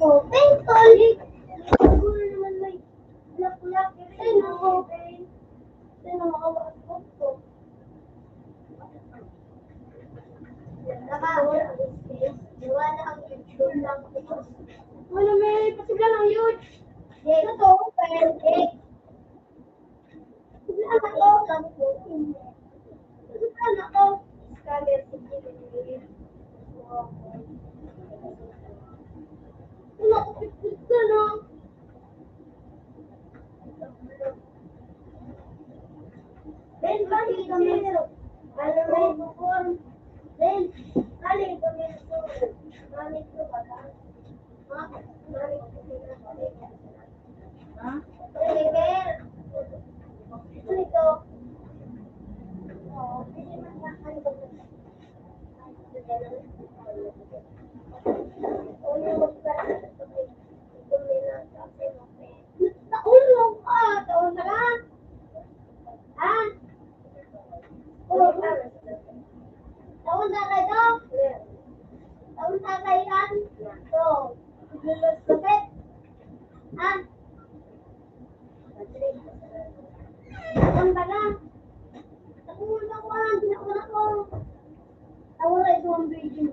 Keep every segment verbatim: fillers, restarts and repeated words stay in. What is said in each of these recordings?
Oh, thank you. Siguro naman may bulaklak. Ay, nako. Ay, nako, hawakan ko. Nakawala ang space. Wala ang YouTube lang. Ano, may pasigla ng YouTube? Ito, pwede. Ben, balik kami. Alam mo, Ben, balik kami. Balik ko ba? Ha? Nakulong ka, taon ka na? Ha? Taon na kayo? Taon na kayo yan? So, lupit. Ha? Taon ka na? Taon na ko, ah, hindi na ko na ko. Taon na ito ang video.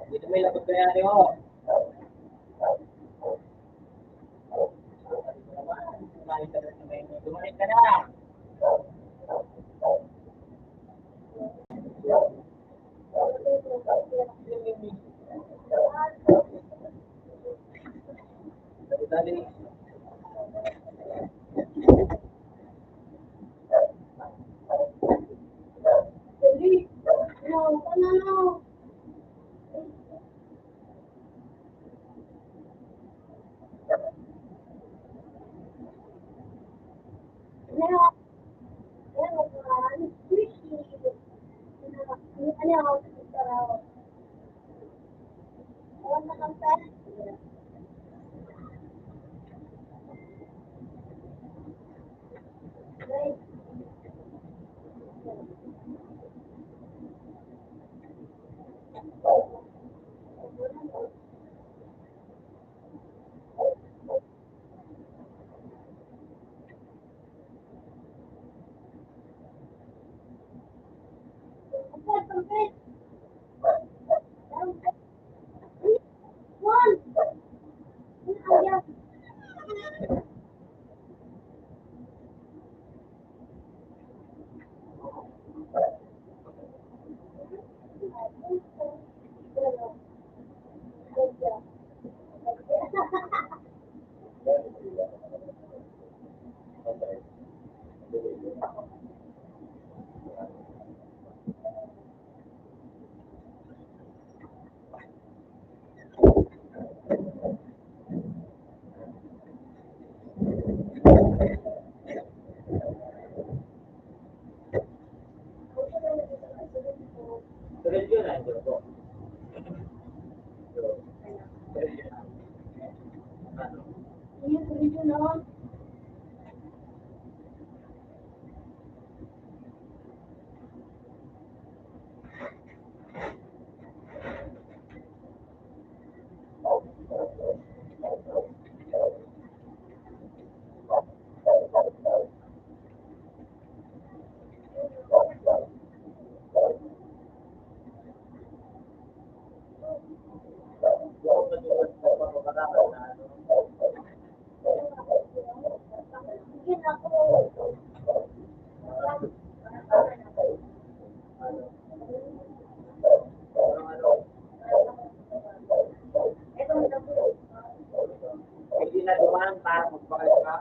Dito may labot kaya niyo. Dumalik ka na. Hindi na duman para magbahay ka.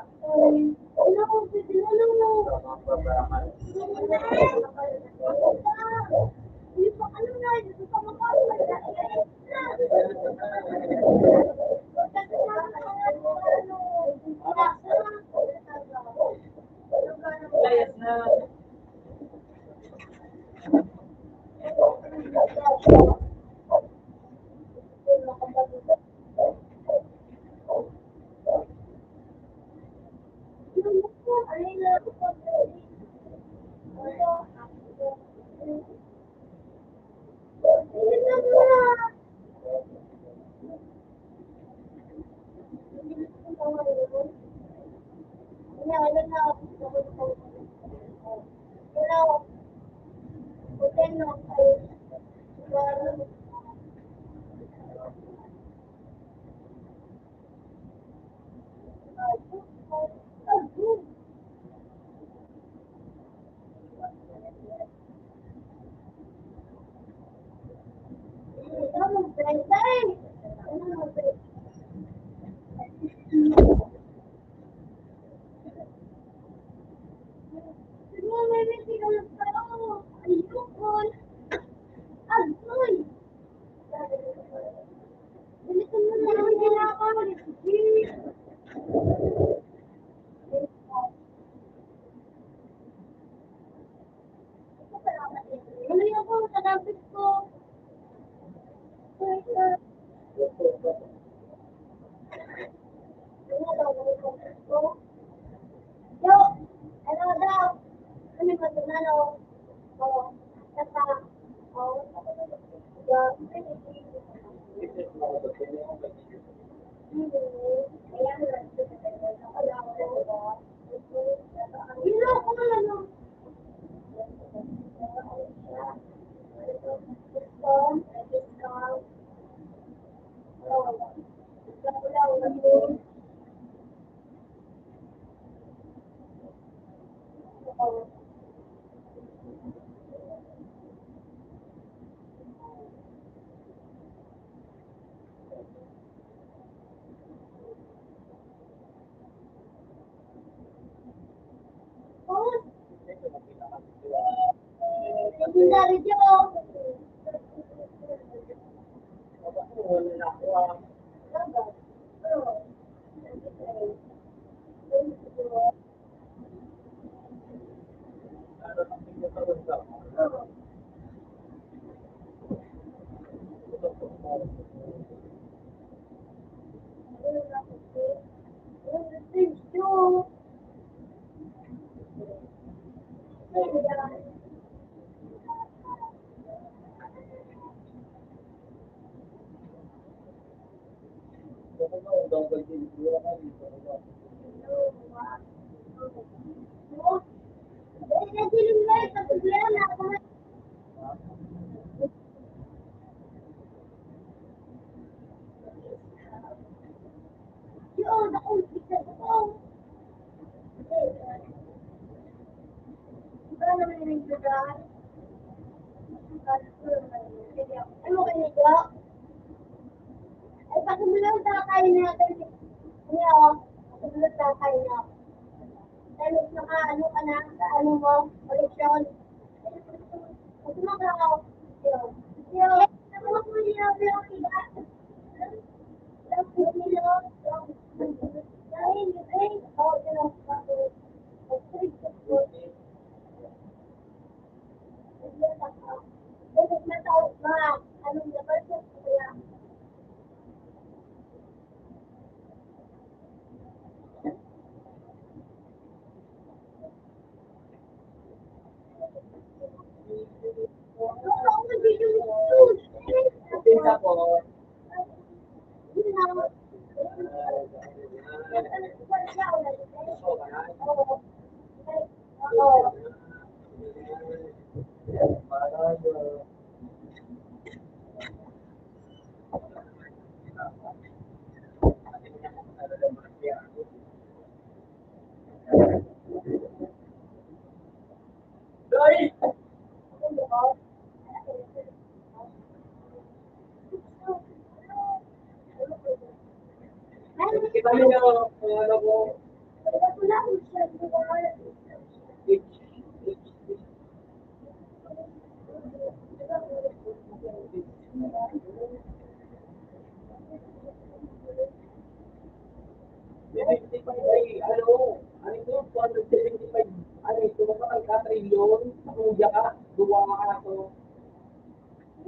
Seventy-five ay, ano, ano ito, two hundred seventy-five, ano ito, kapag ka-trilyon, kung diya ka, duwa ka aso.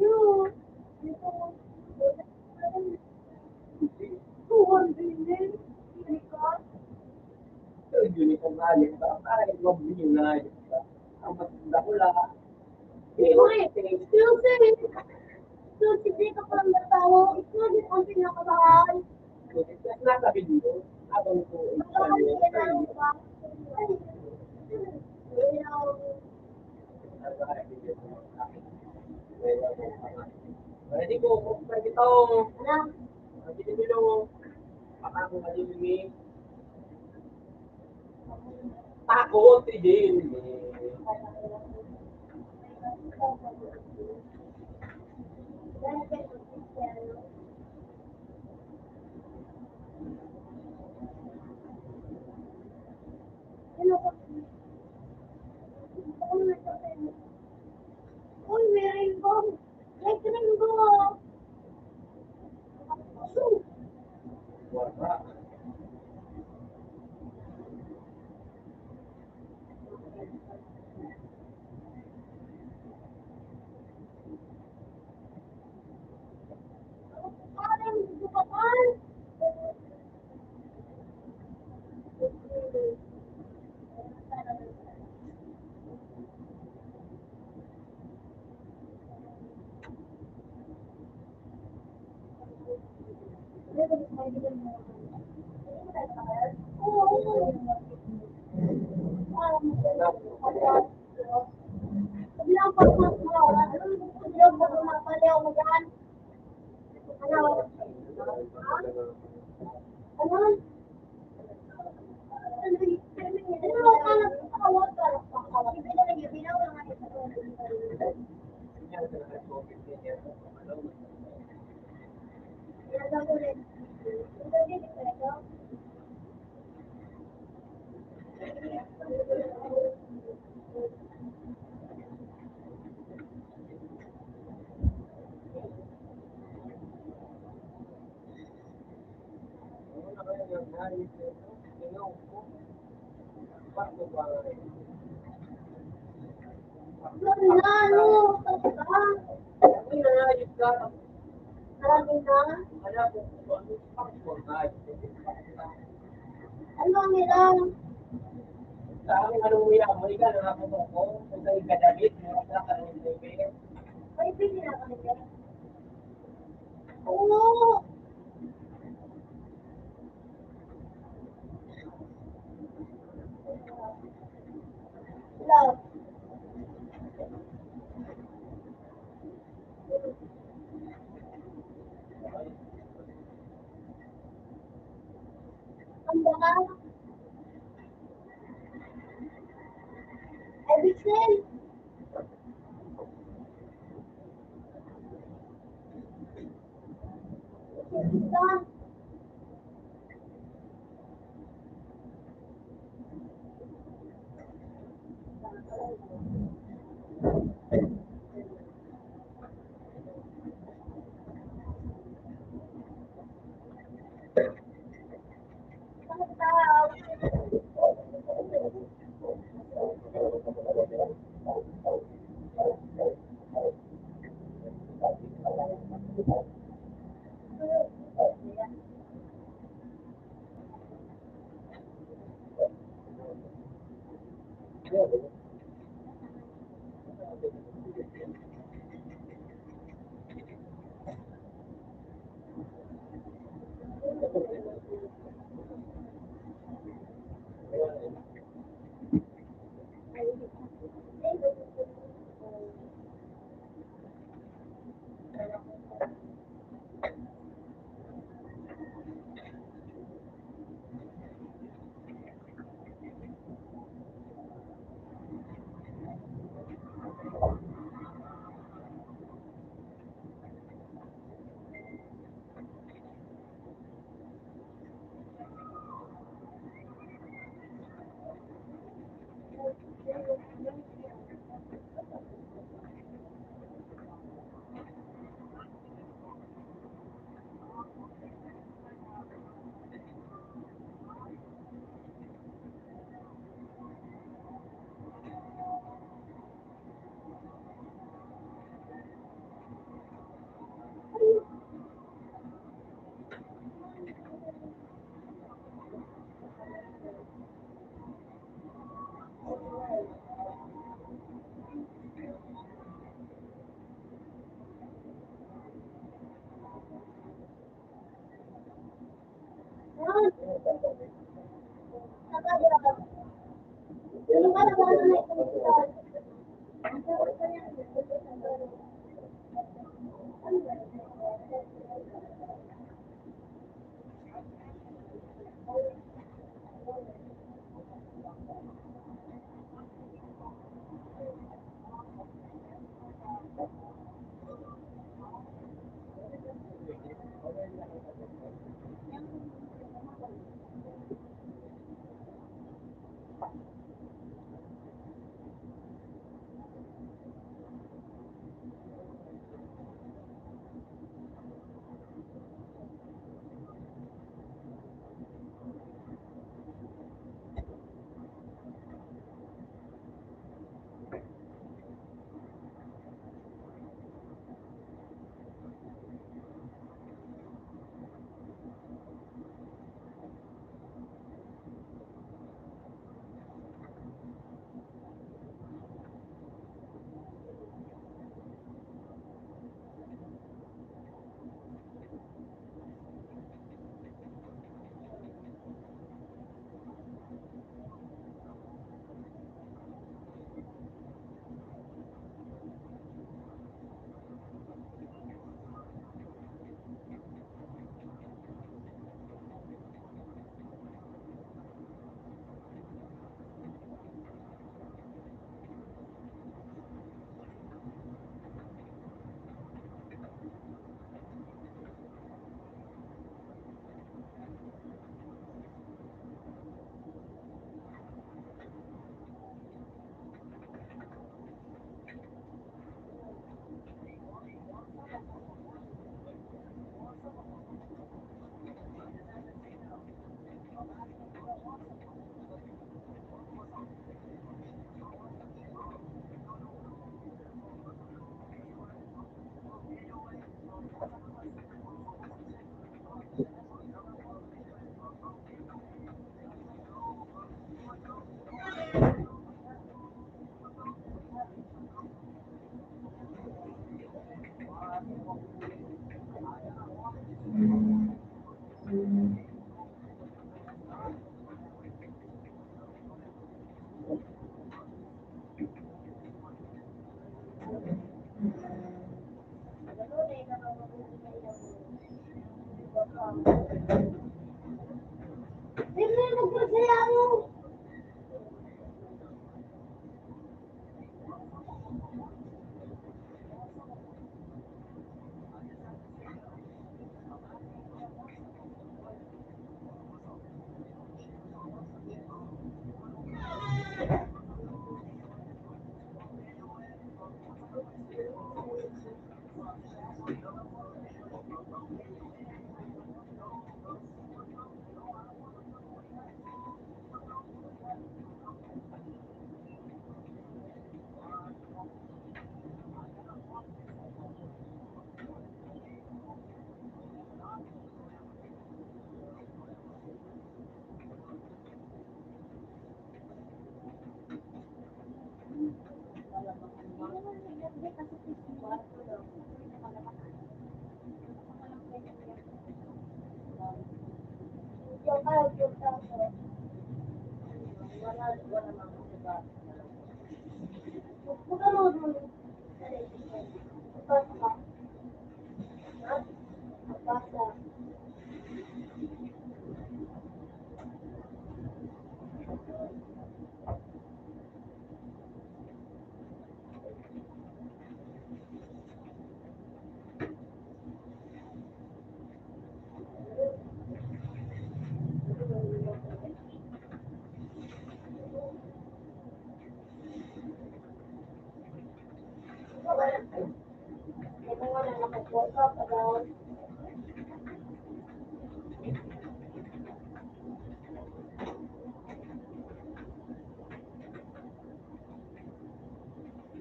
Yun. Two hundred din. Unicorn. Yung unicorn na yun, parang, parang yung mga unicorn na yun. Ang mas dakula. Hindi mo eh. Exclusive. Exclusive dito pa ang natawa. Exclusive ang pinakabahan. Mas nasa video. Habang po, baka hindi na lang ba? Ready po, kung pwede ito. Ano? Pwede mo, baka kung ano yung may takot, sige. Uy, may rainbow. May rainbow. Ano ang ilang? Sa ang ano mo yan, mo ikaw na ako ko, kung sa ikadamit, mo sa kanong bebe. Ay, pwede na kami. Oo. Love. Ang baka. Everything.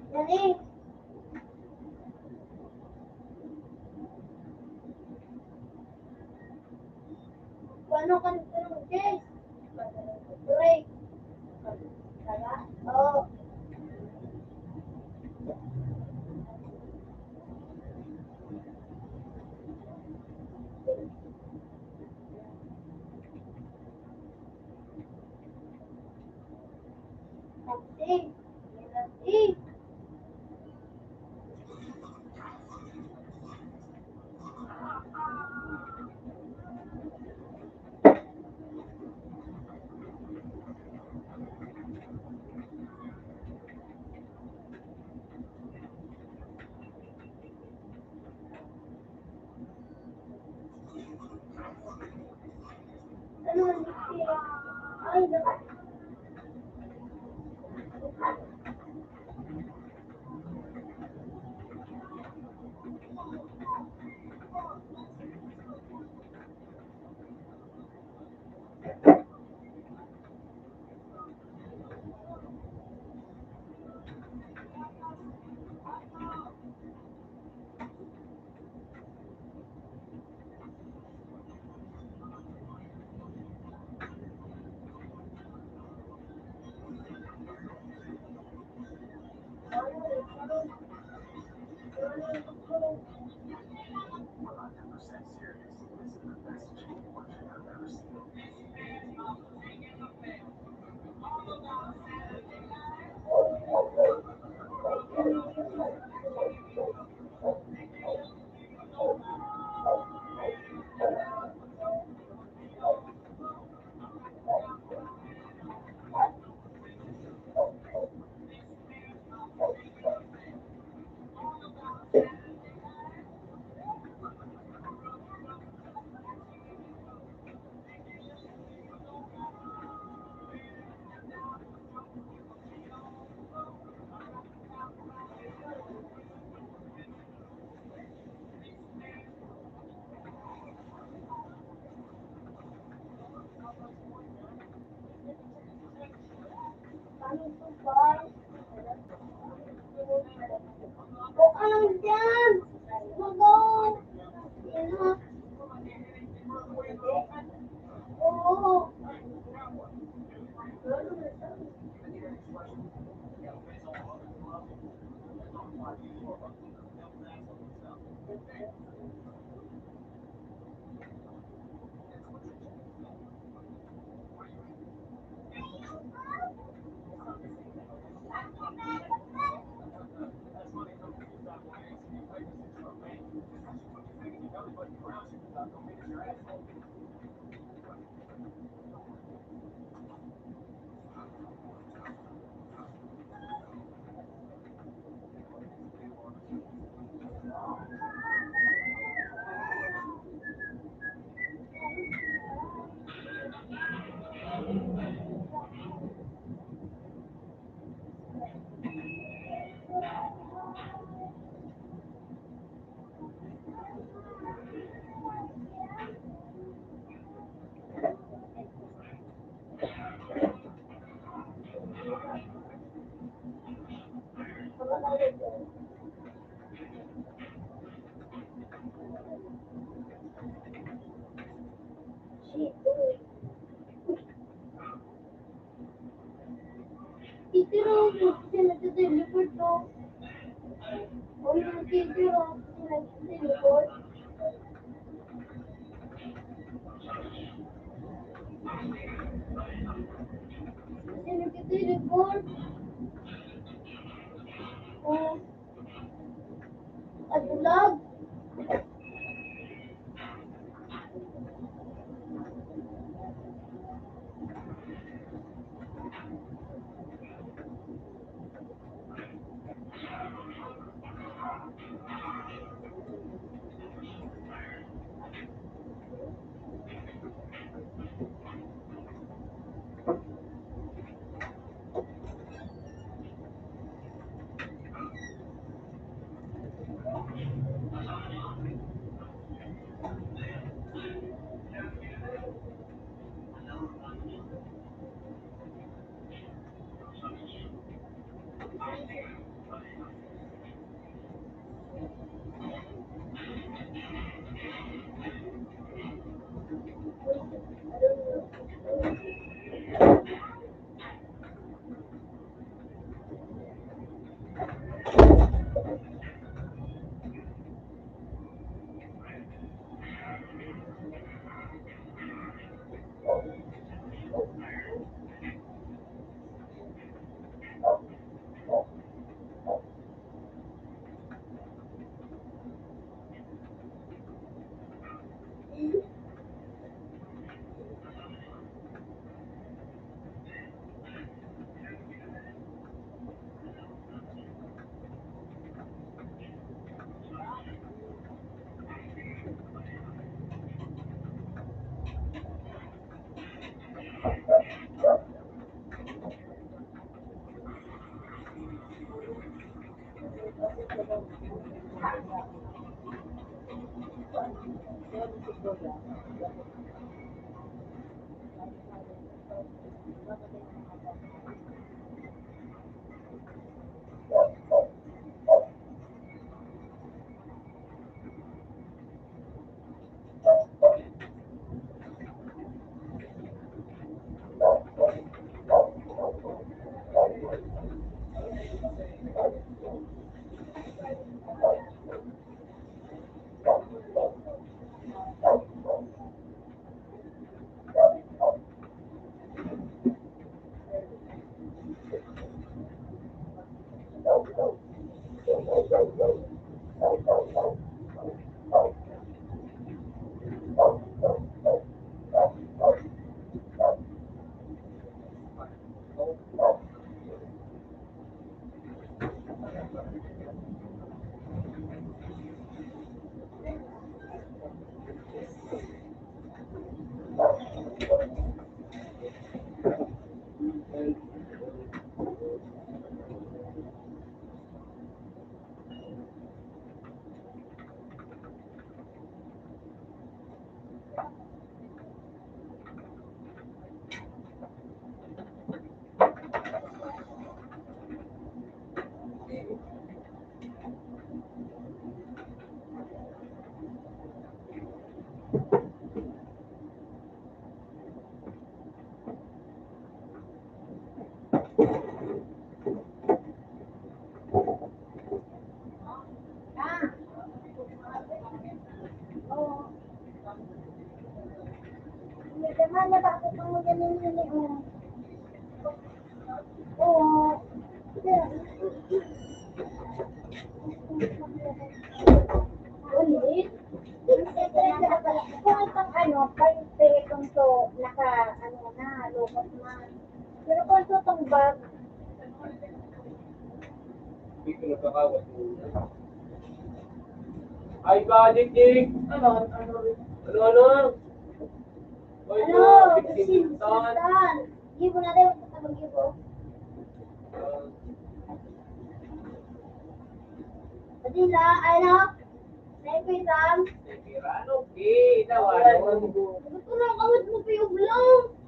Dali. Kung ano ka nagtanong, Jess? Break. Tara. Oo. Titiro, sila sa teleport, no? O yung titiro, sila sa teleport. Sila sa teleport. O, Adulag. May tama na ba ako pang ganun yun eh, oh. Oo. Ulit? Kung itong ano, pag itong to, naka, ano na, lukot na. Pero kung itong bag, Dito nagkakawas mo. Ay, ba, Dikdik? Ano, ano, ano, ano? Ay, ano, ba, Dikdik, Sultan. Sultan. Gibo na tayo, magkakabang gibo. Ah. Pati na, ano? Sniper Sam. Sniper, ano? Okay, daw, ano? Gusto na, kawit mo, piyog lang.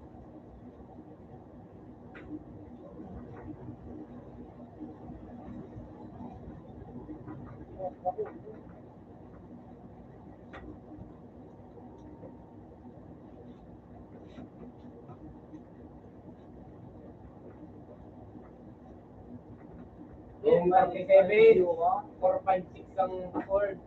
Yung thirty-seven, four five six ang chord.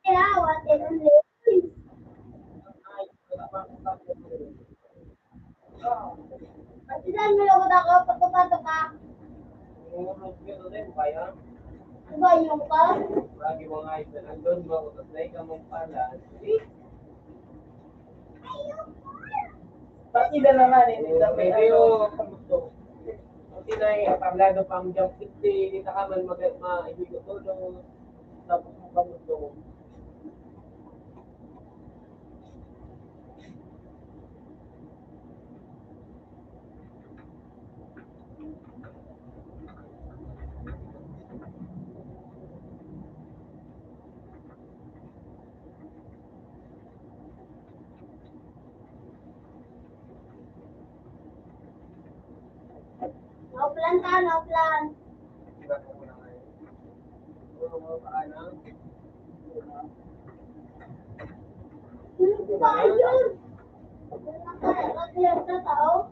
Kaya, what is this? Pati saan mo lugod ako, pagpapato ka. Urog yun, ano yun, bayan? Bayan ka? Lagi mo nga isa lang doon, makutas na ikaw mong pala. Pati na naman, eh, hindi na may Pero, ano. Pati na, eh, tablado pang job fifty, hindi na ka man mag-, ma-, hindi ko todo. Tapos mo ka mo to. No plan ka, no plan. Ano ba yun? Wala ka, wala ka tao.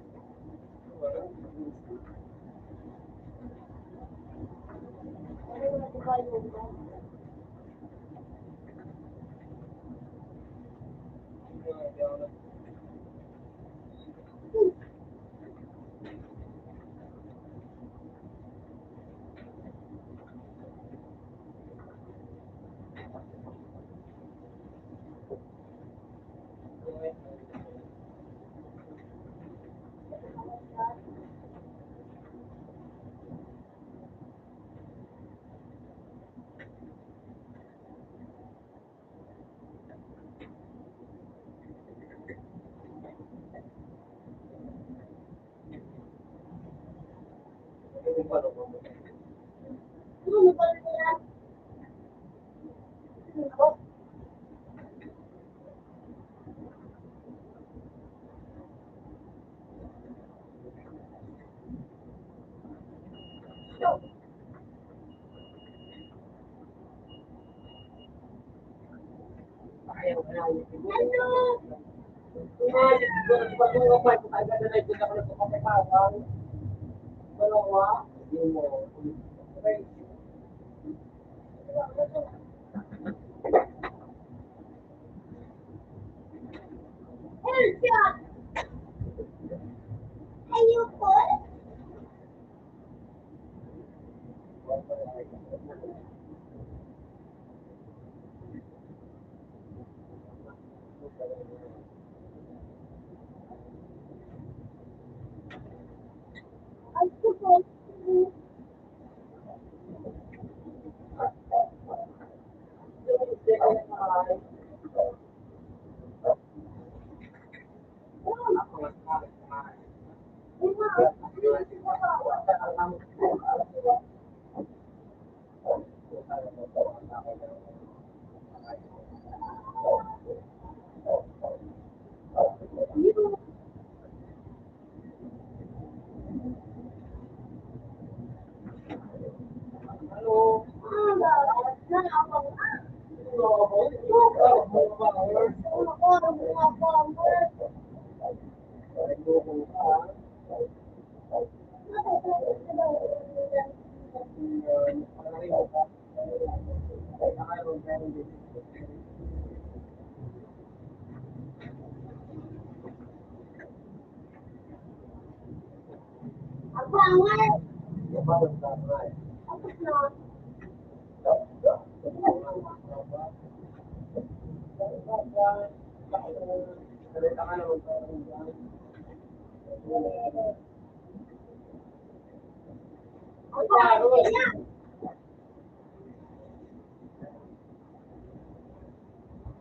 Ayoko.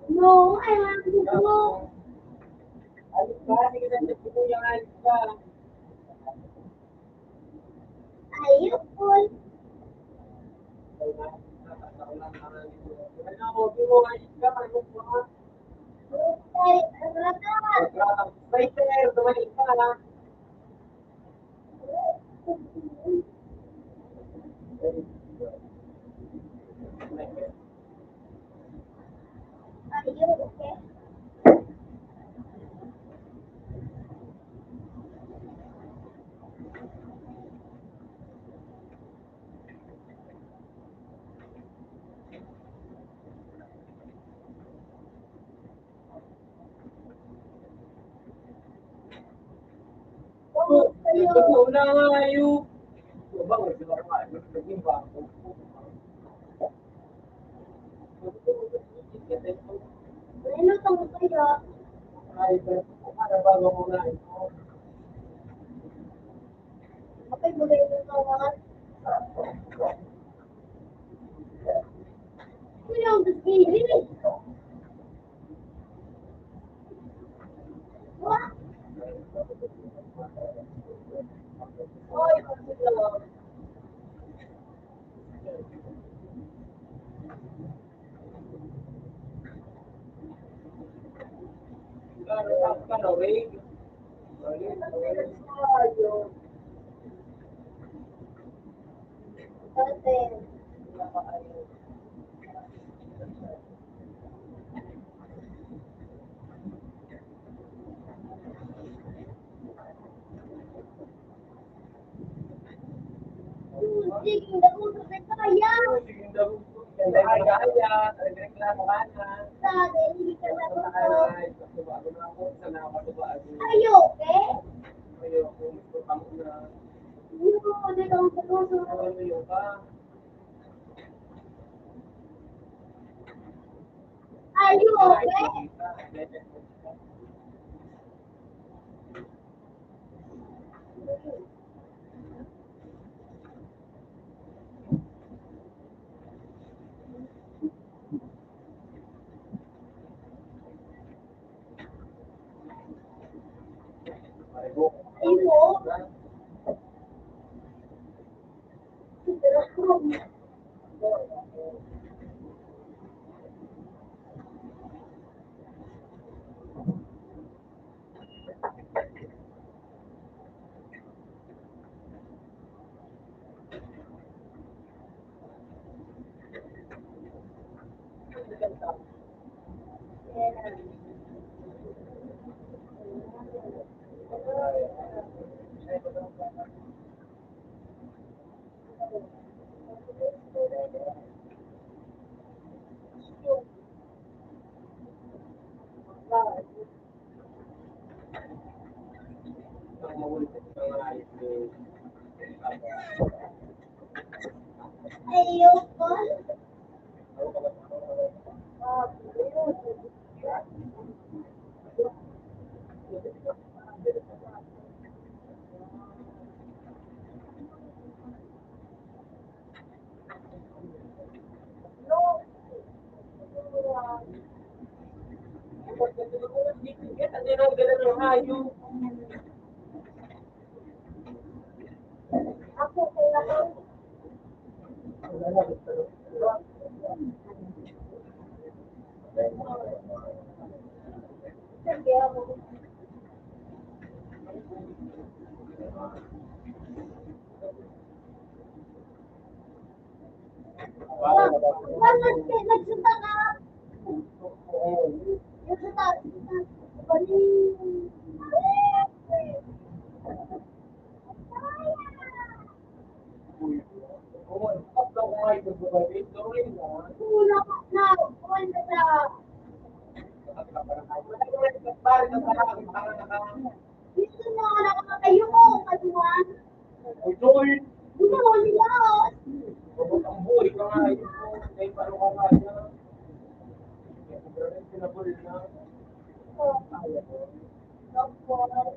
No, I want to go. Ayoko. Ayoko. Ayoko. Ayoko. Gusto mo na ako kayo mo, kaduman? Uy, Joy! Gusto mo nila? Ang buhay ka nga, ayun po. May paro ka nga niya. May pinabulit na. Oh. Of course.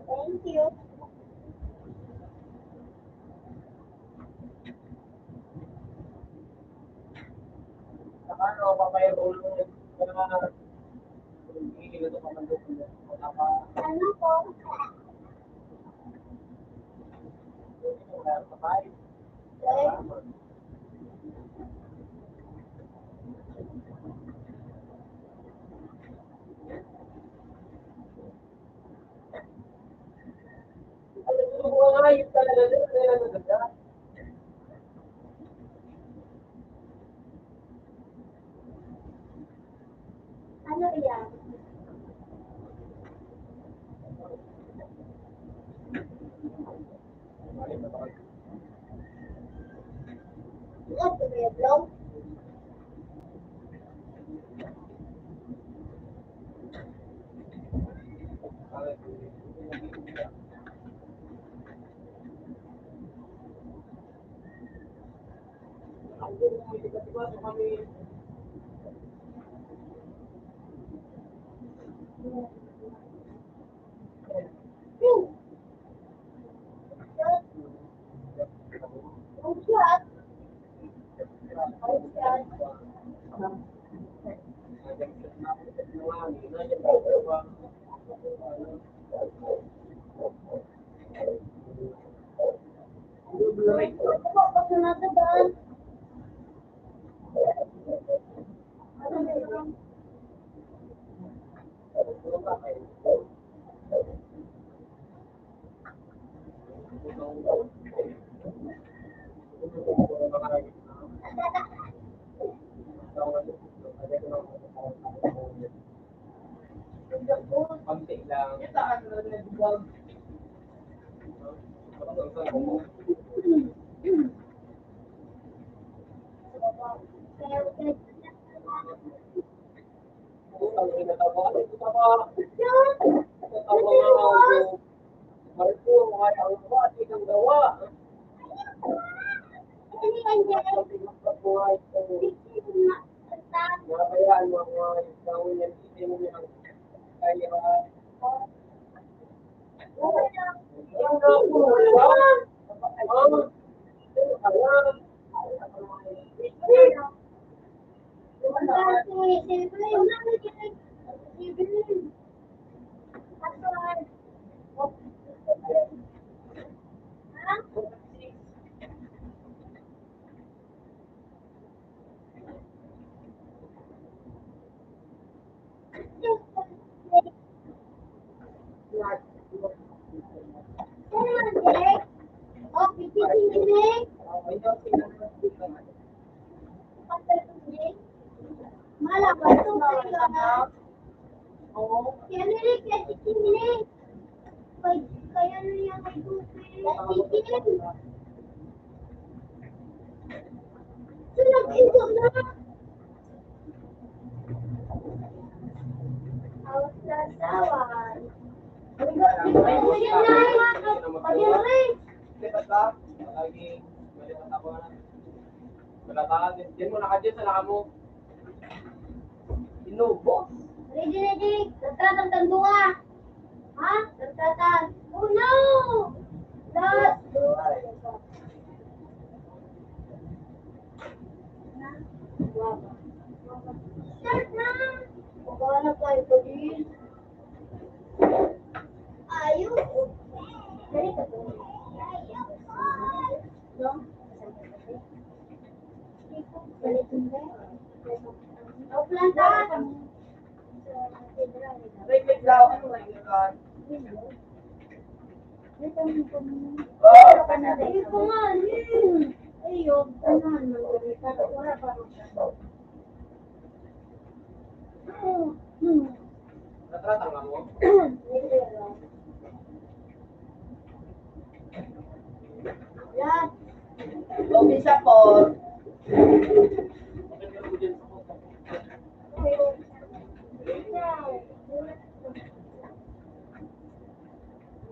Thank you. Ano, papayag ko lang. Ano po? Ano yan? What do you blow? Malakas to, malakas. Oo. Kaya nilagyan si Kimini. Kaya, kaya na yan ang tubig. Chicken. So, nag-iwan na. Awas na sawan. Pag-iwan na. Pag-iwan na. Di ba ba? Lagi, malipat ako na. Wala ba? Diyan mo, naka-diyan sa naka mo. Inubos. Ready, ready. Nagtatang tang duwa. Ha? Nagtatang. Oh, no! Last. Start na. Maghanap tayo pa din. Ayun. Ganito po. No? Wait, wait lang. Oh, kanina. Ito nga, hmm. Ayun, ano, ano, wala pa. Hmm, hmm. Natratang ka mo? Yan. Ito, isa po.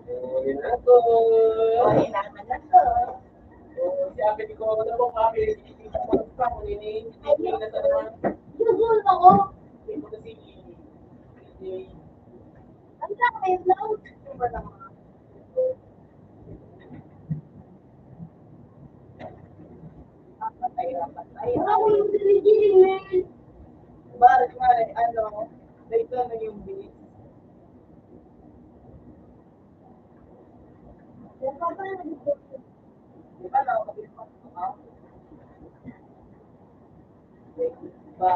Uwi na ako. Uwi naman ako. Oo, si Ate Nico, ano ba, kami, hindi ko pa kung ini, hindi ko na sa naman. Yun, ako. Hindi ko kasi, hindi. Ang dami, no? Ano ba naman? Patay na patay. Wala ko yung pinigiling, man. Bakit nga, eh, ano, dito na yung bilis. Di ba, no? Di ba?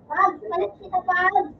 Pag, palit kita, Pag.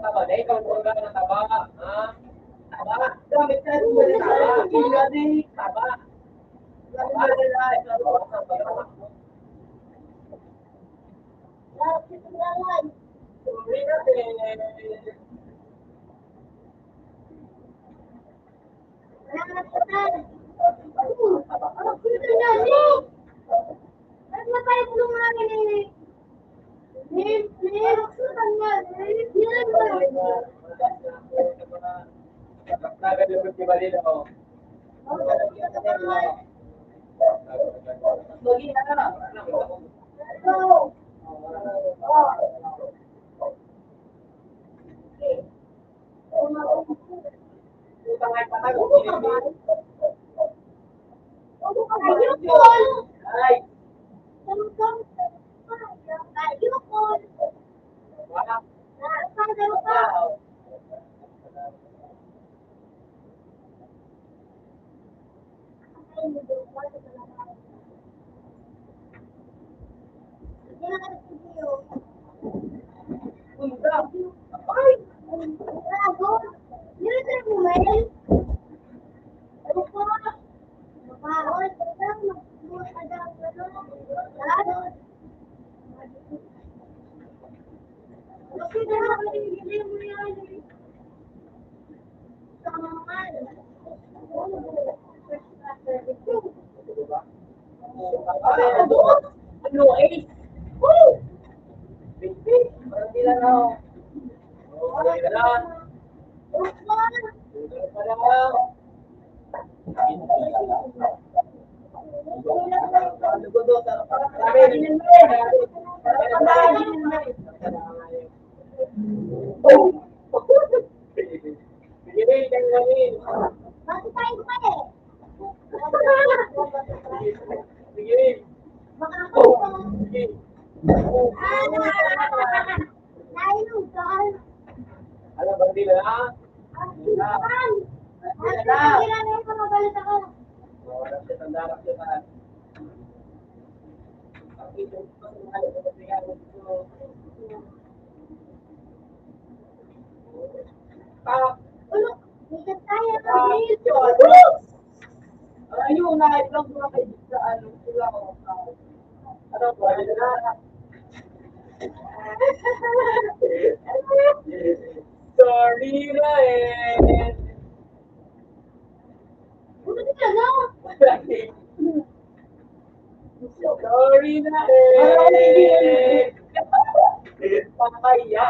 Taba, dai ka magpangga na taba, ha? Taba. Gamit ka rin ba na taba? Hindi, taba. Taba. Taba. Sorry na, eh. Ano, eh? Woo! Parang di lang ako. Alam, bang di na? Bang di na? Wala siya, tanda na siya na. Ah, ayun, na-vlog ko na kayo sa ano, sila ko. Ano ba? Sorry na eh. Sorry na eh. Papaya.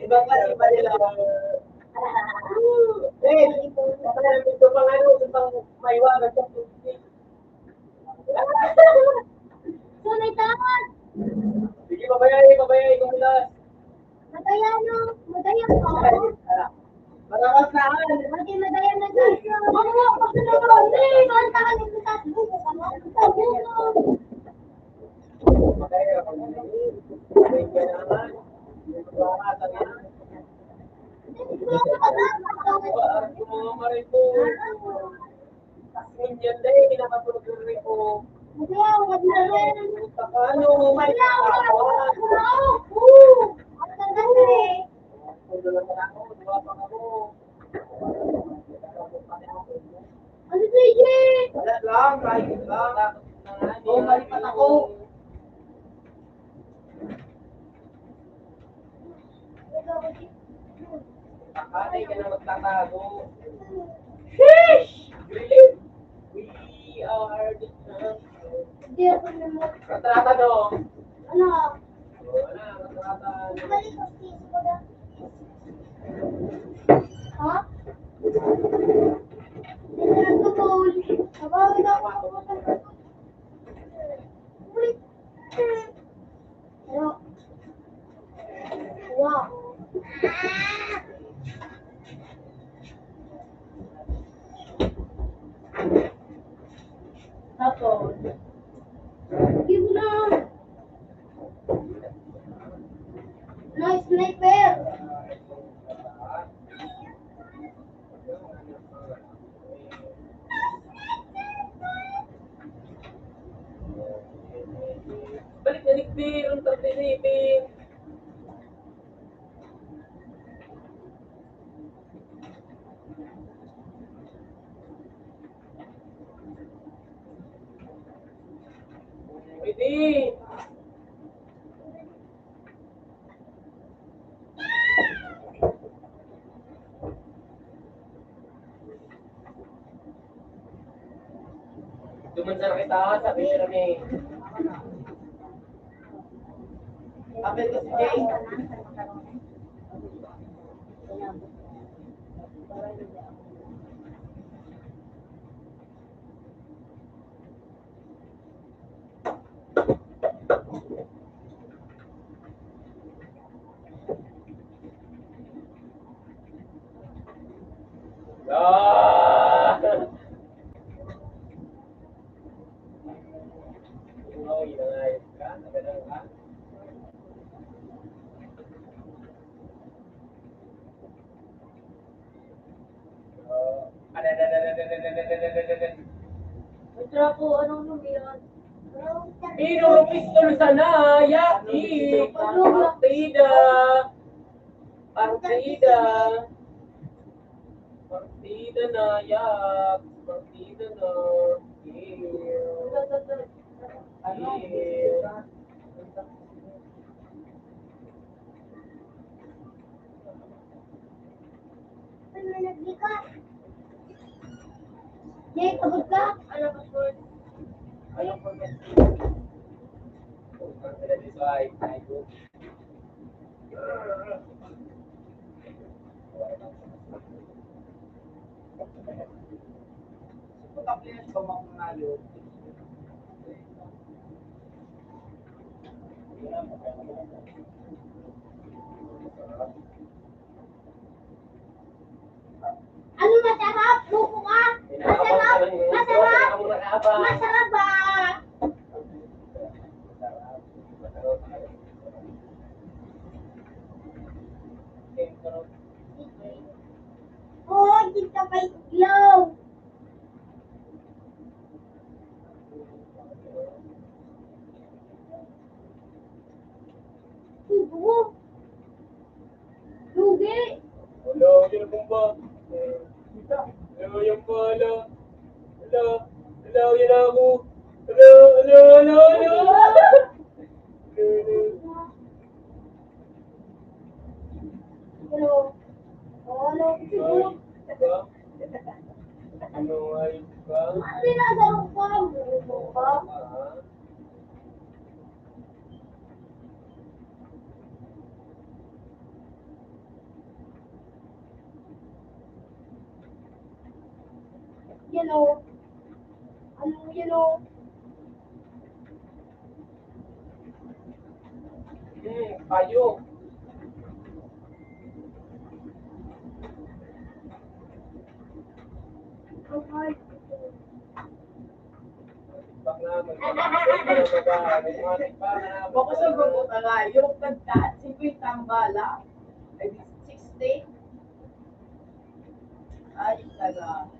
Iba ka, iba nila. Eh, ito pang ano, ito pang maiwanan sa tubig. So, may tawag. Sige, mabayay, mabayay, kumulas. Madaya, no? Madaya pa. Marakas na, ah. Madi, madaya na tayo. Ano nga, pag sinabi, eh, kanta ka nito sa buko, ano? Sa buko. Mabayay, mabayay. Mabayay ka naman. Marakas na. Ngunyan na eh, kinakatulog ko. Ano? Ano ba yun? Wala lang, kahit lang. Oh, malipat ako. Akala ka na magtatago. Sheesh! Really? We are the champions. Hindi ako naman. Kontrata, no? Ano? Wala, kontrata. Balik ko, sis, ko na. Ha? Hindi na nagtutol. Sabagay na ako. Ulit. Pero, wow. Tapos, yun lang. Nice sniper. Balik na ni Pin, ang thirty-seven. Pwede. Duman sana kita, sabi nila ni. Apel ko si Jay. Ah! Uy, nangayos ka? Nagano ka? May trapo, anong numero? Pero pistol sana, yaki. Ano, partida. Partida. Partida na, yak. Partida na. Yeah. Ano? Yeah. Ano na naglikot? Jay, pagod ka? Ano, pagod? Ayaw pagod. Ang pinag-isay, ay, good. Ano masarap? Buko ka? Masarap? Masarap? Masarap ba? Oo, dito pa yung glow. Sugo. Lugi. Wala, yun ang bomba. Wala, yung pala. Wala, wala, yun ako. Wala, wala, wala, wala. Wala, wala. Pero, oh, ano, siguro. Ano, ayos ka? Ano yung nasa loob ko? Ang bubo ka? Ah. Yan o. Ano yan o? Hmm, payo. Ang hard. Bako sa grupo ka nga, yung kanta, singkwenta ang bala, ay di, sixty. Ay, talaga.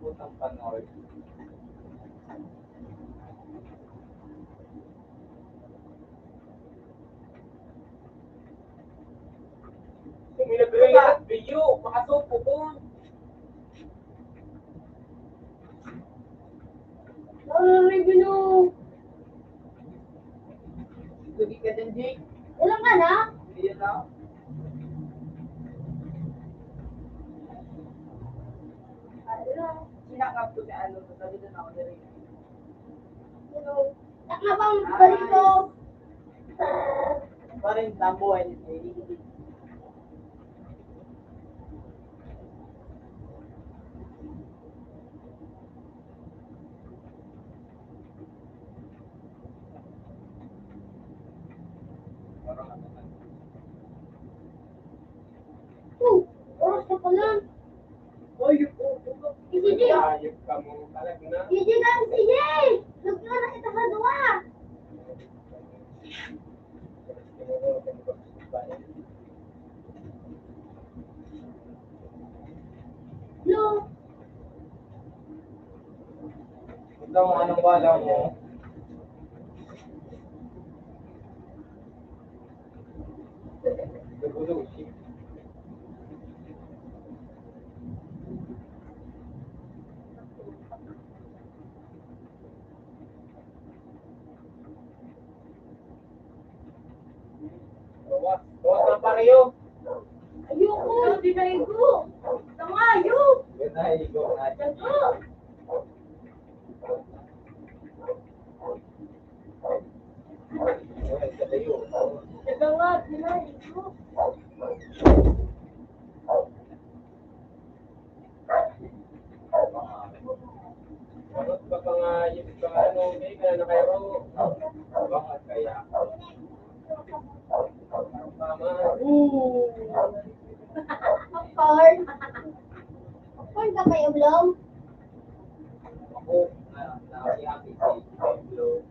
Putang panahon. Sige ka dyan, Jake. Ilang ka na? Iyan na. Ano? Sinakap ko sa ano, sa sabi na ako diri. Pero, takna bang balik ko? Parang tambo, eh. Oh, oras na pala. Oy, yung ulo. Sige. Ayos ka mo. Talaga na. Sige lang, sige. Lugyan na kita sa duwa. Hello. Ito ang anong bala mo. Bawas. Bawas na pareho. Ayoko, dinaigo. Tangayo. Dinaigo. Dago. Dago nga, dinaigo. Ano, baka nga, yung baka ano, may ka na kayo. Baka kaya. Tama. Popcorn. Popcorn ka kayo, Blom? Ako, na, na, happy, happy, Blom.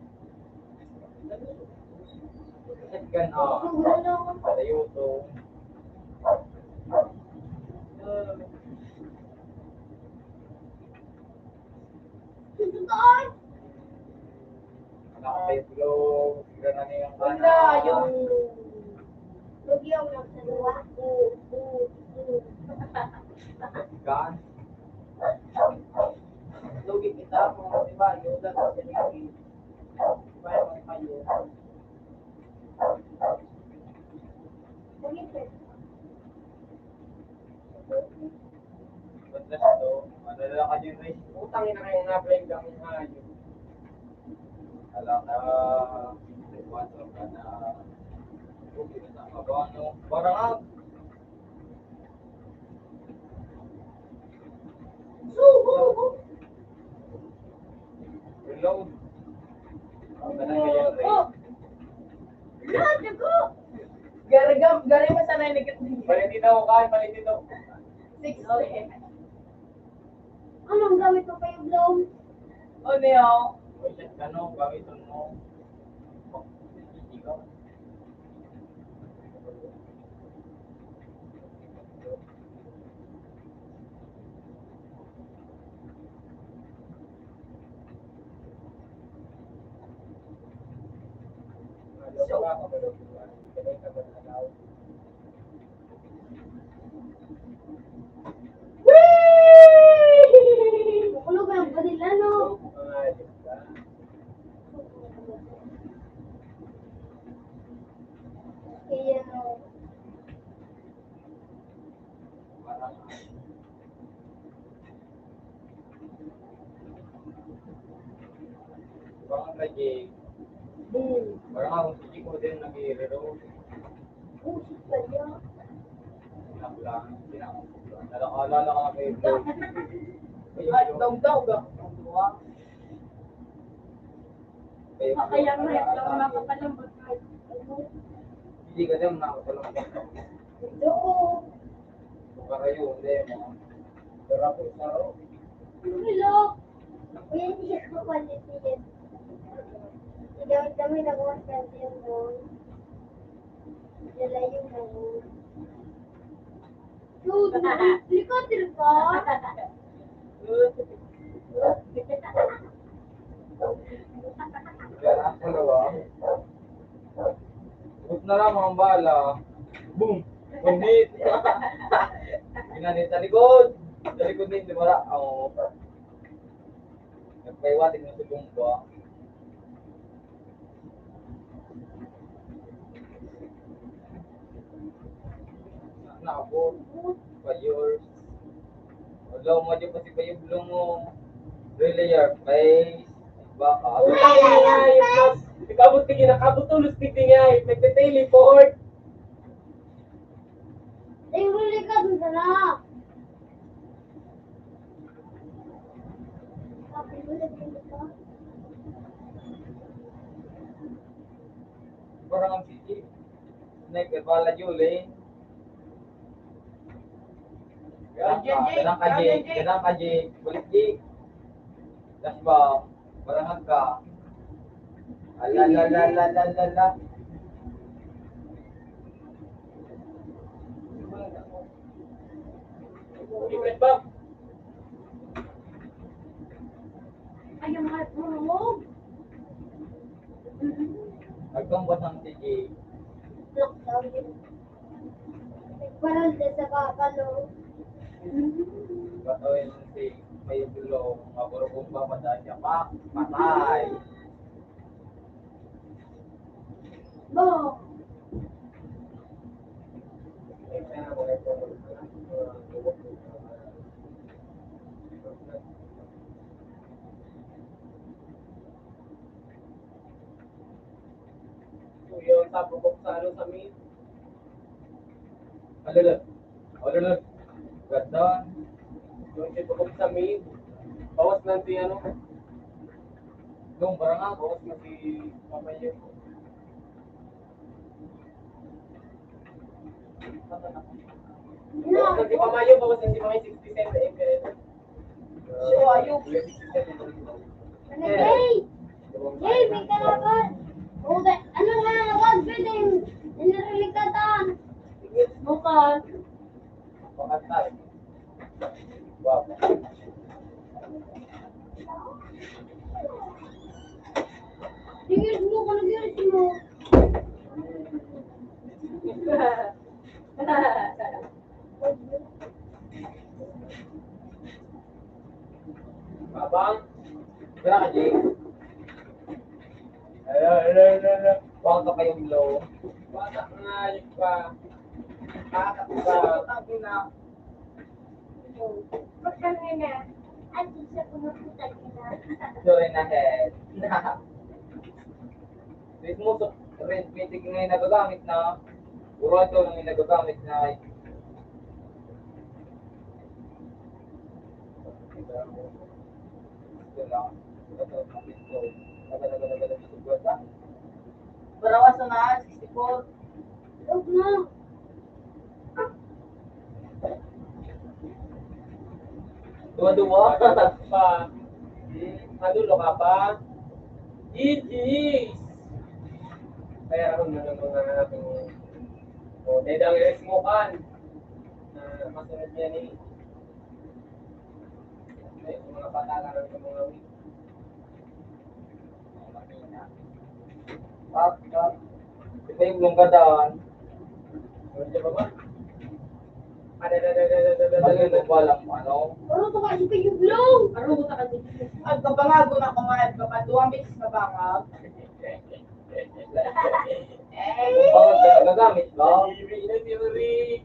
Kan, ah, patayo to. Nakapetlo, sira na niya. Wala, yung lugyaw lang sa luwa. Kan? Lugi kita, kung di ba, yung dapat sa lugi. Di ba, yung payo? Ba't na to? Madala ka dyan, Ray. Putang ina kayo nga, Ray, kami nga yun. Alam na, iwasan ka na. Huwag yun na mabano. Parang, ah, Reload. Ang tanong na yan, Ray. Oh. Reload, dugo. Gari, gam-, gari mo sana yung nagkit-, Palit din ako, Kai, palit din ako. Six. Okay. Anong gamit mo pa yung bloom? Oh, Neo. Ano, gamitin mo. Ikaw. Wee! Makulog ang kanila, no? Ayan, oh. Parang lagi. Boom! Parang ako, hindi ko din nag-i-reload. Oh, shit, kaya. Sinakla, sinakla. Nalakala lang ako kayo. Ay, daw, daw, daw. Kaya nga, ito ang nakapalambot na. Hindi ka din nakapalambot. Ito. Para yun, hindi mo. Pero ako, saro. Hello. Uy, hindi ko palit yan. Gamit kami na bukas kasi yung phone. Dala yung phone. Dude, likod, likod. Ano ba? Ikot na lang, mga bala. Boom! One hit! Ginanit sa likod! Sa likod ni, di ba? Oo. Nagpaiwatig na si Bomba. Abot, pa yours. Wala mo dyan pa si Bayog Lungo. Really your face. Baka. Putang ina, yung plus. Ikaw mo tingin, nakabot tulos tigdi nga, eh. Nagte-teleport. Ay, huli ka, doon ka na. Parang ang sige. Nagkabala, Julie. Yan, yan, yan. Yan, yan, yan. Balik, Jake. Last ball. Parang ka. Ala, la, la, la, la, la, la. Favorite ba? Ay, ang mga turog. Nagtumbas ang sige. Parang sa baba, no? Batoy si Mayugulo, maburubong pa, madaan siya pa. Patay. Bo. Kuya, tapos sa ano sa main? Alala. Alala. Ganda. Yung si Bukog sa main. Bawas lang si ano. Yung barang ako. Bawas na si Papa Yun. Bawas na si Papa Yun, bawas na si Papa Yun, sixty-seven. Siya, ayun. Hey! Hey, may kalaban! O, ba, ano nga, wag pwedeng inarilikatan? Sige, bukas. Pakatay. Wow. Tingin mo kung nag-iris mo. Babang. Grabe. Hello, hello, hello, hello. Huwag ka kayong low. Bata nga, yun pa. Bata pa. Putang ina. Ay, di siya pumaputang ina. Sorry na, head. Mismo sa red meeting na yung nagagamit na, puro ito lang yung nagagamit na. Ito lang. Ito, ito, ito. Taga, taga, taga, taga, taga, taga. Barawas na na, sixty-four. Huwag na. Duwa-duwa. Pa. Madulo ka pa. G Gs. Kaya ako na ng mga ano. O, dahil ang iris mo kan. Na masunod niya ni. Ay, mga patakaran sa mga week. Pap, pap. Ito yung lungga daan. Ano siya ba ba? Ano, ano, ano, ano, ano, ano, ano? Ano to kasi pa yung blong? Ano to kasi? Ang kapangago na kumain ka pa, duwang beses na bangag. Bangag ka nagagamit ba? Hindi na si Rick.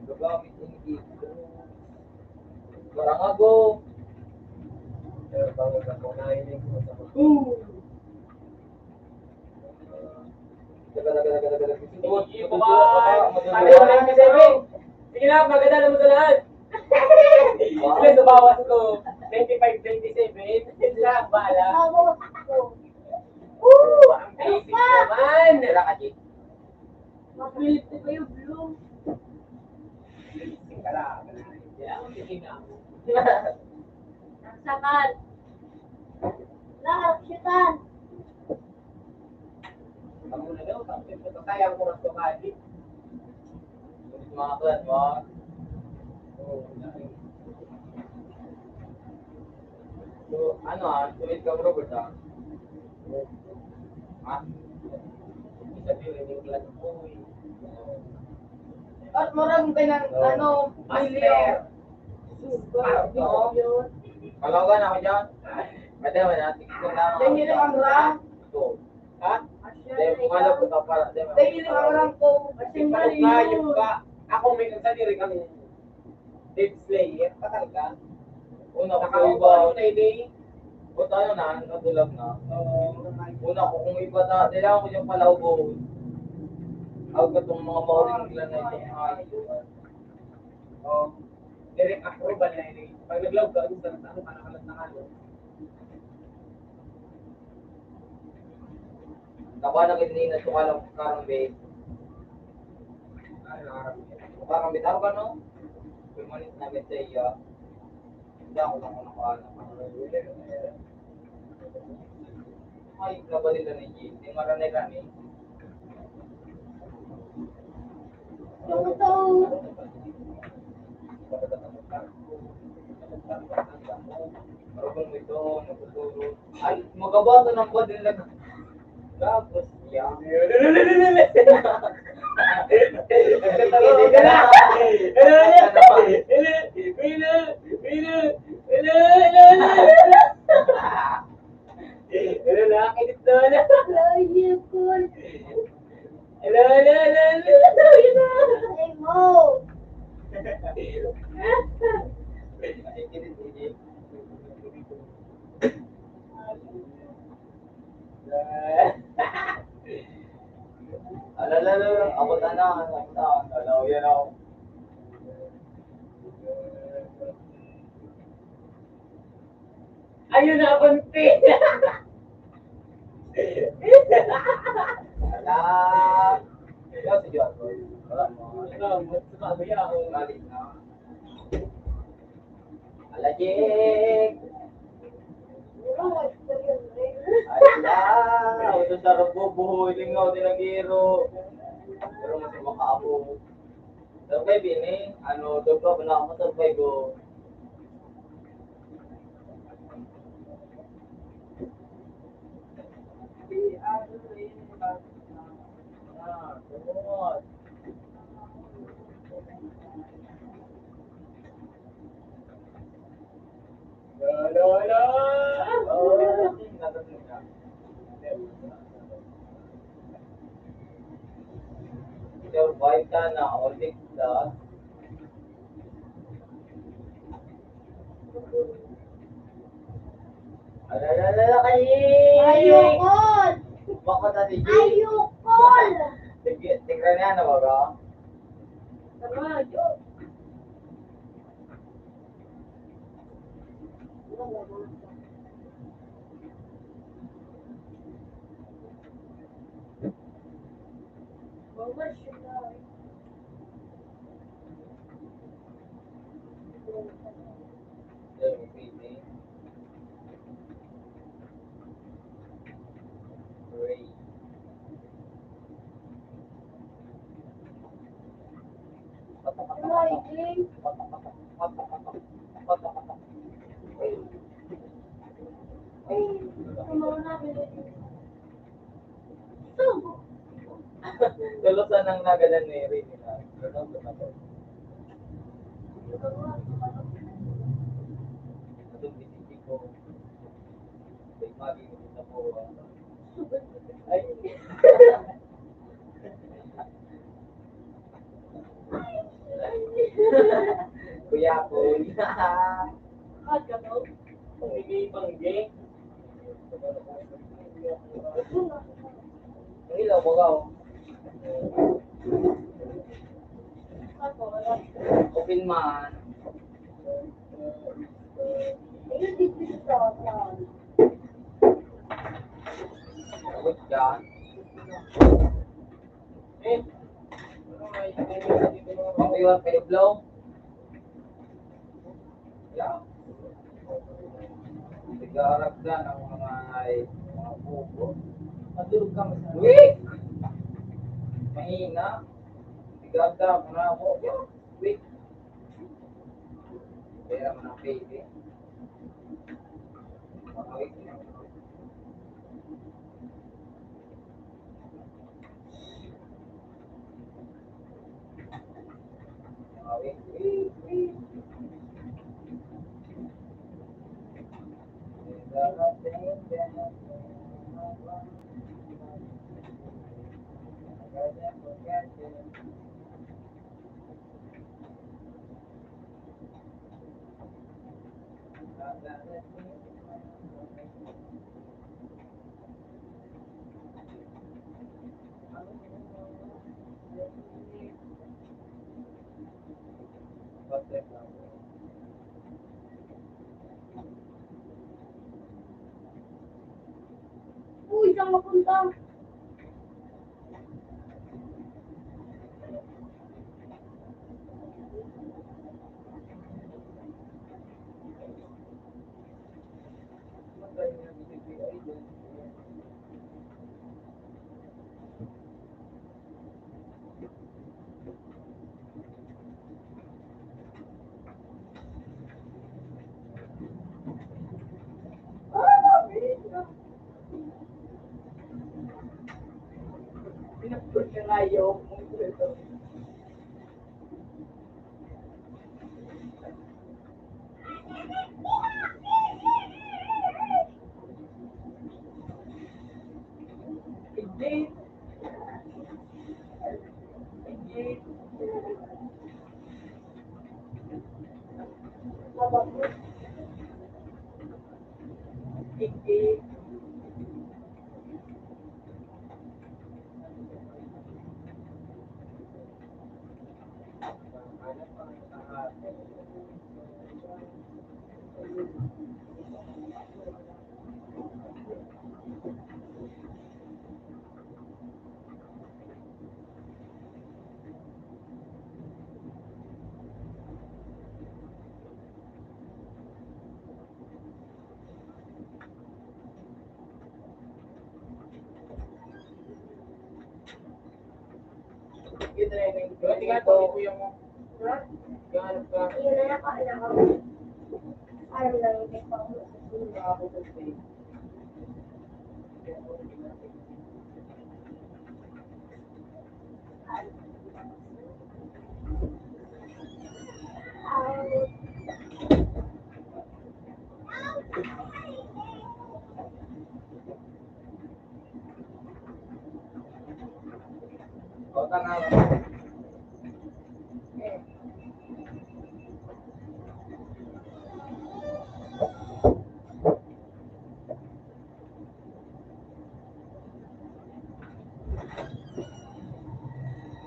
Nagagamit yung dito. Parang ako. Pero bangag ako, nainig ko sa mga. Boom! Sige, baba. Pareho, ninety-seven. Sige na, maganda naman sa lahat. Sige, sa bawas ko. Ninety-five, ninety-seven. Sa bala. Woo! Ang basic naman. Wala ka, Jake. Mapilit ko kayo, Blue. Sige ka lang. Kailangan sige na. Saksakan. Lahat, syutan. Kamu na daw, tapos ito kaya ang oras ko kadi. Mga klan, mga. Oo, na rin. So, ano ah, tuwid ka, Robert, ah. Ha? Sabi, hindi ko lang po, eh. At murang kailang, Oo. ano, Master. Master. Oo. Palawagan ako dyan. Pwede, wala. Sige ko lang. Yan yun ang ram. Ito. Ha? Dahil kung alam ko, kapara, dahil Dahil yung orang ko, Kasi kasi parang mali yun. Hayop ka. Ako may nagsadiri kang Dead Slayer, patal ka. Una ko Nakaw iba. Ano na ini? Buta ano na, nadulag na. Oo. Una ko kung iba ta, kailangan ko yung palaubo. Ako itong mga mauring nila na itong hayop. Oh, direct approval na ini. Pag naglaog ka, gusto na ano ka nakalat na ano. Taba na gid ni na suka lang karang be. Karang be taro ka no? Permanent na gid sa iya. Hindi ako lang kung nakaano. Ay, kabali lang ni Jin. Di maranay-ranay. Ay, magabata ng badil na tapos, yan. Hello, nakakainis naman na. Hello, Yukon. Hello, hello, hello, hello, hello. Ay, mo. Alala, alala, abot na, abot na. Alala, yan ako. Ayun na, abante! Ala! Ikaw si John Boy. Wala mo. Ikaw, ba't sumabi ako? Balik na. Ala, Jake! Ay, ala! Ito sa rubo, buhoy, lingaw, tinagiro. Pero mas makaabo. Survive ini, ano, dog pa, wala akong survive, oh. Wala, wala. Oh, survive ka na, ulit ka. Ala, ala, ala, ala, kay Ayokon! Bako na si Jay. Ayokon! Sige, tignan niya na, baga. Tama, yun. Tulos na nang nagalan ni Rene na. Atong bisisiko. Ay, magi ko sa po, ah. Ay. Kuya ko. Kung hindi pangge. Ang ilaw, bagaw. Open man. Abot ka. Eh. Ang iwan kayo, blow. Yeah. Nag-aaragdan ang mga, ay, mga buko. Matulog ka, mas weak! Mahina. Nag-aaragdan ako na ako. Yeah. Weak. Kaya naman ang baby. Mga weak na. Uy, saan mapunta?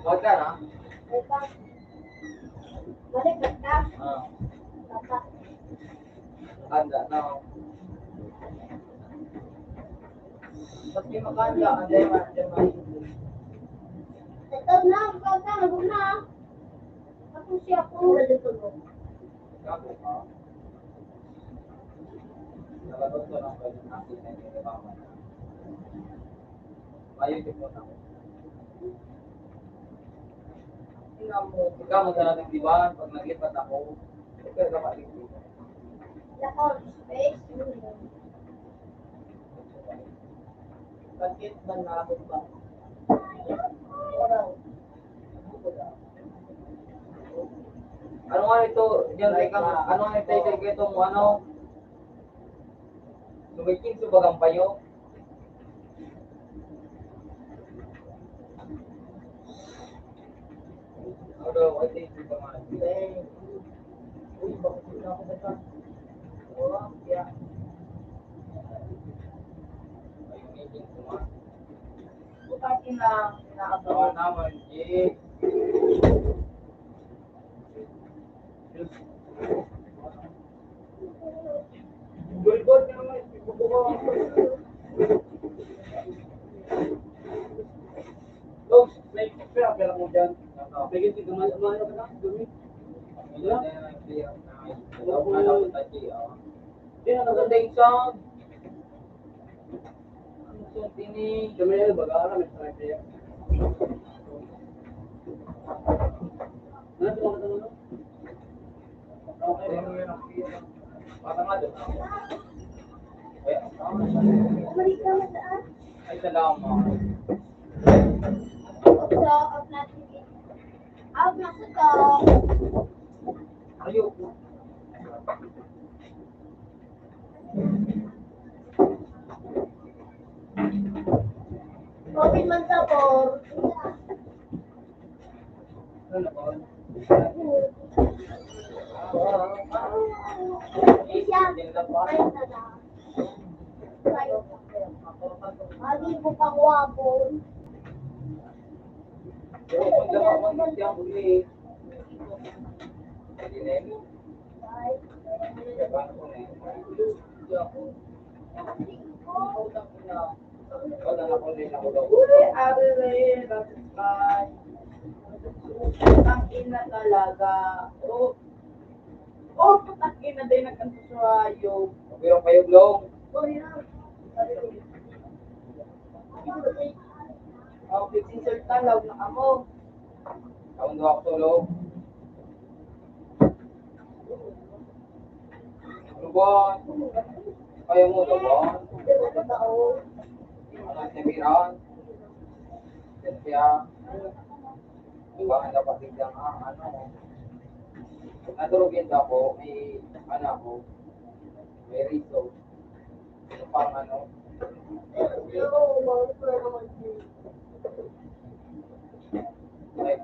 Vodka, no? Vodka. Balik, vodka. Ah. Vodka. Handa na ako. Ba't may makahanda? Handa yung handa yung mga Ito na, ikaw na, hubog na. Ako siya po. Tapos, ah, nalabas ko ng pwede natin na yung iba. Ayun yung muna ko. Tingnan mo, ikaw, magdala ng diba? Pag naglipat ako, ikaw, kapatid ko. Lakaw, space, yun. Bakit ba naabot ba? Ano nga ito? Diyan, teka nga. Ano nga ito? Ito, ito, ito mo, ano? Sumikin sa bagang payo. Although, I think we can manage. Uy, bakit na ako ba? Oh, yeah. Ayun, hindi ko ma-, buti na, inaagawan naman, eh. Ano sa tingin? Samuel, baga ka, may strike niya. Ano ito, ano ito? Okay, ano yun? Bata nga doon. Ay, salamat. Out na sa to. Ayoko. Open man sa por. Magi ko pang wapon. Uy, Abel Reyes, Batisbay. Ang ina talaga. Oh. Oh, putang ina, dahil nagkanto sa hayop. Pero kayo, Blong. Sorry na. Oh, fifteen years na, laog na kamo. Taon daw ako, Blong. Lubon. Kaya mo, Lubon. Ano, Semiran? Sofia. Diba, ang dapat din dyan, ah, ano, nadurog yun ako, may, ano ako, may reason. Ano pang, ano? Ay,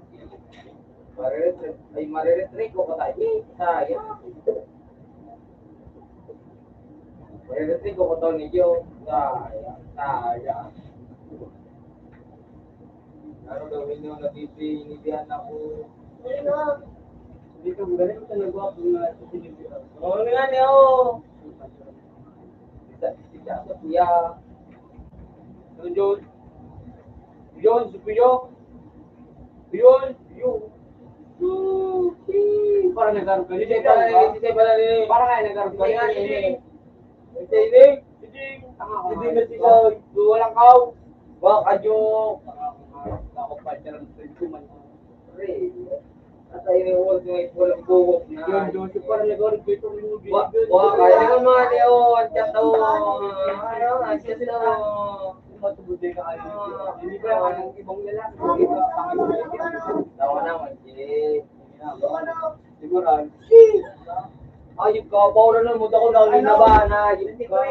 mariretrain, ay, mariretrain ko ko tayo. Eh, sayang. Mariretrain ko ko tayo ninyo. Sayang, sayang. Ano gawin nyo? Nabibinigyan ako. Dito, magaling ko talaga ako na sa sinigyan. Oo, nga niya, oh. Isa, isa sa kuya. Ano yun? Yun, si kuya. Yun, yun. Yun, si, parang nagkaroon ka. Hindi, parang, hindi, parang, parang nga nagkaroon ka. Hindi, hindi. Hindi, hindi. Hindi, hindi, hindi. Walang kaw. Baka nyo. Ako pa, dyan ang tuloy ko man. Pre, at ay ni Walt, may pulang buhok na. Yun, yun, si parang nag-order ko itong movie. Wa-, wa-, kaya nga mga Leon, chat daw. Ano, ang chat daw. Matubod din ka kayo. Hindi ba yung anong ibang lalaki? Tawa naman, Jay. Siguro, ay, yung kapaw na nun, muda ko na, ulit na ba, na, yun, di ba?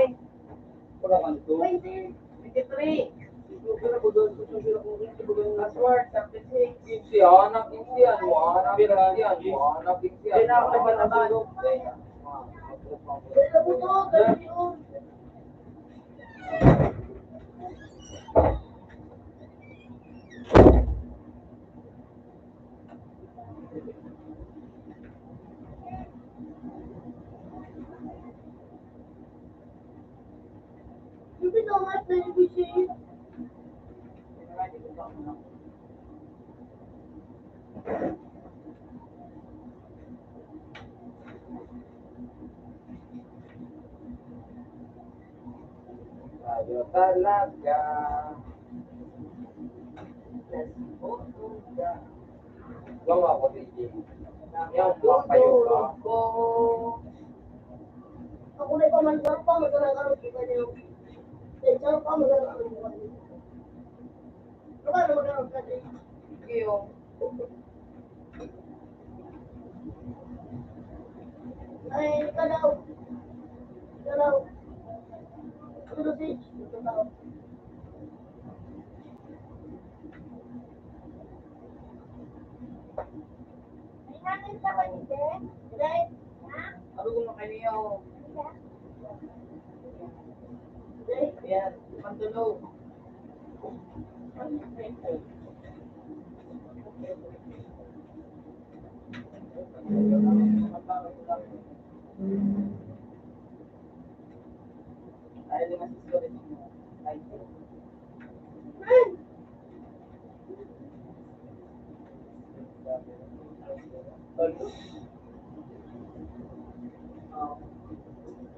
Wala kang to. Twenty-three. Password, thirty-six. Quince, ah, na quince yan, ah, na quince yan, ah, na quince yan. Kaya na ako nagmatagal. Tayo talaga. Gawa ko, D J. Yan, mga payo ka. Ako na pa man, pa, magkakaroon kita niyo. Eh, siya pa, magkakaroon kita niyo. Wala na, magkakaroon kita niyo. Iyo. Ay, ikaw daw. Ikaw daw. Ano daw si? Ikaw daw. May hangin ka ba, Jose? Jose? Ha? Sabi ko na kaniyo. Ano ba? Jose? Ayan, pantulog.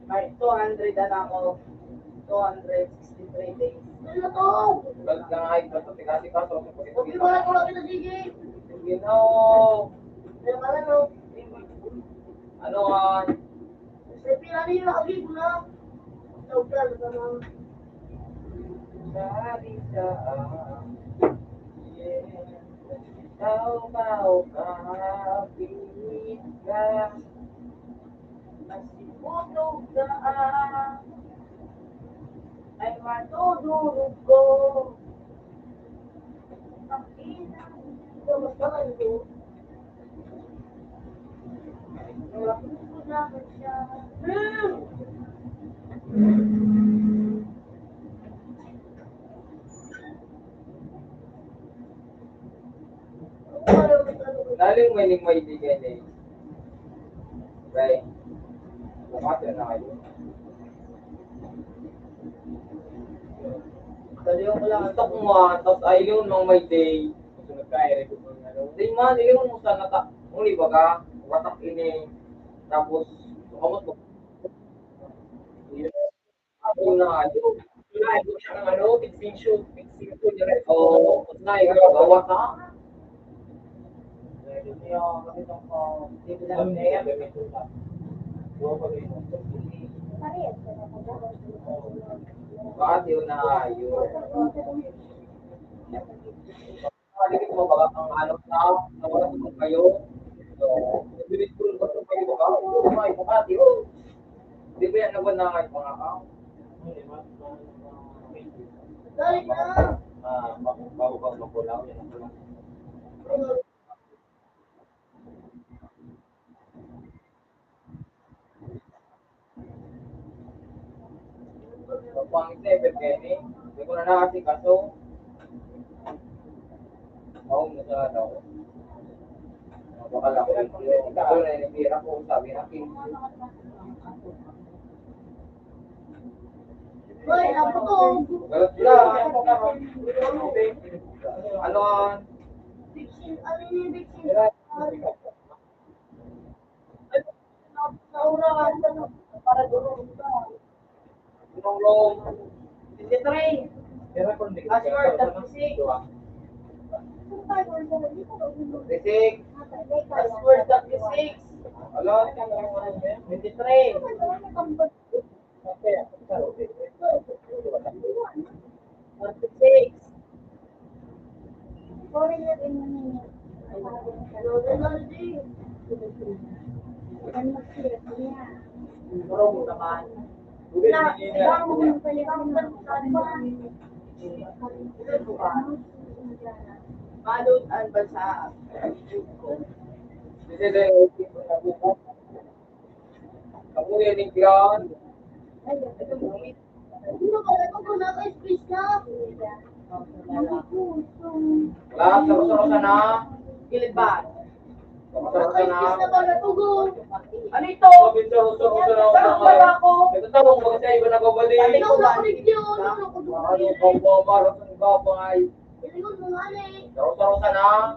May two hundred na ako. Two hundred sixty-three days. Ano to? Balik na nga, ito, ito, tika, tika, ito, ito, ito. Hindi mo na ako nakita, sige. Sige na, oh. Kaya pala, no? Ano nga? Sa pila nila, agi ko na. Sa ugal, sa mga Dari sa, yeah. Tao, tao, kapit ka. Masibutog ka, ay matutulog ko. Ang ina, mas maganda. Naling may ning may bigay na yun. Right. Bumati na kayo. Gusto ko nga, tas ayun, mga may day. Sunod ka, i-record mo nga, no? Di man, iyon mo sana ta-, kung di ba ka, watak ini, tapos, kamot mo. Yun na nga, yun. Yun na, ito siya ng ano, fixing shoe, fixing shoe, direct. Oo, na, ikaw, gawa ka. Bakit yun na yun? Dikit mo ba ang ano na, nawala sa kayo? So, dikit ko lang sa kayo ba? Oo, may bukati, oh. Di ba yan naman na kayo, mga ka? Ah, bago, bago, bago lang, yan ang kulang. Pangit na effect kayo ni. Hindi ko na nakasikaso. Maong na sa ano. Baka lang ko yung ito na yung pira ko, sabi na, "King." Hoy, ako to. Galit sila. Ano? Vaccine, ano yung vaccine? Twenty-three. Password, thirty-six. Thirty-six. Password, thirty-six. Hello? Twenty-three. Forty-six. Balot ang bansa. Kamuya ni John. Wala, sarusarusa na. Gilid ba? Sarusarusa na. Ano ito? Sabi, sarusarusa na. Saan ba ako? Ito, tawag mo sa iba na babalik. Ano na, ano ko, ano ko, ano ko, ano ko, ano ko, Sarusarusa na.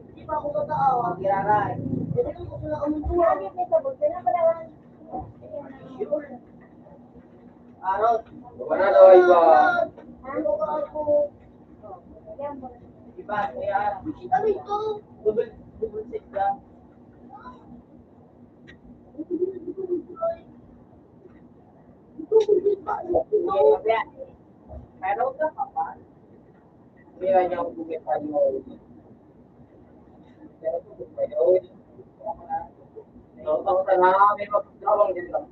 Hindi pa ako matao. Magiraray. Hindi ko sila kamuntuan. Arot. Wala na, iba. Ano ba ako? Iba, kaya. Ano ito? Double, double six ka. Pero ka pa ba? Kaya niya ako bukit pa yun. Pero bukit pa yun. So, basta na, may magkawang din lang.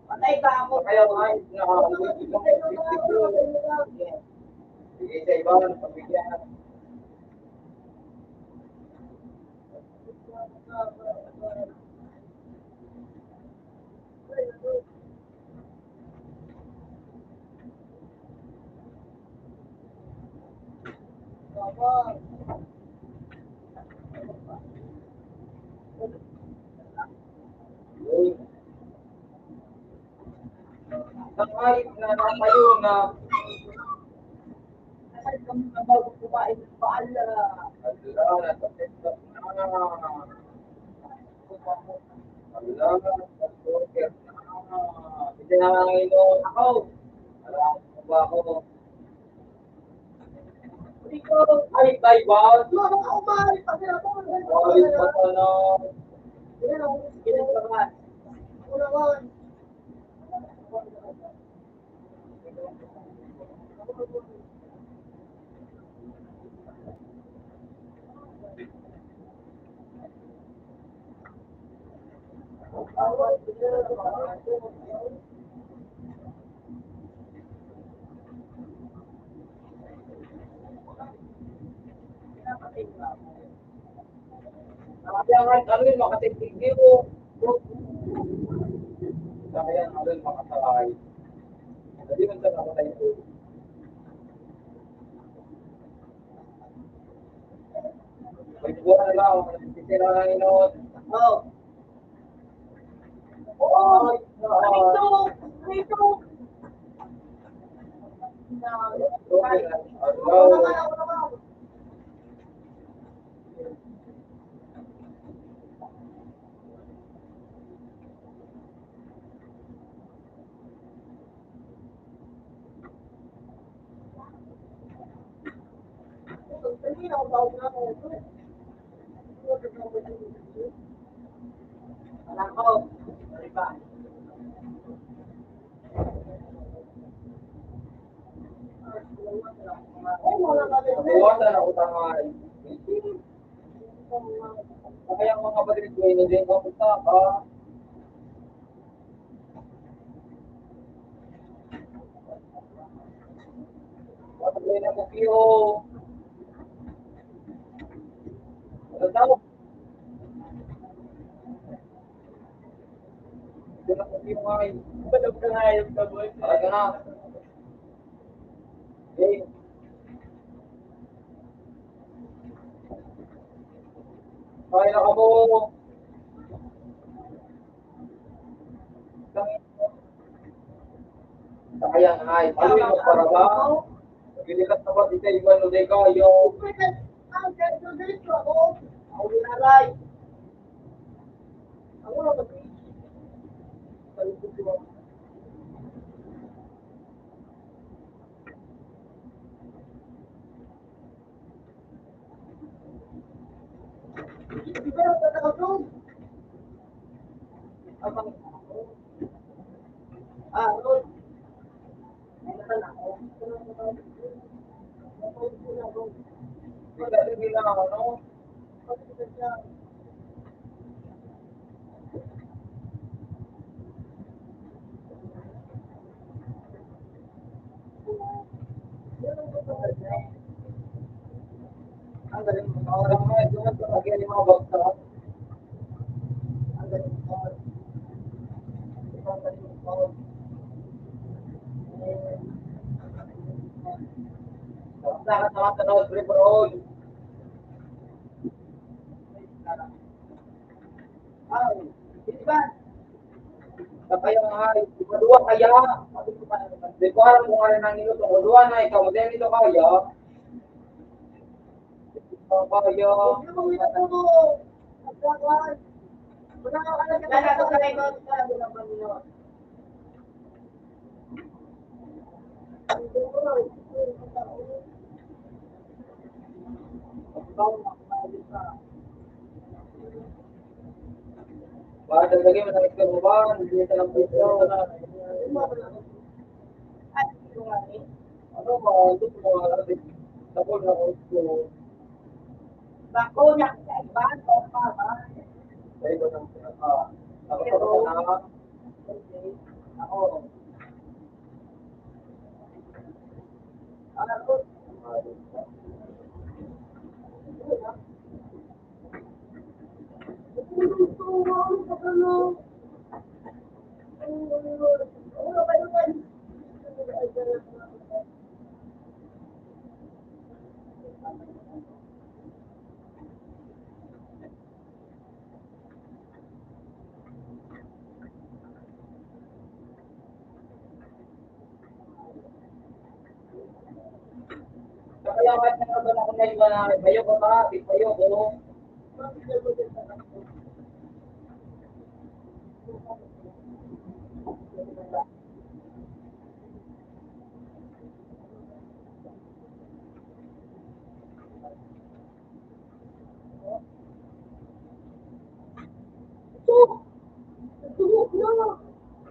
Patay ba ako? Kaya nga, eh, nakakapagod dito. Sige, sa iba, pagbigyan. Ang ayos na napayo na. Nasaan ka muna bago kumain ng paala? Ala, nasa TikTok na. Ala, nasa TikTok na. Hindi na nga ino. Ako. Ala, ako ba ako? Ay, Taiwan. Mama, umay, pati ako. Ay, patana. Yan ako. Yan ako. Yan ako. Kaya nga, ano yun, makatigil mo. Kaya nga, ano yun, makataray. Hindi man sa nakatayo. May buwan na lang, titira na yun. Oh. Buwasan na utang ay. Kaya ang mga kapatid ko, hindi ko punta ka. Patay na mo, Kiyo. Ano tawag? Ito na po yung mga Balog ka nga yung kaboy. Talaga na. Okay. Kaya na ka mo. Kaya nga, ay, ano yung para ba? Pilikat na ba di kayo, ano, di kayo? Ang ganda dito ako. Ang winaray. Ang wala ba? Ang galing mo. Ang galing mo. Ang galing mo. Dapat naman tanaw, pre, bro. Ay, di ba? Kaya nga, ikaduha kaya. Di ba, kung ano nang ino, ikaduha na, ikaw, mo din ito kaya. Ikaw kaya. Padagdagi mo na ito ba? Hindi ka lang pwede. Ano ba? Ito po, tapos na ko. Bako na sa iba, to pa ba? Sa iba ng, ah, tapos na. Ako. Kaya kahit na ba ako na iba na, bayo ko pa, bayo ko.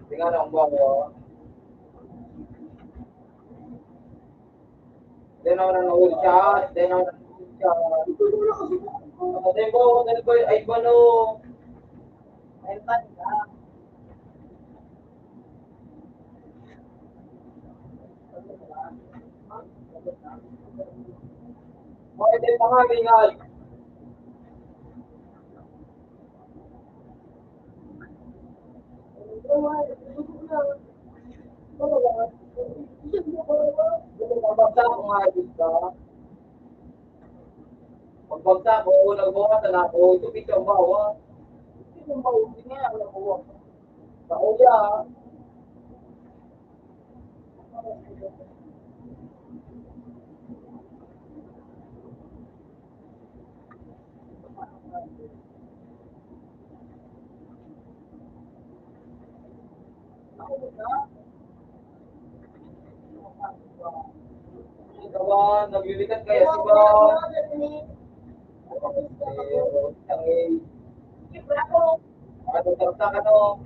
Tingnan ang mga. Then, ang nanood siya. Then, ang nanood siya. Then, po, then, po, ay, bano. Ay, bano. Mga ito yung mga ringal. Pagbagsak ko nga, Diyos ka. Pagbagsak ko, nagbukas na ako, ito, pitsa ang bawa. Ito ang bawa, hindi nga, ang nakuha. Sa kuya, Ikaw ba, naglilikat kaya si ba? Ang ano, tarta ka, no?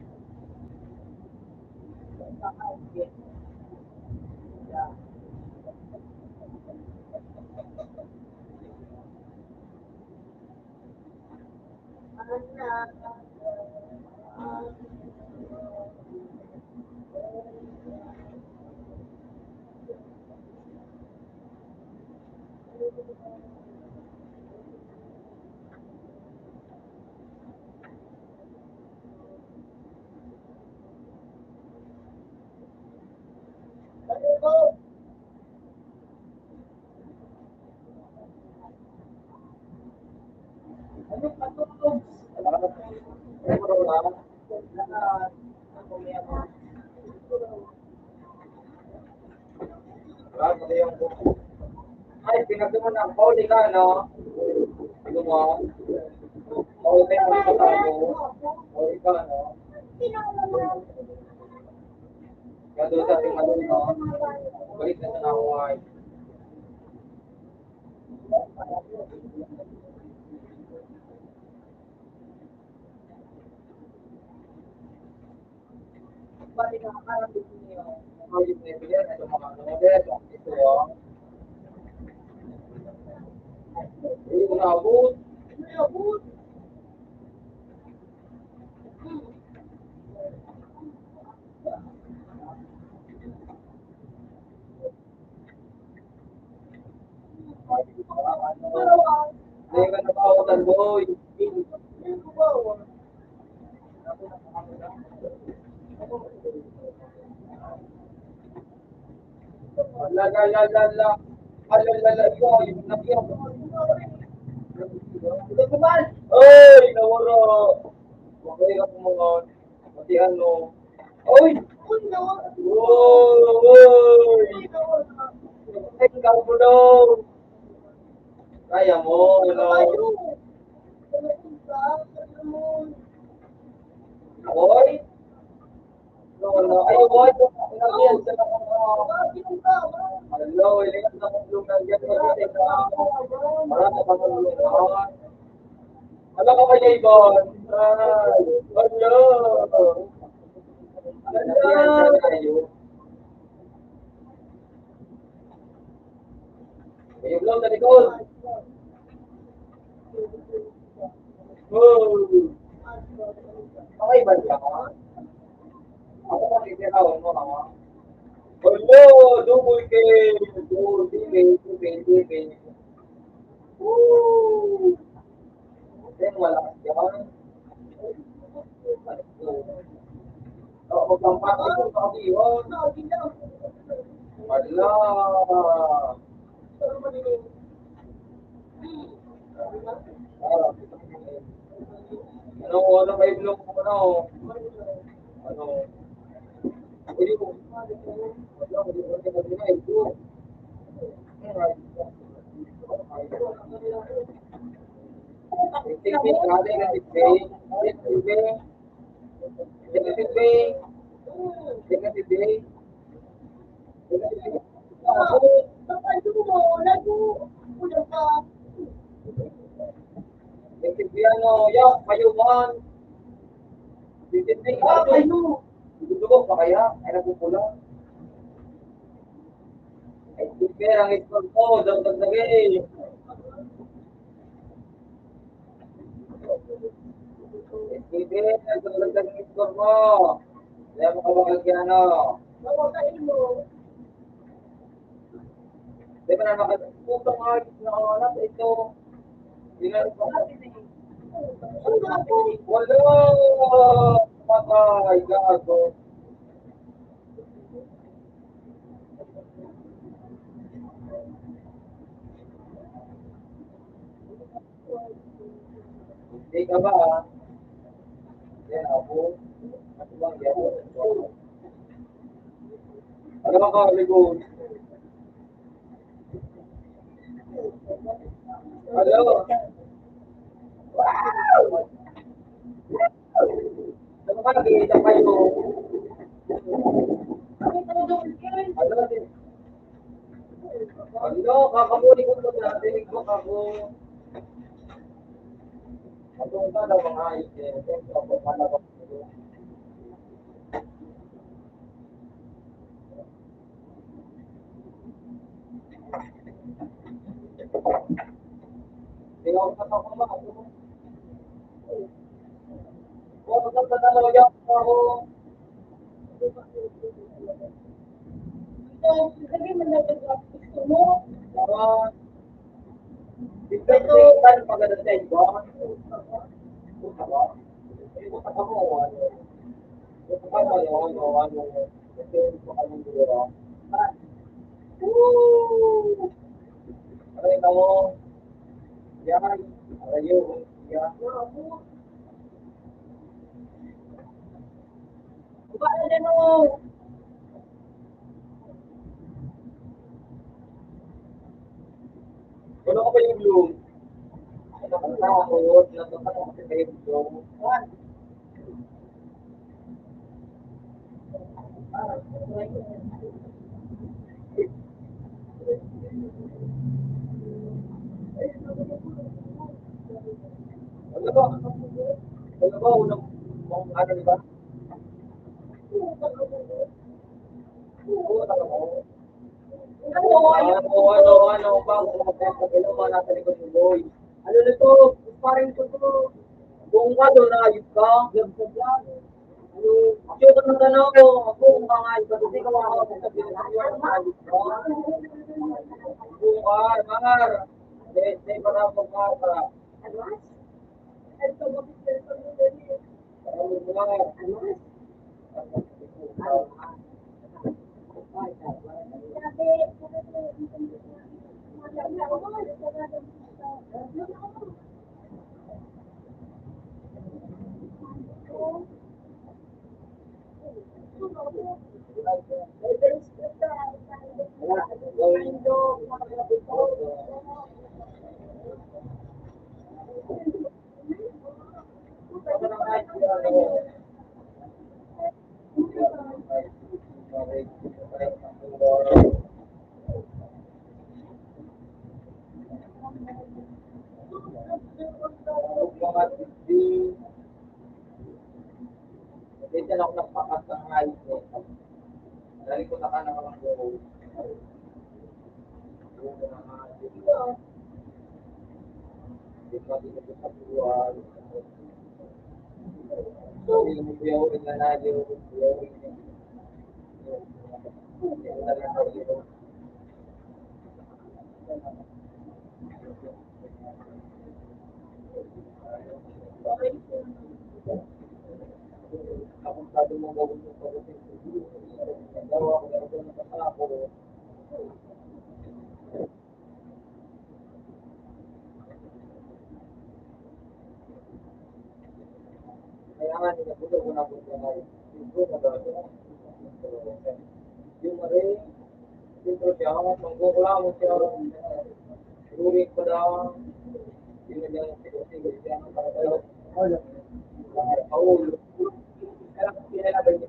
Ay, pinagduman ang pauli ka, no? Ano mo? Pauli ka, no? Pauli ka, no? Kaya doon sa ating ano, no? Balik na sa nahuay. La, la, la, la, la. Ay, la, la, la, ikaw, yung nakiyaw. Ay, nawala. Okay, ako mga, pati ano. Oy! Oy! Oy! Ay, kamo daw. Kaya mo, ano? Oy! No, no. Ay, oy! Hello, ilingat na kong lugar yan. Wala na bang lugar? Wala ka kaya, Ivan? Ay, wala. Wala. Ayun lang, sa likod. Oh. Okay ba siya? Ako pa, titirawan mo, ha? Hello, double kill. Double kill, double kill, double kill. Woo! Then, wala ka dyan. Oo, magpampat ito, pag-iwan. Wala. Ah. Ano, ano kayo, Blong? Ano? Ano? Ayun. Wala, wala, wala, wala, wala. Tingin, grabe, grabe, grabe. Grabe. Negative, eh. Negative, eh. Negative, eh. Negative, eh, ano, yak, mayuman. Negative, eh, ah, kayo. Gusto ko pa kaya? Ay, nagpupula. Ay, super ang score ko. Dagdag na, eh. Sige, nagdagdag ng score mo. Kaya mo kabagag yan, ano? Di ba na maka-, Putang ayos na oras ito. Ilan pa? Wala! Patay, gago. Hindi ka ba, ah? Yan, ako. Ano ba ka, Rigo? Hello. Wow! Ano ba, nag-iisa kayo? Ano, ano, kakamuling ko po na, dinig ko, kako. Katong ka daw, mga ite, katong ka daw, mga ite. Aray, nako. Yan. Aray, yun. Yan. Babae na, no? Wala ka pa yung blue. Ay, nakatakot. Natatakot ka yung blue. Ano ba? Ano ba? Unang, ano, di ba? Oo, ano, ano, ano, ano, ba? Ano ba? Ano ba? Nasa likod mo, boy. Ano na to? Parang ko to. Buong ka doon, ayos ka. Vlog sa vlog. Ano, ayos ka na tanaw ko. Ako, kung mga ayos ka, kasi gawa ka sa vlog, ayos ka. Buong ka, mahal. Hindi, hindi pa na pagkata. Ano? Ano? Ito na ako nagpakat ng ayos mo. Dali ko na ka na walang buko. Kaya nga, hindi na po ito, wala po ito, wala po ito. Yung mali, siyempre siya, mangkukulangon siya. Ruri pa daw. Yun na lang, sigo-sigo siya. Paul. Kaya, kaya,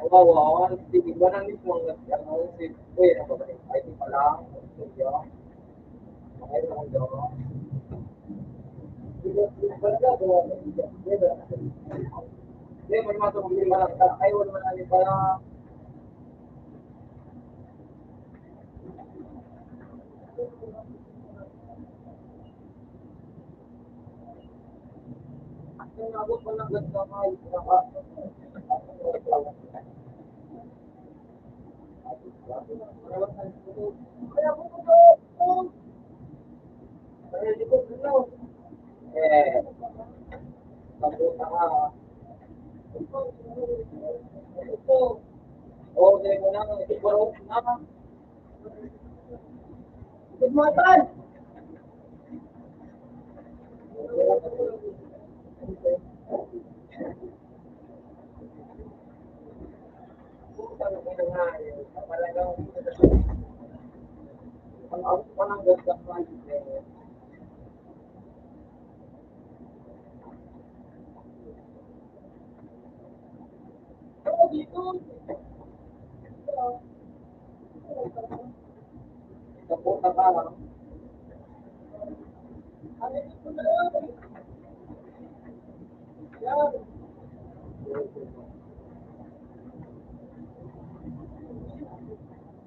Wawa, si Tigbanan mismo ang nag-, ano, si, uy, ano ba ba? Ay, di pala. Ay, ano ba? Hindi, may mga tumuli pala. Ay, wala naman, ano pala. Good morning.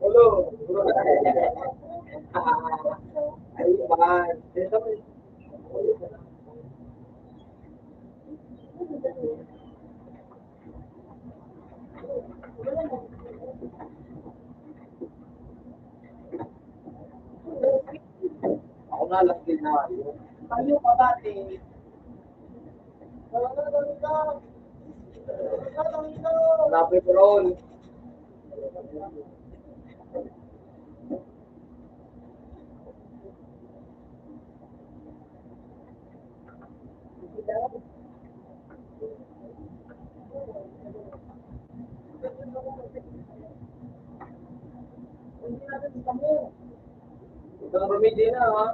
Hello. Ay, man. Ako na lang din na. Tayo pa dati. Lapit ron. Ito na, pamili na, ha?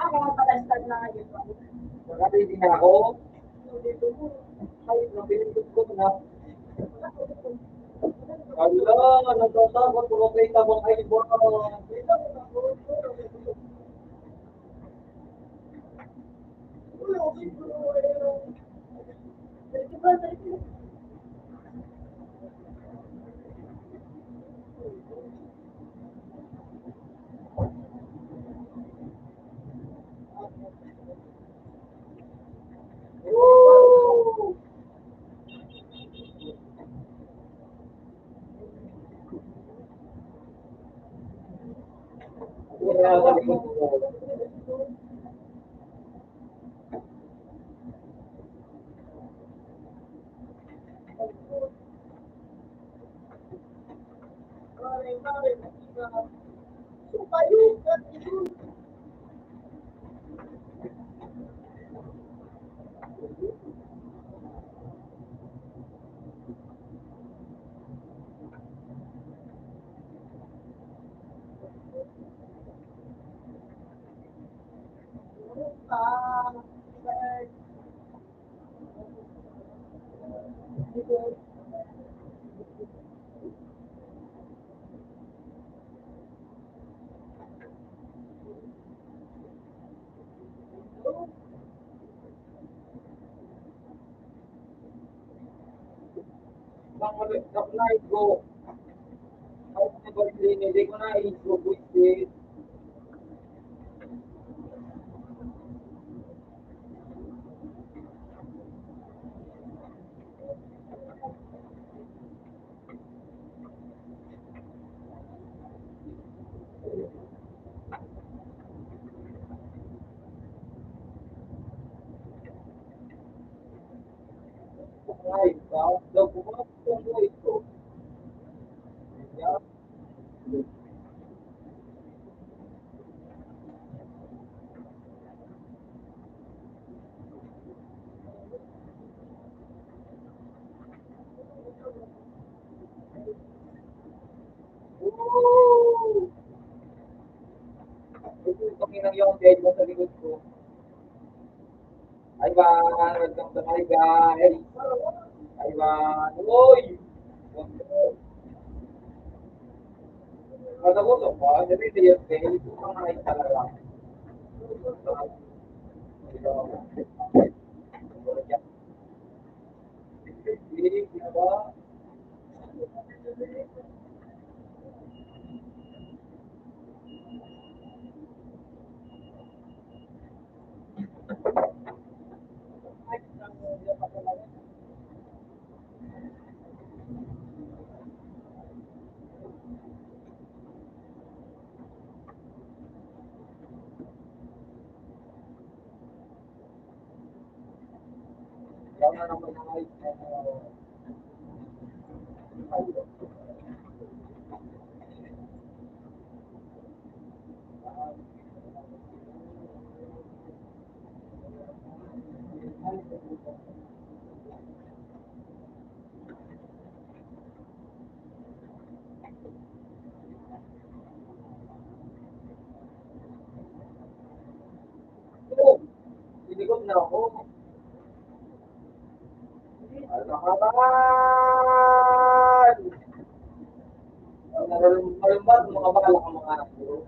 Ako, ang patastag na ngayon. Nakapili na ako. Ay, napindot ko na. Hala, natatakot ko kay tabang ay ba? Bang ulit, kapnay ko. Ay, nabalik din, hindi ko na i-go, buwisit. Ito yung Panginoon yung dead mo sa likod ko. Aywan, welcome to my guys. Aywan, uy! Matagutom ba? Dali na yun, guys. Ito ang mga talaga. Oh, sinigot na ako. Alakaran! Malumbat, mga balak ang mga anak ko.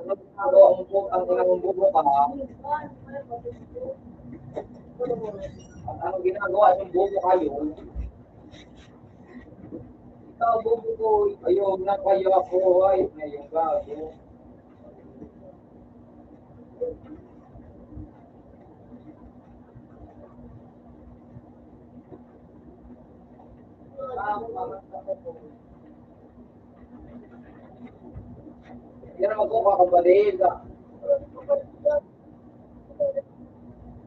Ano ginagawa mo po? Ang ginagawa mo po ba? Ang ano ginagawa ng bobo kayo? Ikaw, bobo ko. Ayun, napaya ko. Ay, na yung gago. Yan ang magkukuha kang balita.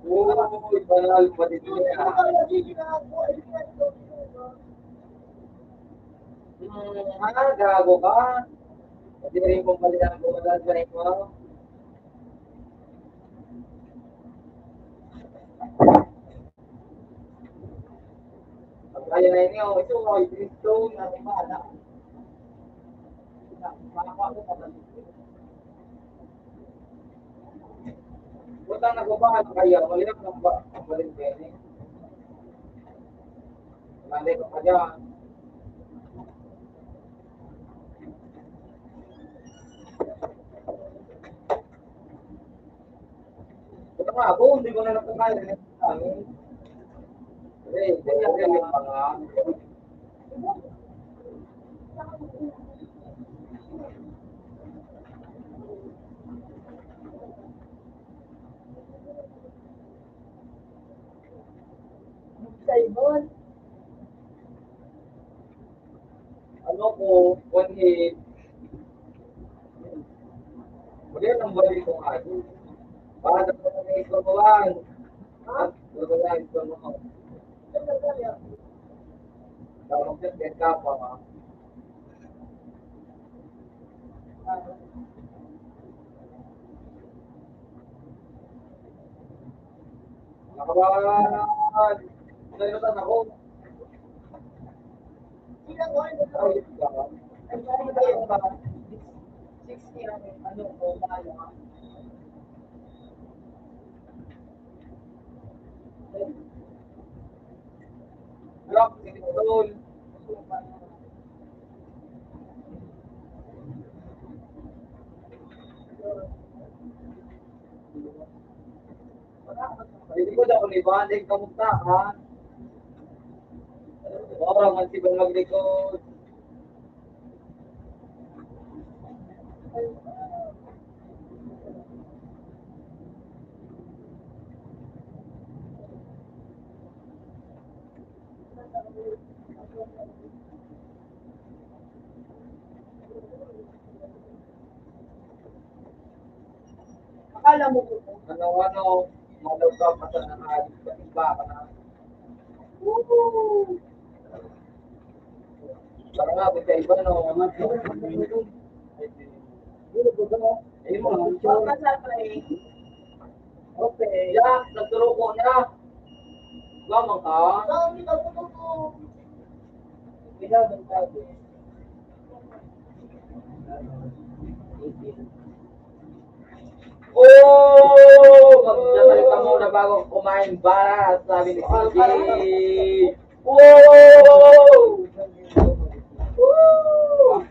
Uy, banal pa din yan. Hmm, ha? Gago ka? Pwede rin kong balikan ko, madal pa rin ko. Pagkaya na inyo, ito, oh, ito, ano ba, anak? Puta, nagbabahan kaya, mali lang ang ba-, ang balik kayo, eh. Mali ka pa dyan. Ito nga ako, hindi ko na napakain. Eh, kaya yung mga Simon. Ano ko, one eight. Wala nang balik ko nga. Baka na po na ikaw ko lang. Ha? Wala na ikaw ko lang. Tawag ka, ka pa, ha? Nakabahan! Nainutan ako. Ay, ito ba? Ay, ano ba yung ba? Sixty ang ano, o, mahal, ha? Rock, sige, tol. Hindi ko daw ni Balik, kamusta ka? Ora man si Bal maglikod. Akala mo po, ano, ano, malaw ka pa sa nangalit sa iba ka na. Woo! Para nga, sa iba, no? Ayun, mga picture. Okay. Ya, nagturo ko na. Lamang ka. Kailangan tayo. Oh! Magdasal ka muna bago kumain, bara, sabi ni C J. Wow! Woo!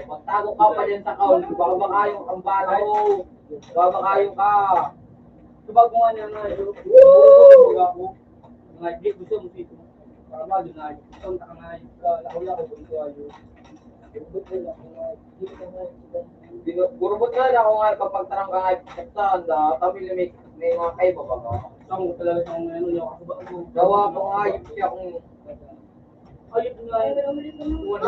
Magtago ka pa din sa kaon. Baka makayo ang bala mo. Baka makayo ka. Subag mo nga niya na yun. Subag mo nga ako. Nga, di gusto mo dito. Para ba, yun nga, gusto mo na nga, sa lakaw-lakaw, gusto ko yun. Gurubot nga na ako nga kapag tarang ka nga, sa anda, kami na may, may mga kaiba ba ka? Saan ko talaga sa mga ano, yung ako ba? Gawa ko nga, yun siya kung Ayun nga, yun. Wala.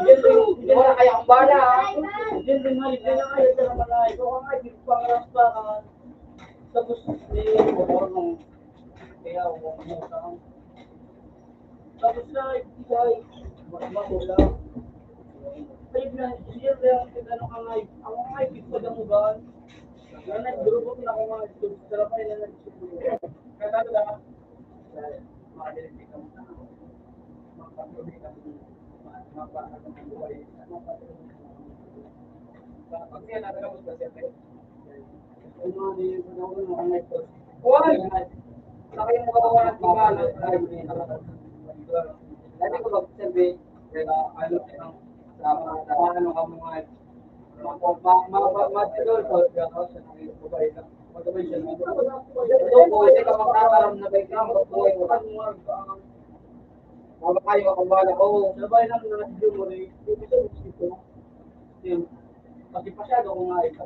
Yan, yan, yan. Wala kaya akong bala, ah. Yan, yan nga, yan nga, yan nga, mga ikaw ka nga, di ko pangarap pa, ah. Tapos, eh, ako nung, kaya ako, ano, sa, tapos na, ibigay, mas magulang. Ayun nga, yan, yan, yan, ano ka nga, ako nga, di ko pagkamubahan. Yan, nagdurubot na ako nga, sarap ay na nagsusulo. Kaya talaga, Mabakayo akong bala ko. Sabay lang na video mo rin. Ito, ito. Kasi pasyado ko nga ito.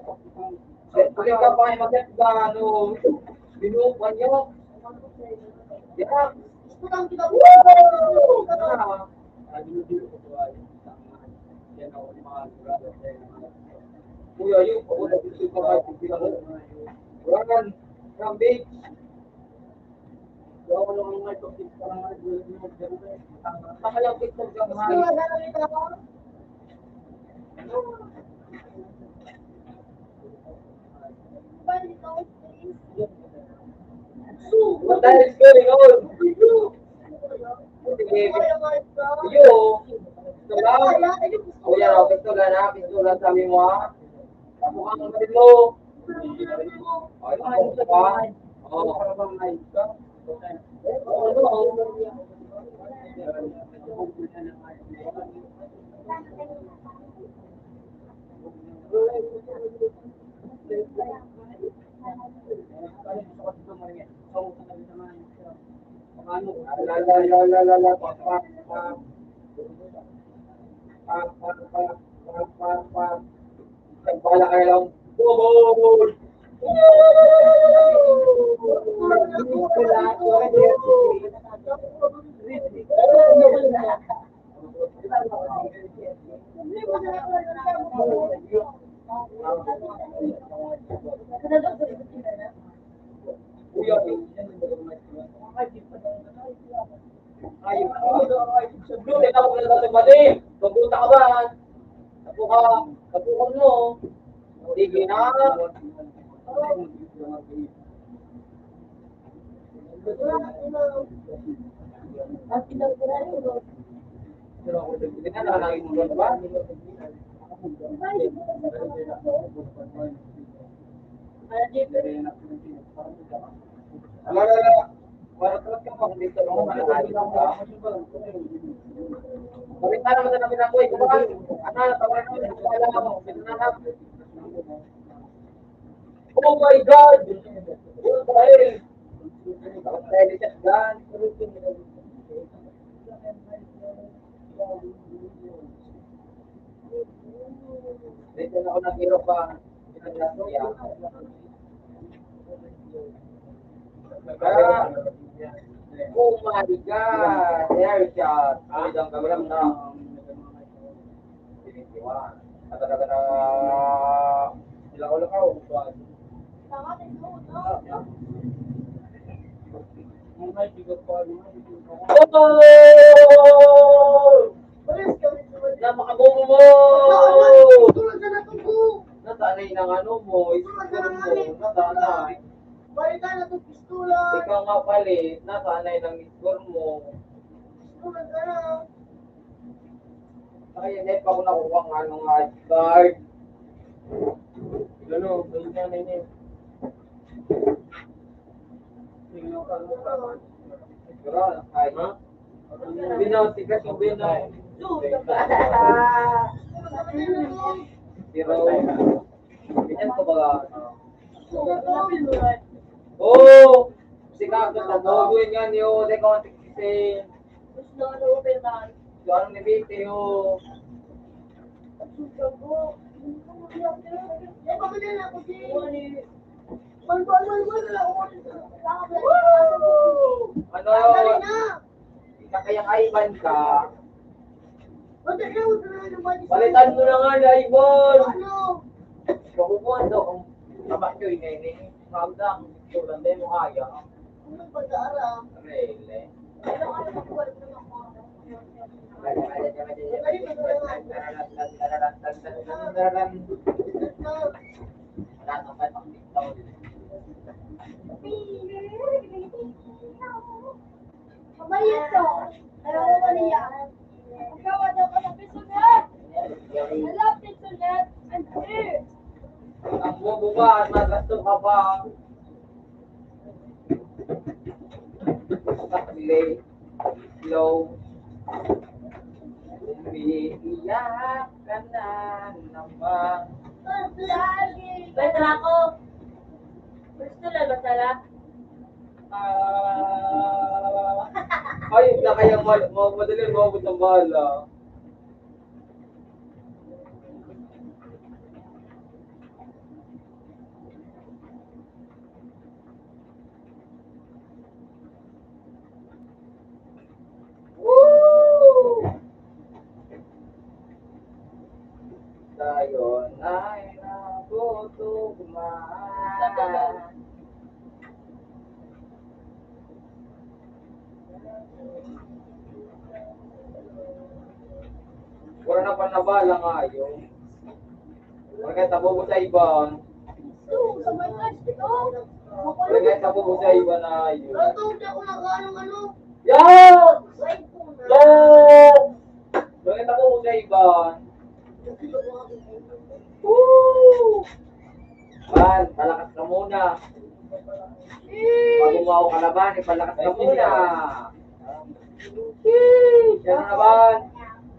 Pag ikaw pa kayo mag-, ano, binukuan nyo. Yeah. Gusto lang kita. Woo! Ah, binubuo ko po ay. Yan ako, mga sigurado. Kuya, yun, ako na gusto ko nga, Run, run, bitch. What the hell is going on? Sige. Iyo. Pistola. O yan, o, pistola na, pistola sa amin mo, ha? Mukha ng kapatid mo. Ay, ano ka? Oo. Nagpala ka na lang. Boom! Ay, ay, ay, sabi, tinawag na natin mali. Pagpunta ka ba? Tapo ka, tapukan mo. Sige na. Sige na, nalagay mo ba? Ala, ala, ala. Para talaga ka, pag dito, no? Balik na naman na namin ako, eh. Kumbaga, ano, tawag na namin, wala na ako. Ito na lang. Oh my God! What the hell? Tapos tayo ni Chef Dan. Dito na ako nag-irok pa. Ah, oh my God! Air shot! Ay, dang kagulang na. Sila ko lang ako. Oh! Napakabobo mo! Natanay ng ano mo, score mo, natanay. Ikaw nga pala, natanay ng score mo. Ay, hindi pa ako nakuha ng ano nga, guard. Ano, ganyan na yun. Tingnan ka, ano ka? Siguro, ay, ha? Binaw, tigas yung binaw. Pero, ganyan ko ba? Oo! Si Kato, taboy nga niyo, de konti kasi. Gusto na ako, pero bakit? Yung ano ni Vite, yung Ano? Ika kaya kaiban ka? Palitan mo na nga na, Ivan! Makukuha daw ang taba nyo, inene. Magda, kulang na yung kaya. Really? Mabait to. Alam mo ba niya? Ikaw, ano ka na pisunod? Hala, pisunod. Ang clear. Ang bubuka, nagasto ka pa. Sakli. Slow. Umiiyak ka na naman. Lagi. Petra ko. Gusto na ba sala? Ah, ay, na kaya mal-, ma-, madali, maabot ng bahala. Woo! Tayo na'y nabutog man. Wala na pa nabala nga yun. Wala ka tabobo sa iba. Wala ka tabobo sa iba na yun. Yan! Yan! Wala ka tabobo sa iba. Woo! Ban, palakas ka muna. Bago mo ako kalaban, ipalakas ka muna. Sheesh! Ano na, Ban?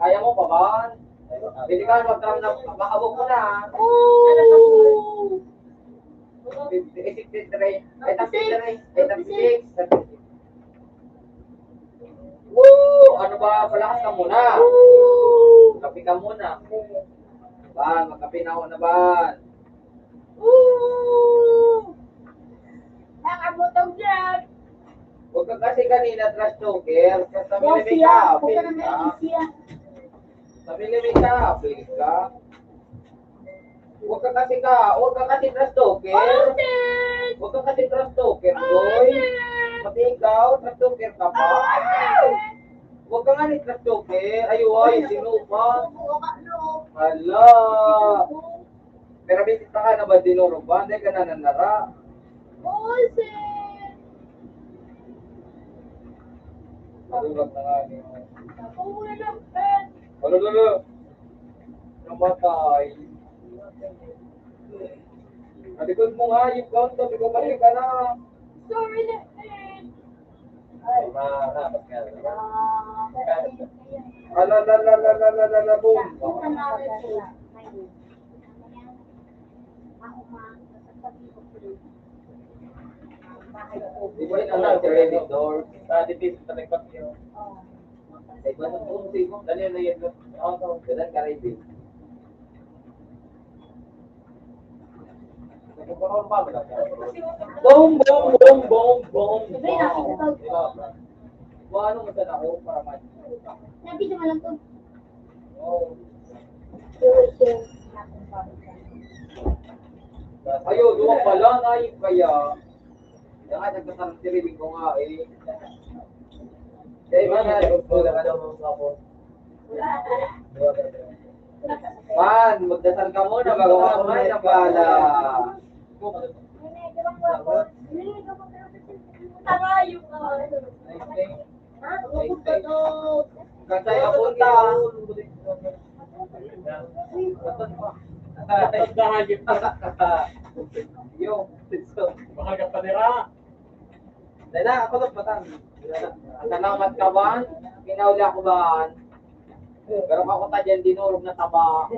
Kaya mo pa, Ban? Pwede ka, mag-drum na, maabot ko na. Woo! Fifty-eight, fifty-three, ay, thirty-three, ay, thirty-six, thirty-six. Woo! Ano ba? Palakas ka muna. Woo! Kape ka muna. Ban, magkape na ako na, Ban. Woo! Nakabutog yan. Huwag ka kasi kanina trash talker. Basta may makeup. Huwag ka na may siya. Pamili may ka, pili ka. Huwag ka kasi ka, huwag ka kasi trash talker. Huwag ka kasi trash talker, boy. Pati ikaw, trash talker ka pa. Huwag ka nga ni trash talker. Ay, ay, sino pa? Hala. Pero bisita ka na ba, Dinoro ba? Hindi ka na nanara. Oy, sir! Magulat na nga niya. Nakuha ng pen. Ano, ano, ano? Namatay. Nalikod mo nga, yung konto, di ko balik ka na. Sorry na, pen. Ay, ma-, ma-, ma-, ala, la, la, boom. Di ba yung alam, sa Reddit, Lord? Sa Reddit, sa nagpapyo. Ay, ba, sa phone, sa imo? Dali na yun, no? Oo, ganun ka, Reddit. Boom, boom, boom, boom, boom, boom. Di ba? Kung ano mo sa laro, para mag- Sabi naman lang to. Ayo, duwa pala, nai kaya. Kaya nga, nagtatang-, tirinig ko nga eh. Kaya ba nga, nagpapula ka daw mga ako? Man, magdasal ka muna bago ka kumain ng bahala. Tangayo ka. Katay ako ta. Yo. Mahal ka pa nira. Dala, ako lang patang. Salamat ka, Ban. Kinauli ako, Ban. Pero ako ta dyan, dinurog na taba.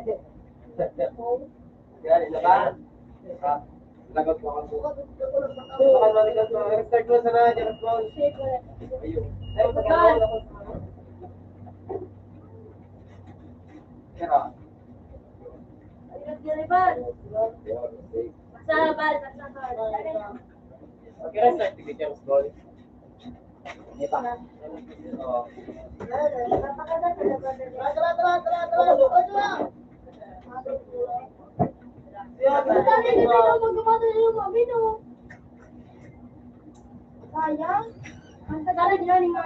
Yan, isa ba? Ah, lagot ko ako. Baka maligas na. Respect mo sana, James Bond. Ayun. Ayun, pagkakala ko. Pero, Basa, Bal, basa, Bal. Okay, respect, James Bond. Sayang. Ang tagal na rin nga.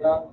Hello?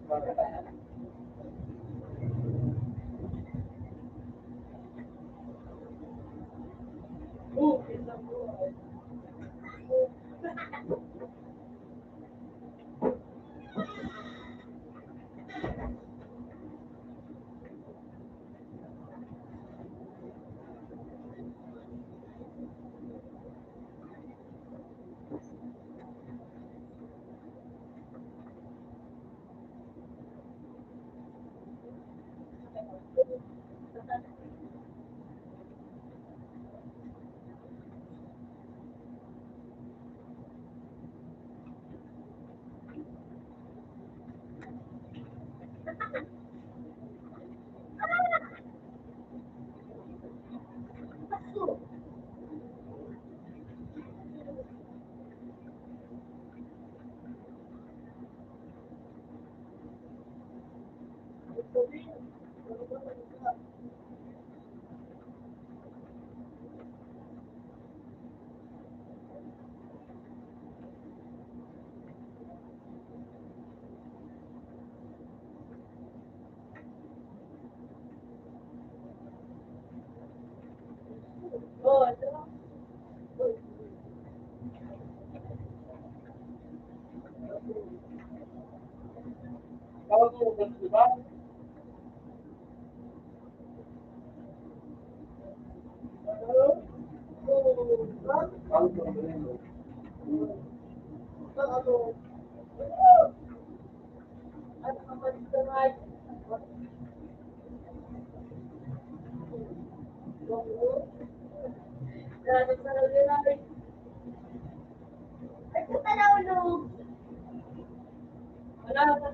Hello?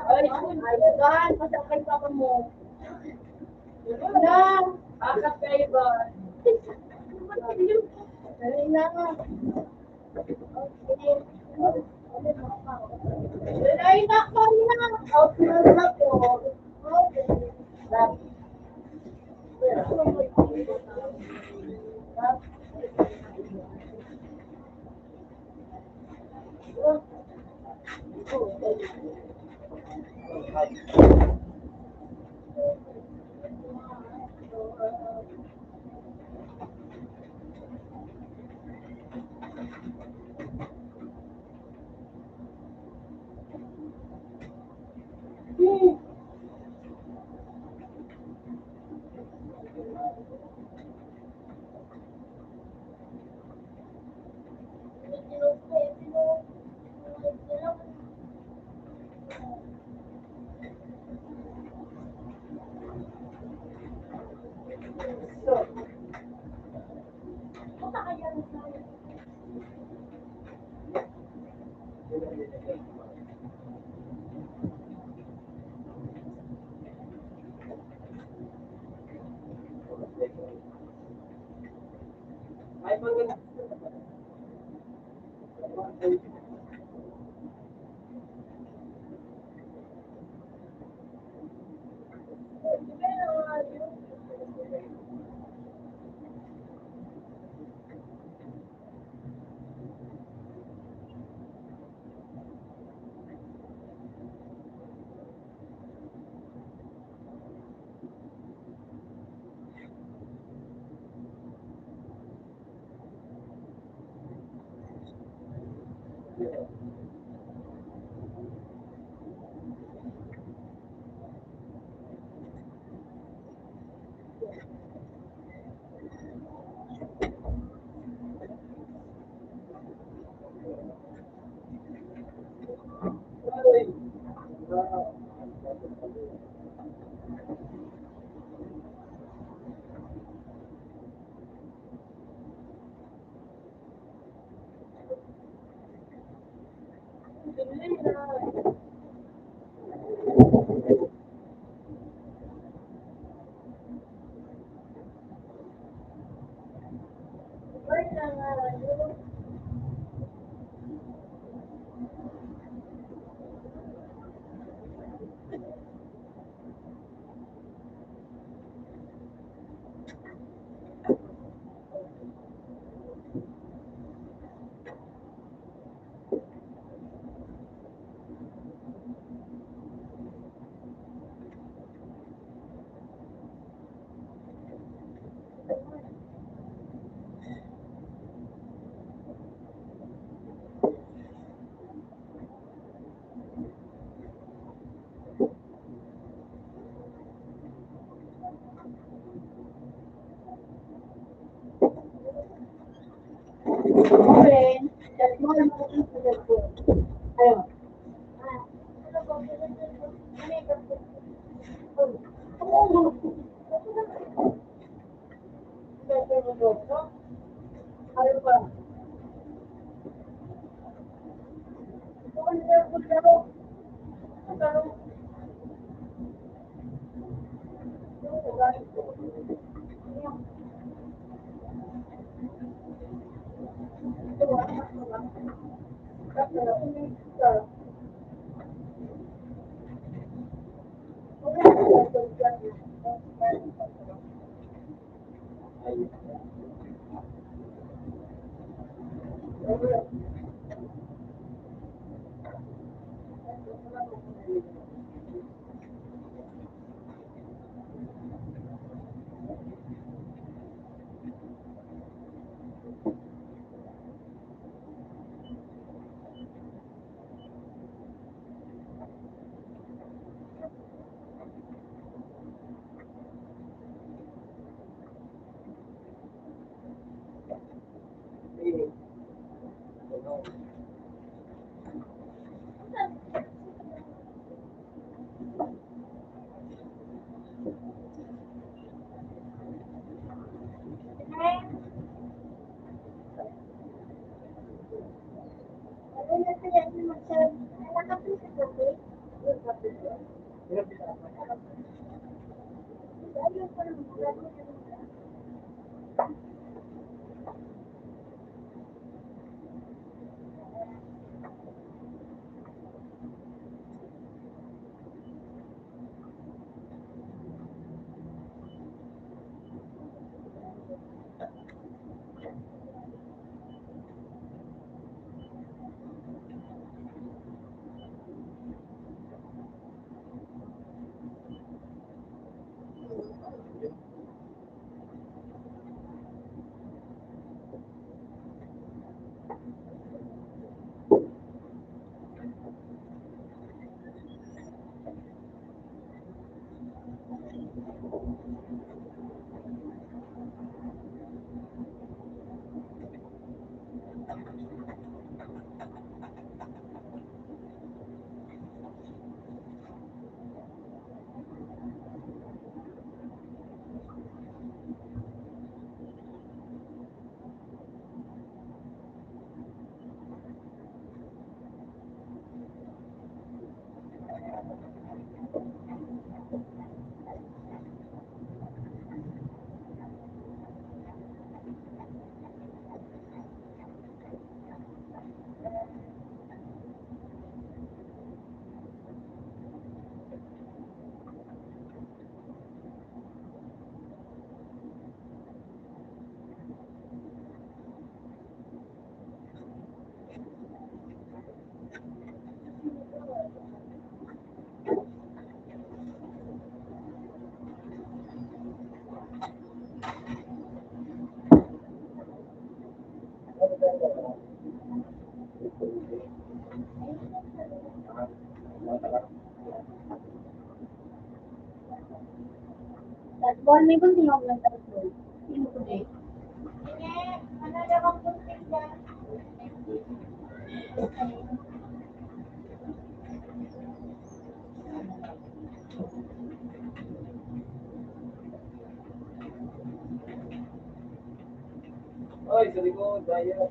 Ay, ay, ay, pasakay pa mo. Na, bakit kayo ba? Dali na. Okay. Dali na, dali na. Okay na po. Okay. Oy, sa likod, daya.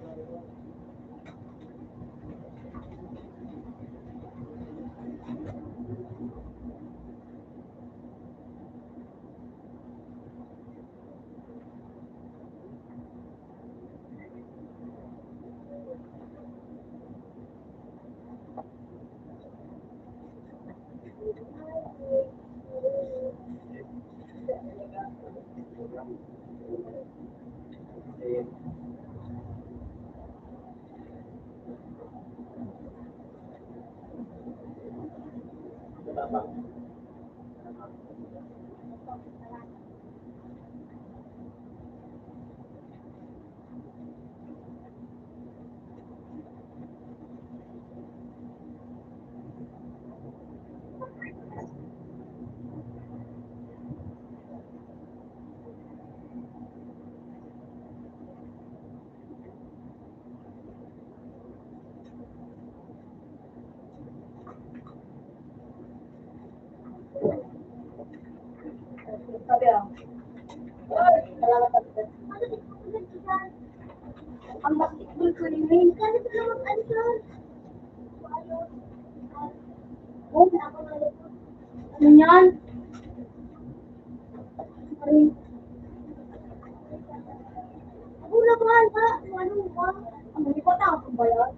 Sabi, ah. Ay, salamat, Pastor. Ang basketball ko rin, eh. Oh, ano yan? Ay. Ako na bahala kung ano ba. Ang ipatapon ba yan?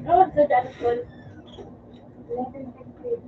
Road to the school. Eleven fifteen.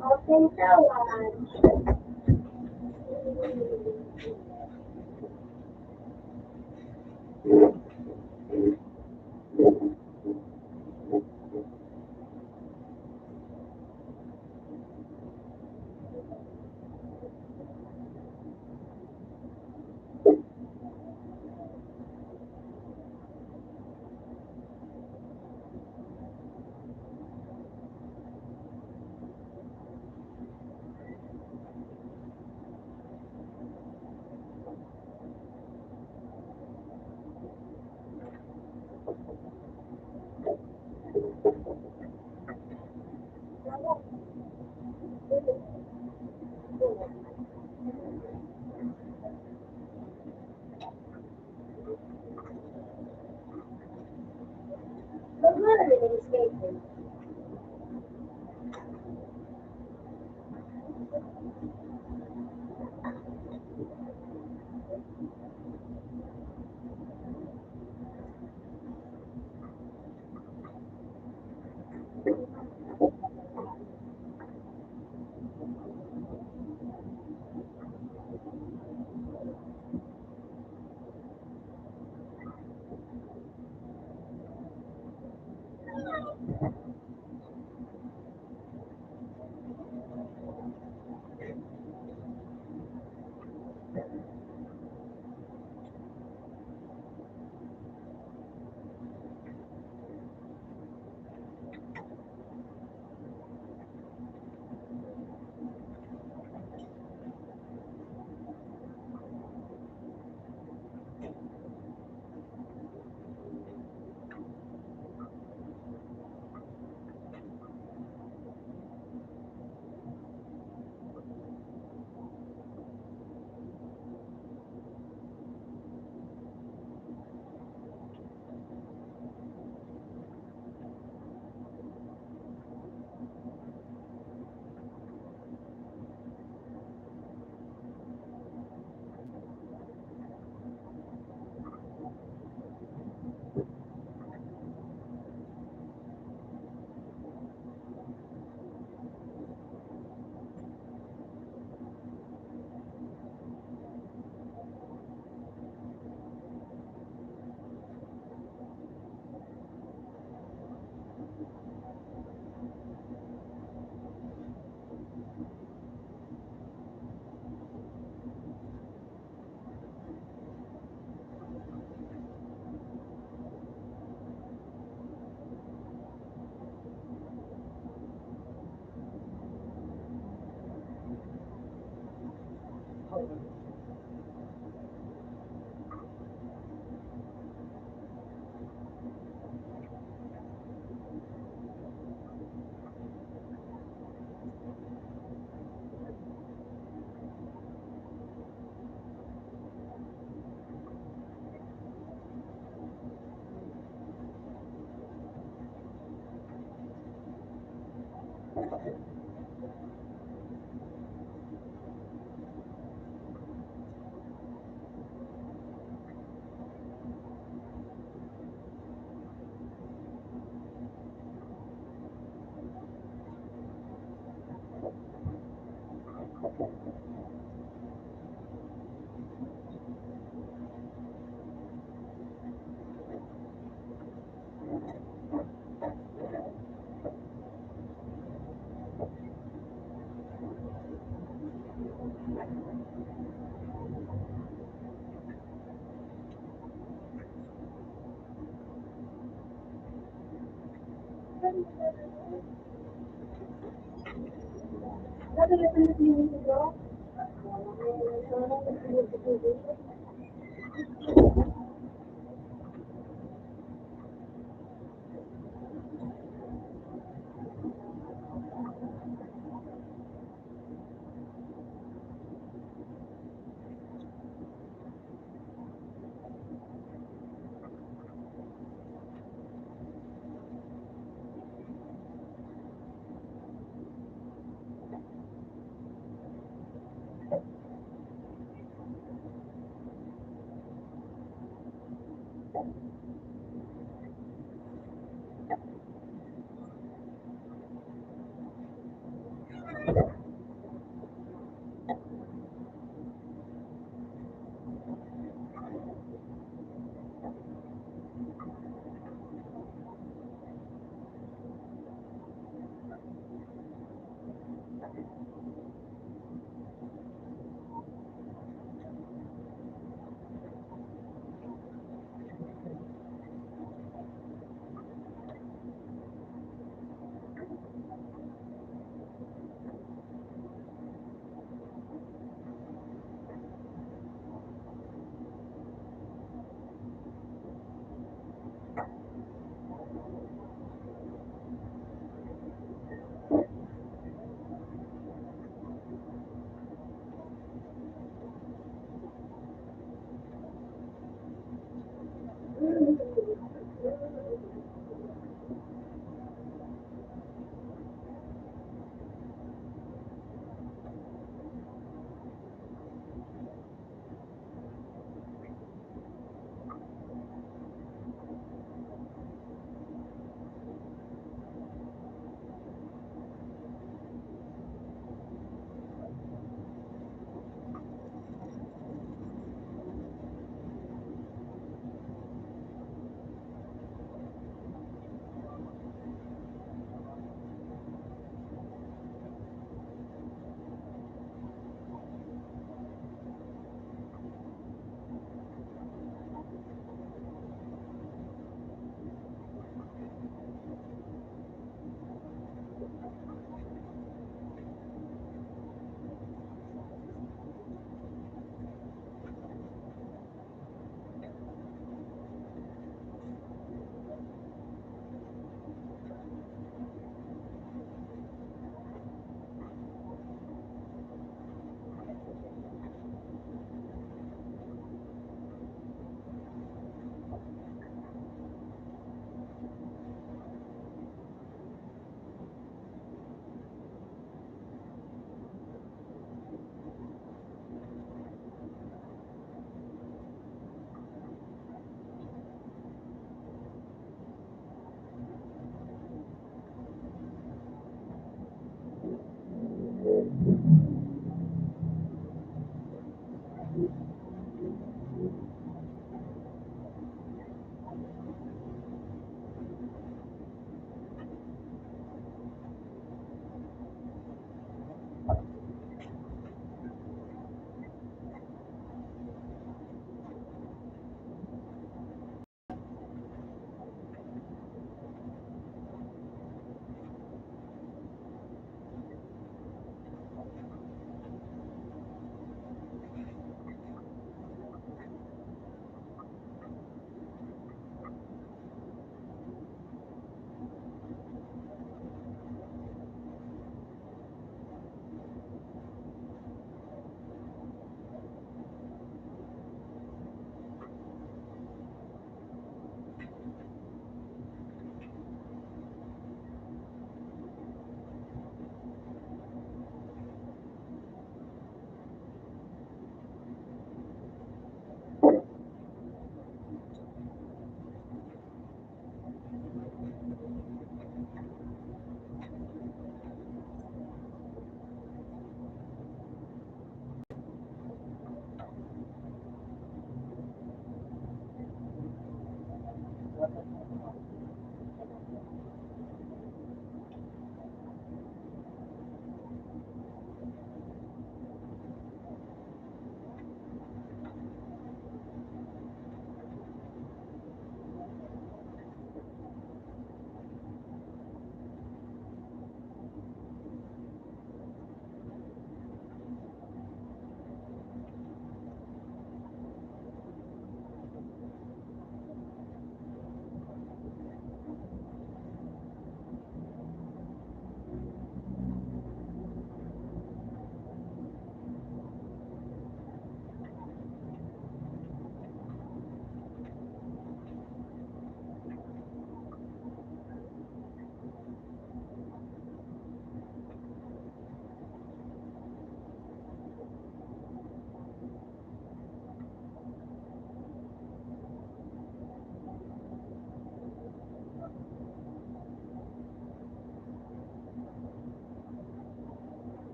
Open tawan.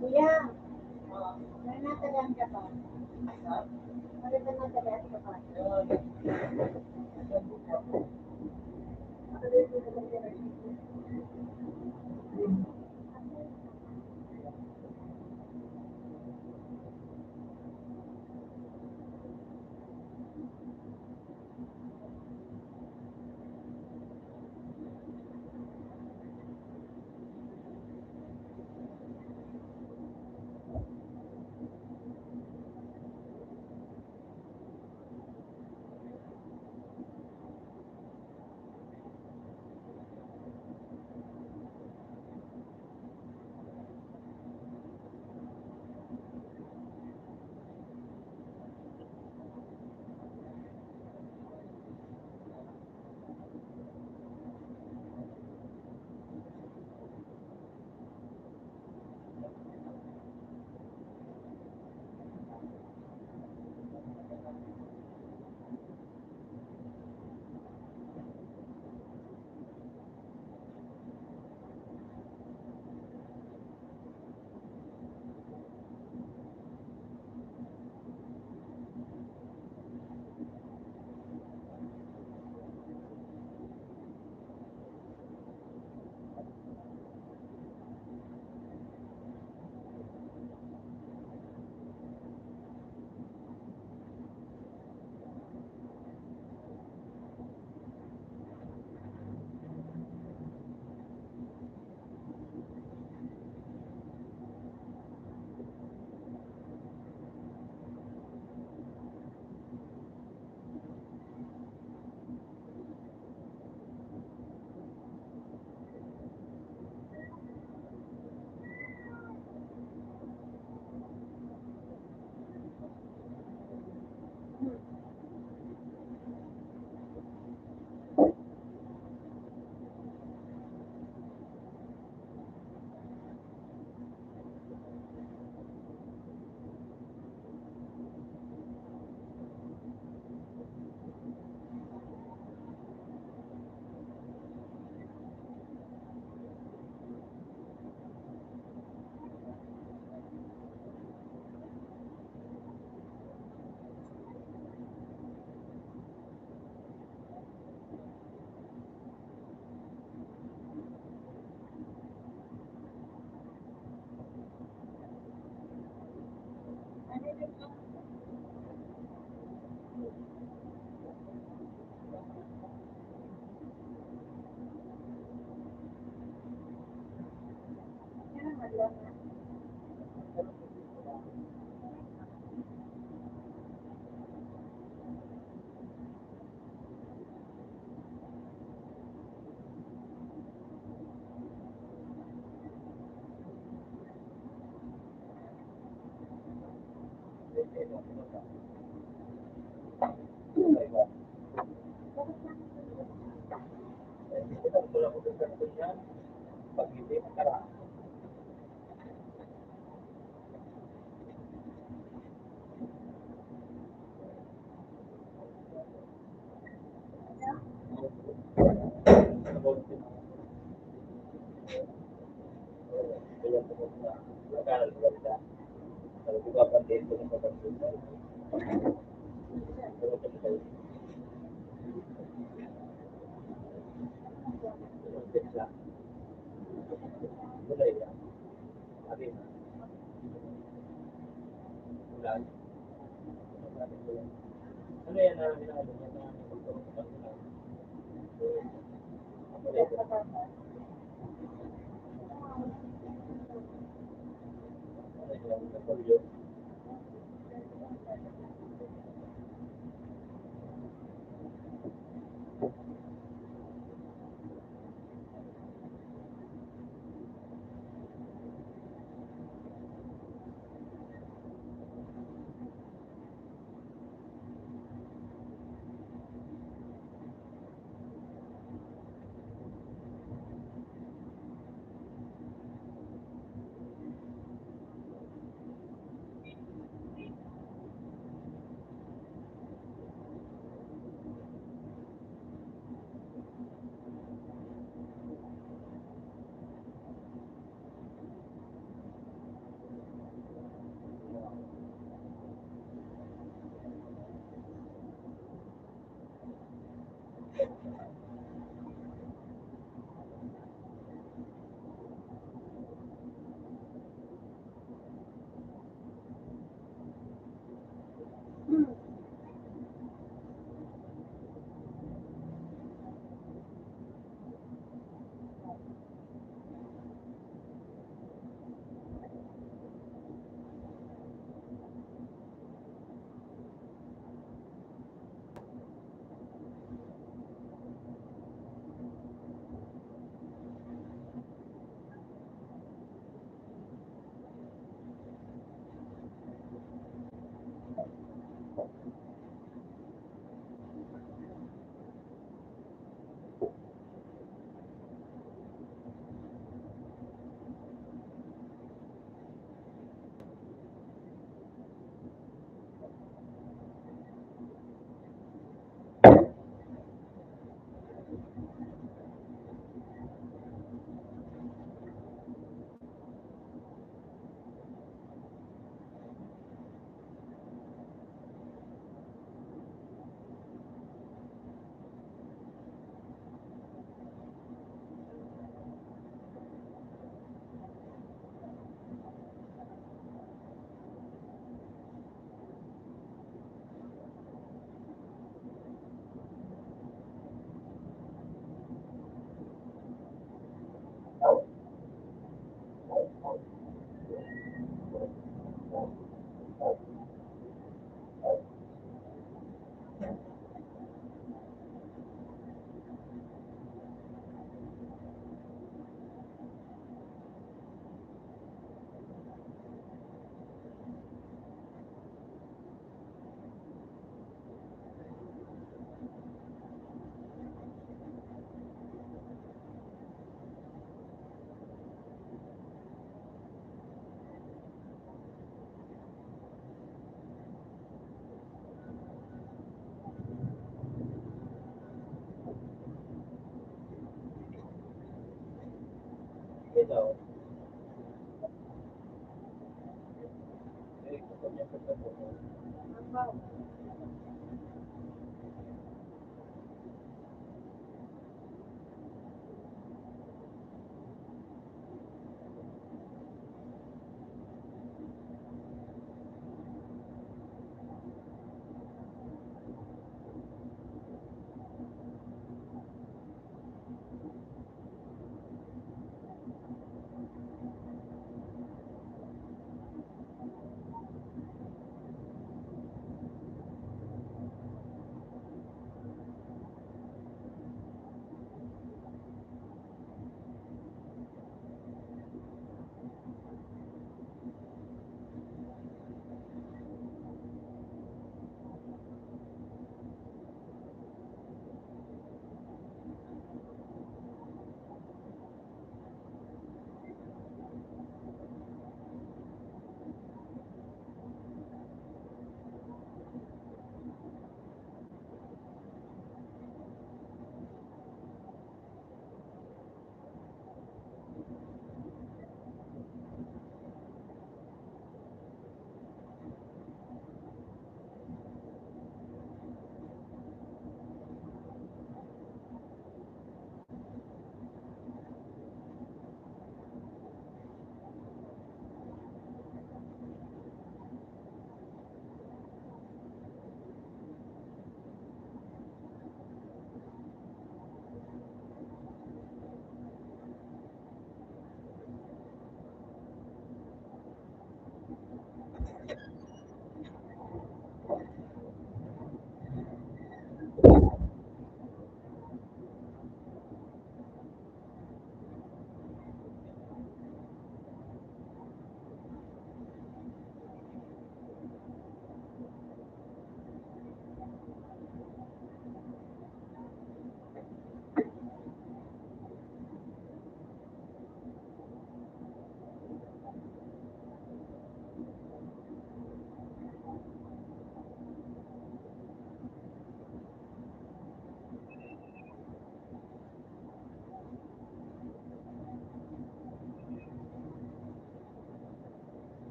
Kuya, may natagaan ka ba? May natagaan ka ba?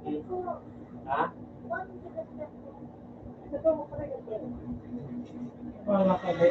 Ha? Mga kabe.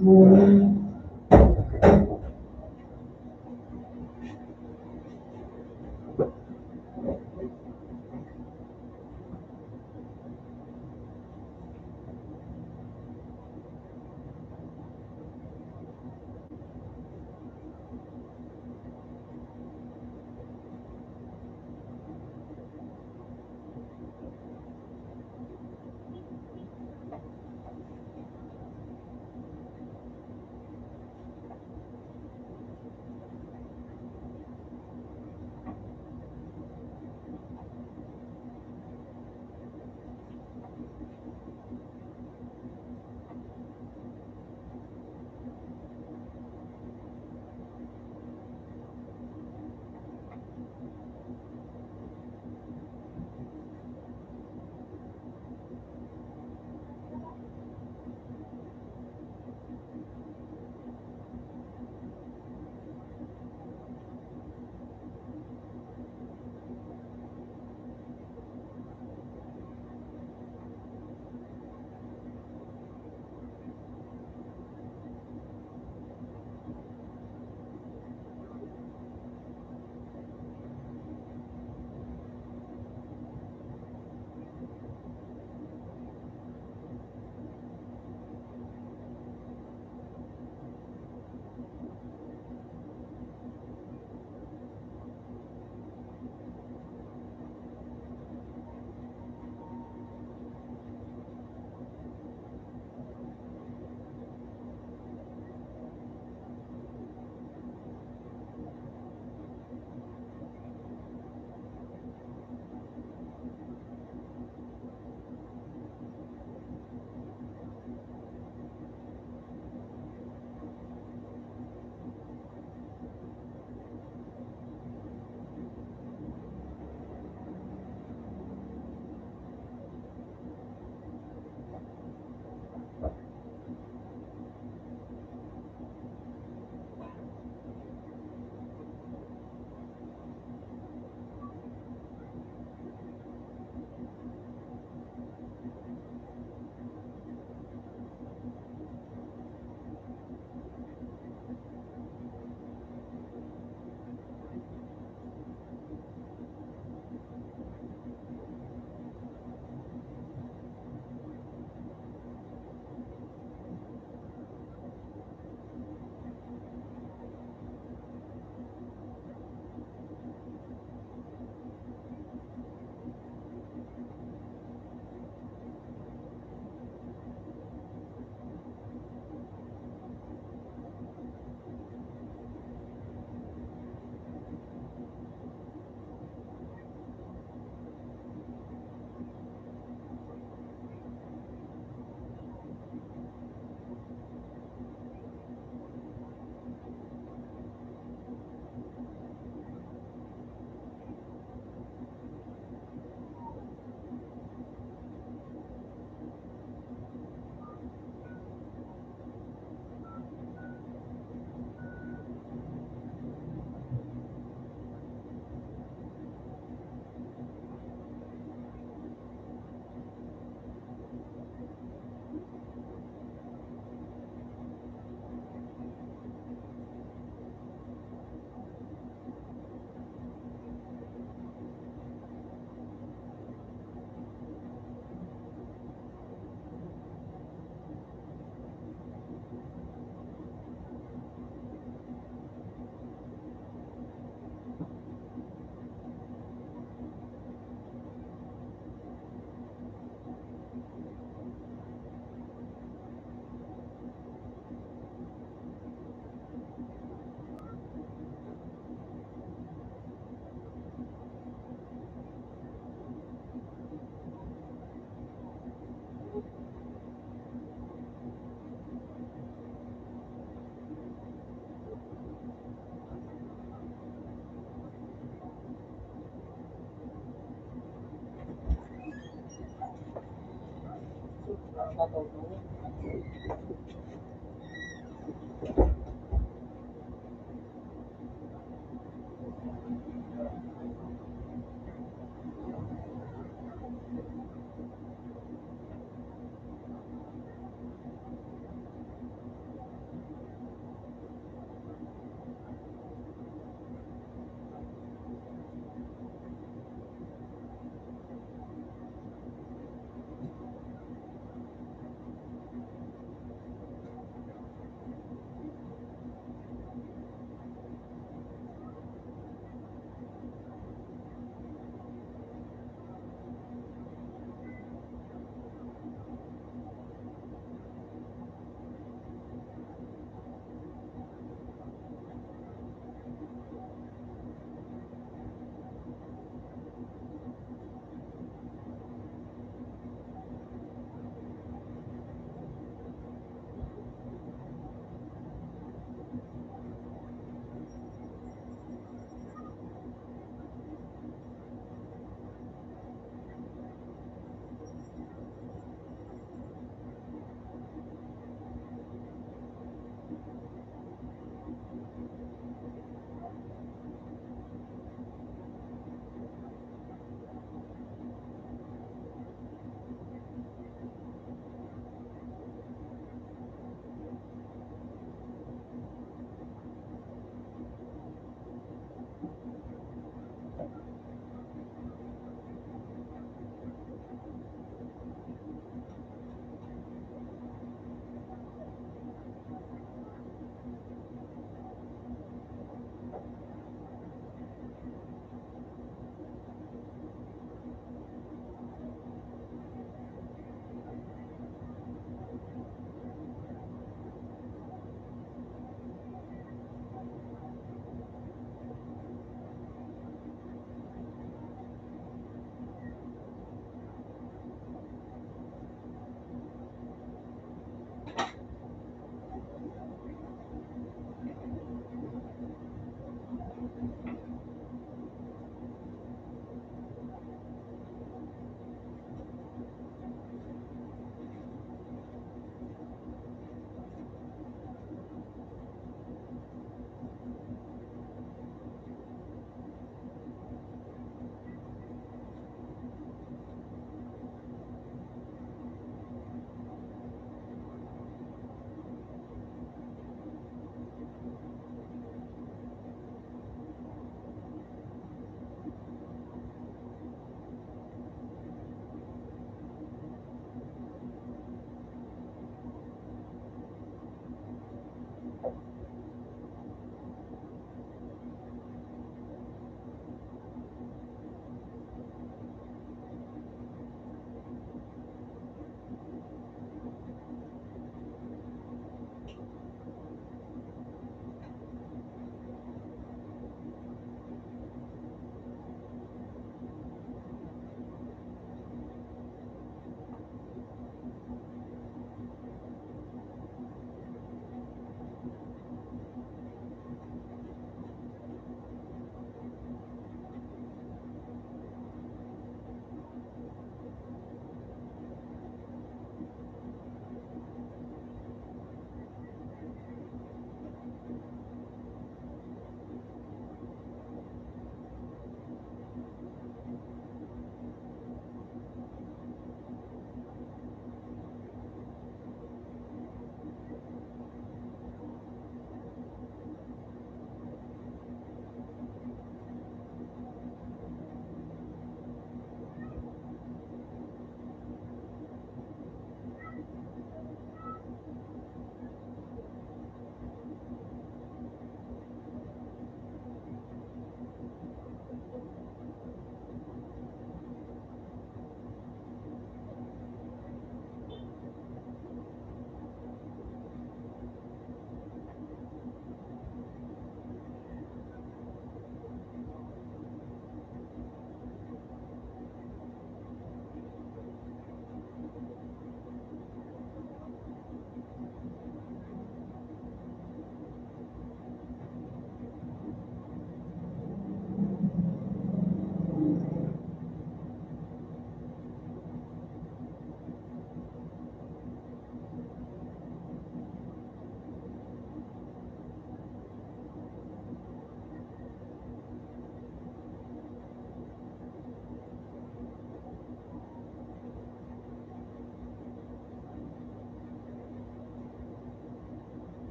Morning.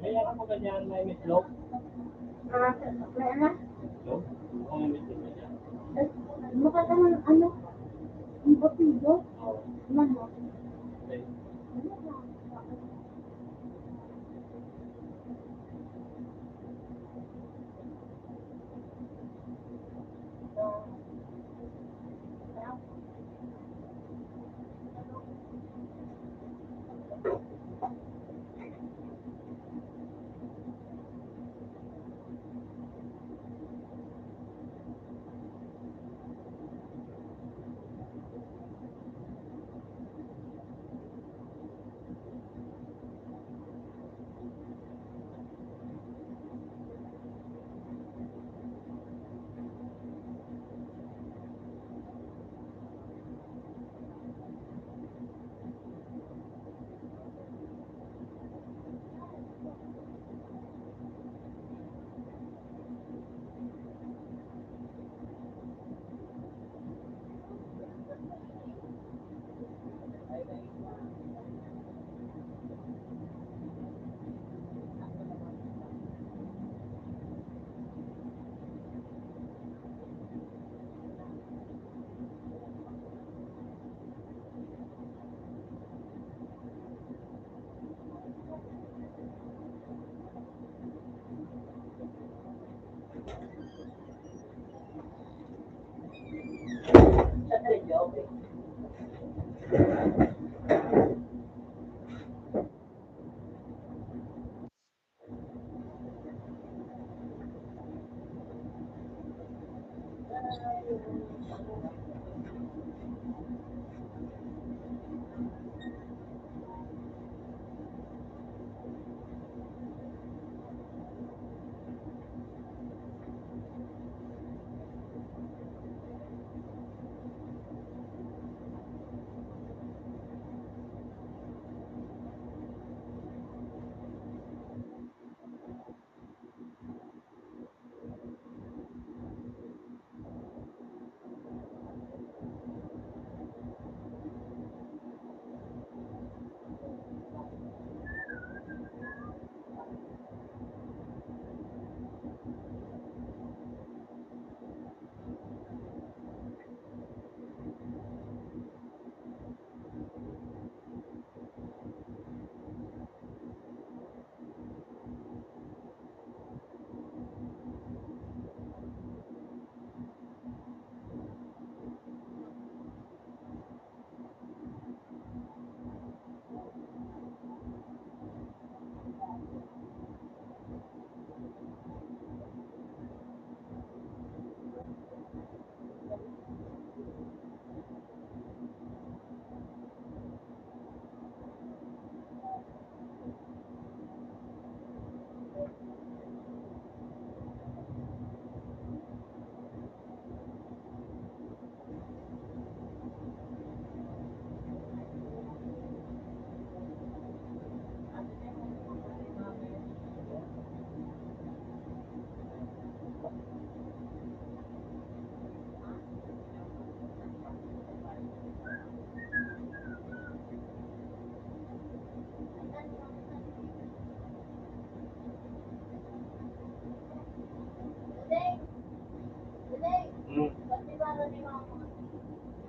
May alam mo ganyan, may itlog? Ah, may ano? Itlog? Kung may itlog na dyan. Mukha ka ng ano? Ang batido? Oo. Ano? Okay. Hmm.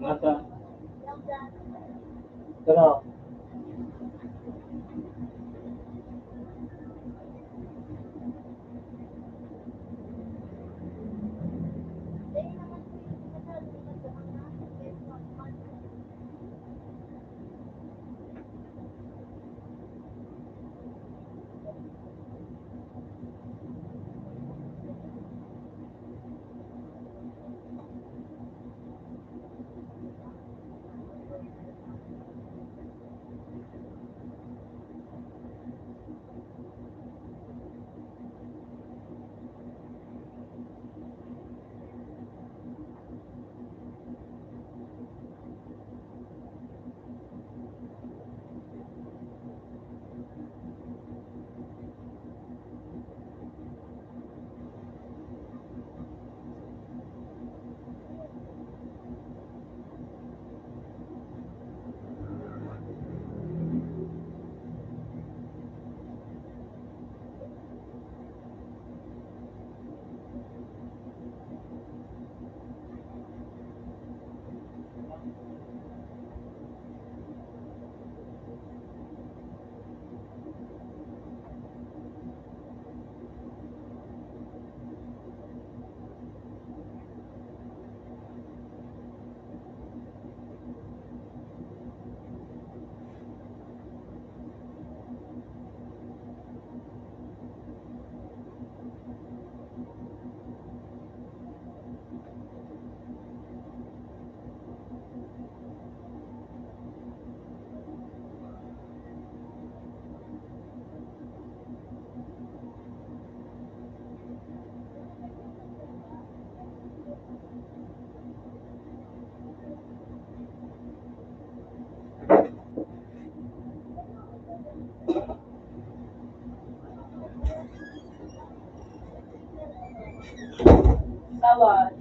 Nasa? Ito na. Tawad.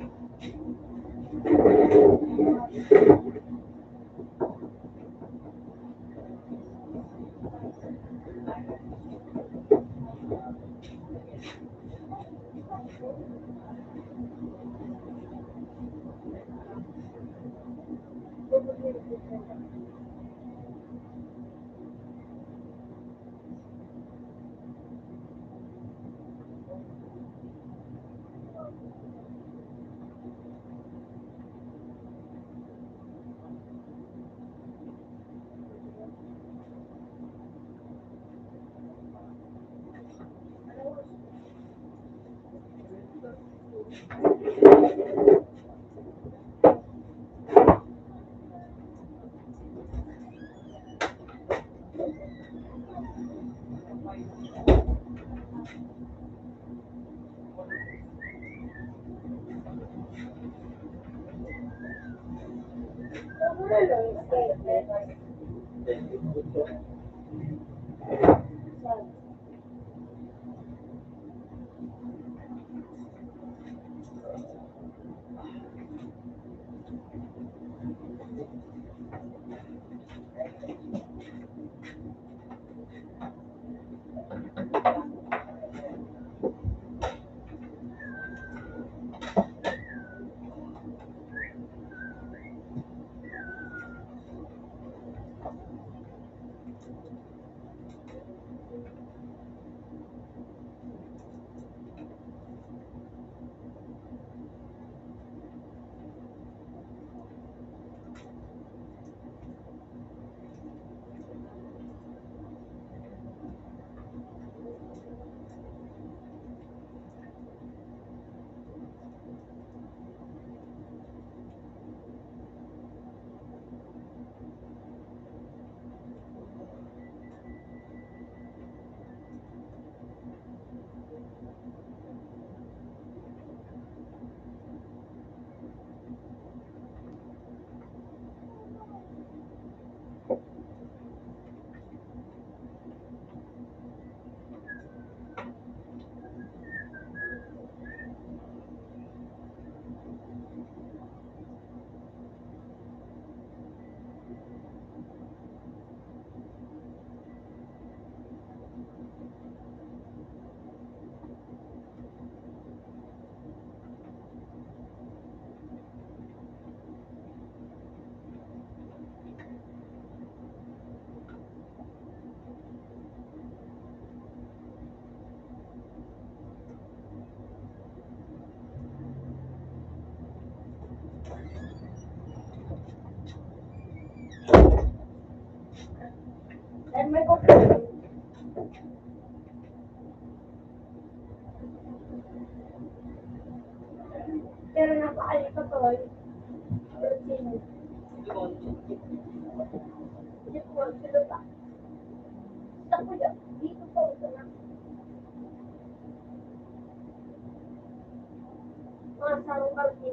Pero napakali ko to, eh. Pero sino? Hindi ko sila pa. Ako, dito pa ito na. Mga sarong kami.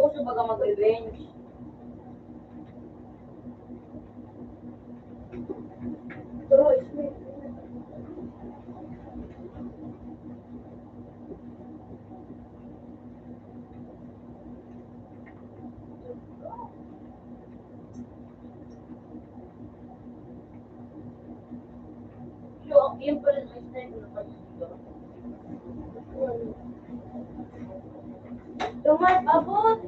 Uso baga mag-revenge. True, sweet. Tumas, abot!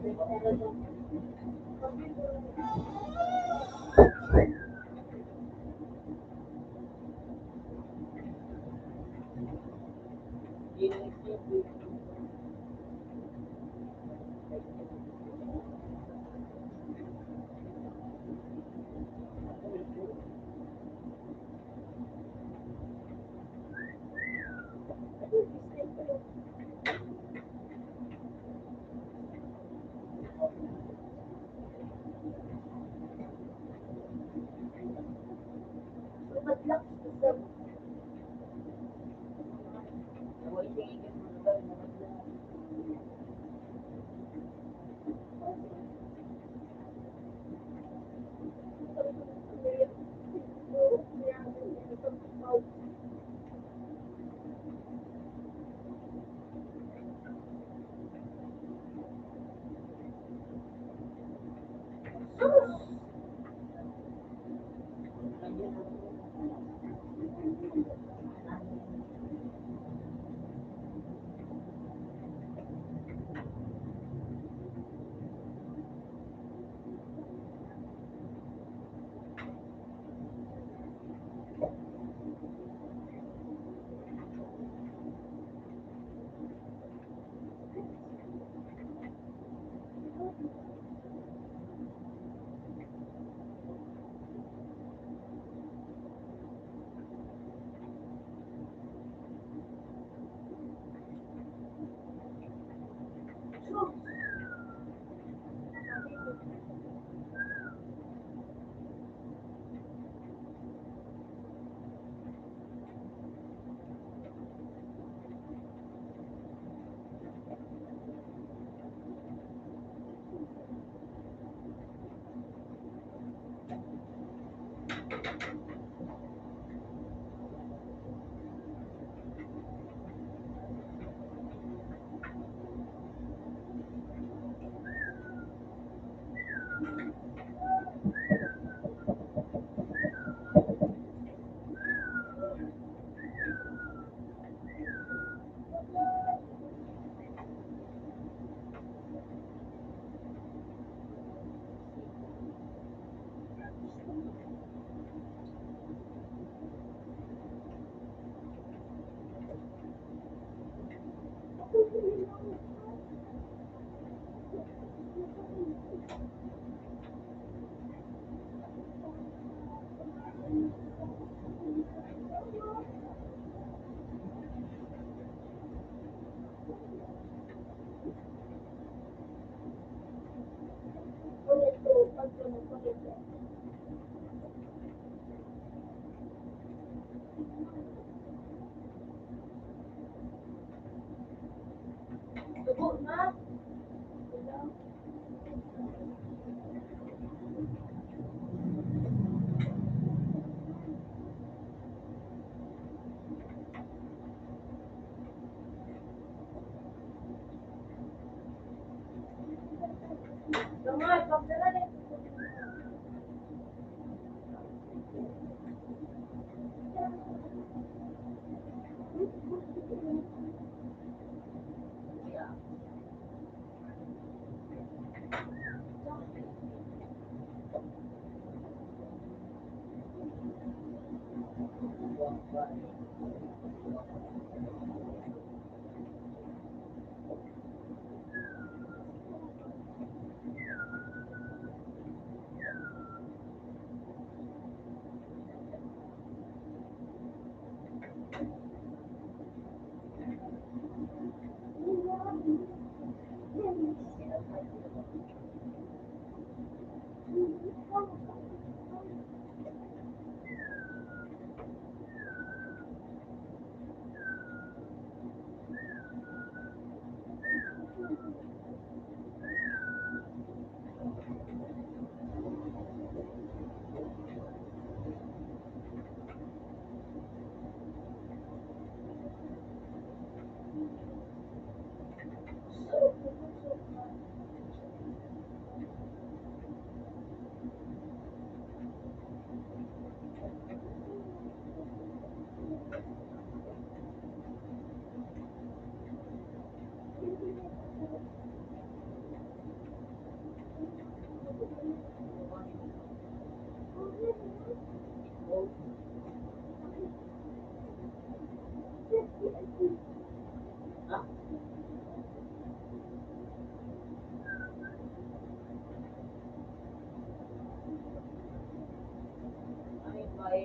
Ano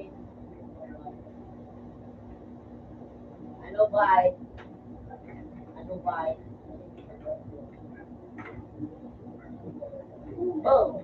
ba? Ano ba? Oh.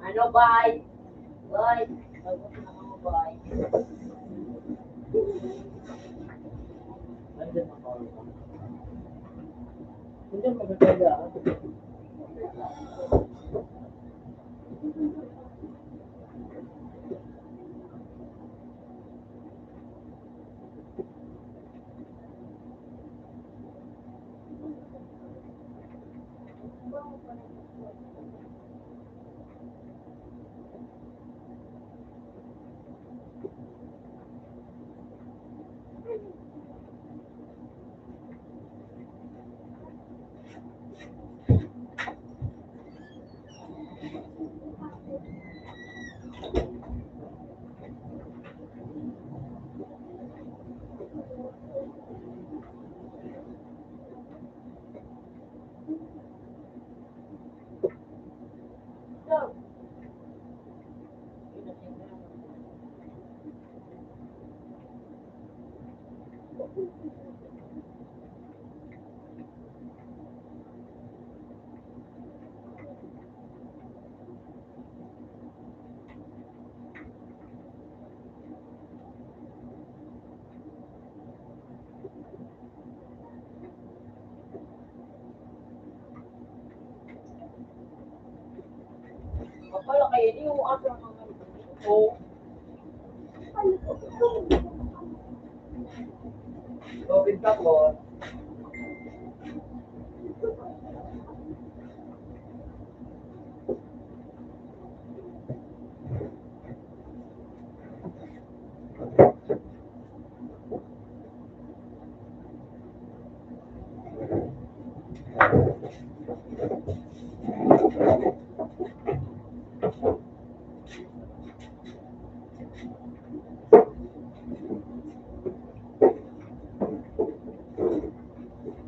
Ano, bay? Bay, bago na ako, bay. Hindi maganda. Wala kayo, di mo ato ang mga ito. Open ka po.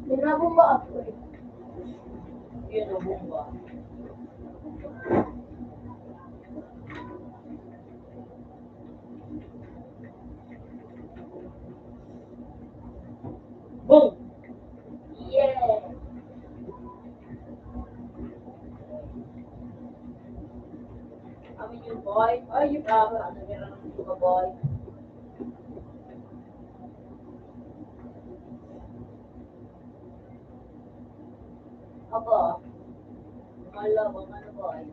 Ginabumba ako eh. Ginabumba. Boom! Yeah! Kami yung boy. Ay, yung tama. Ano meron ng mga boy? Aba, malabang ano boy?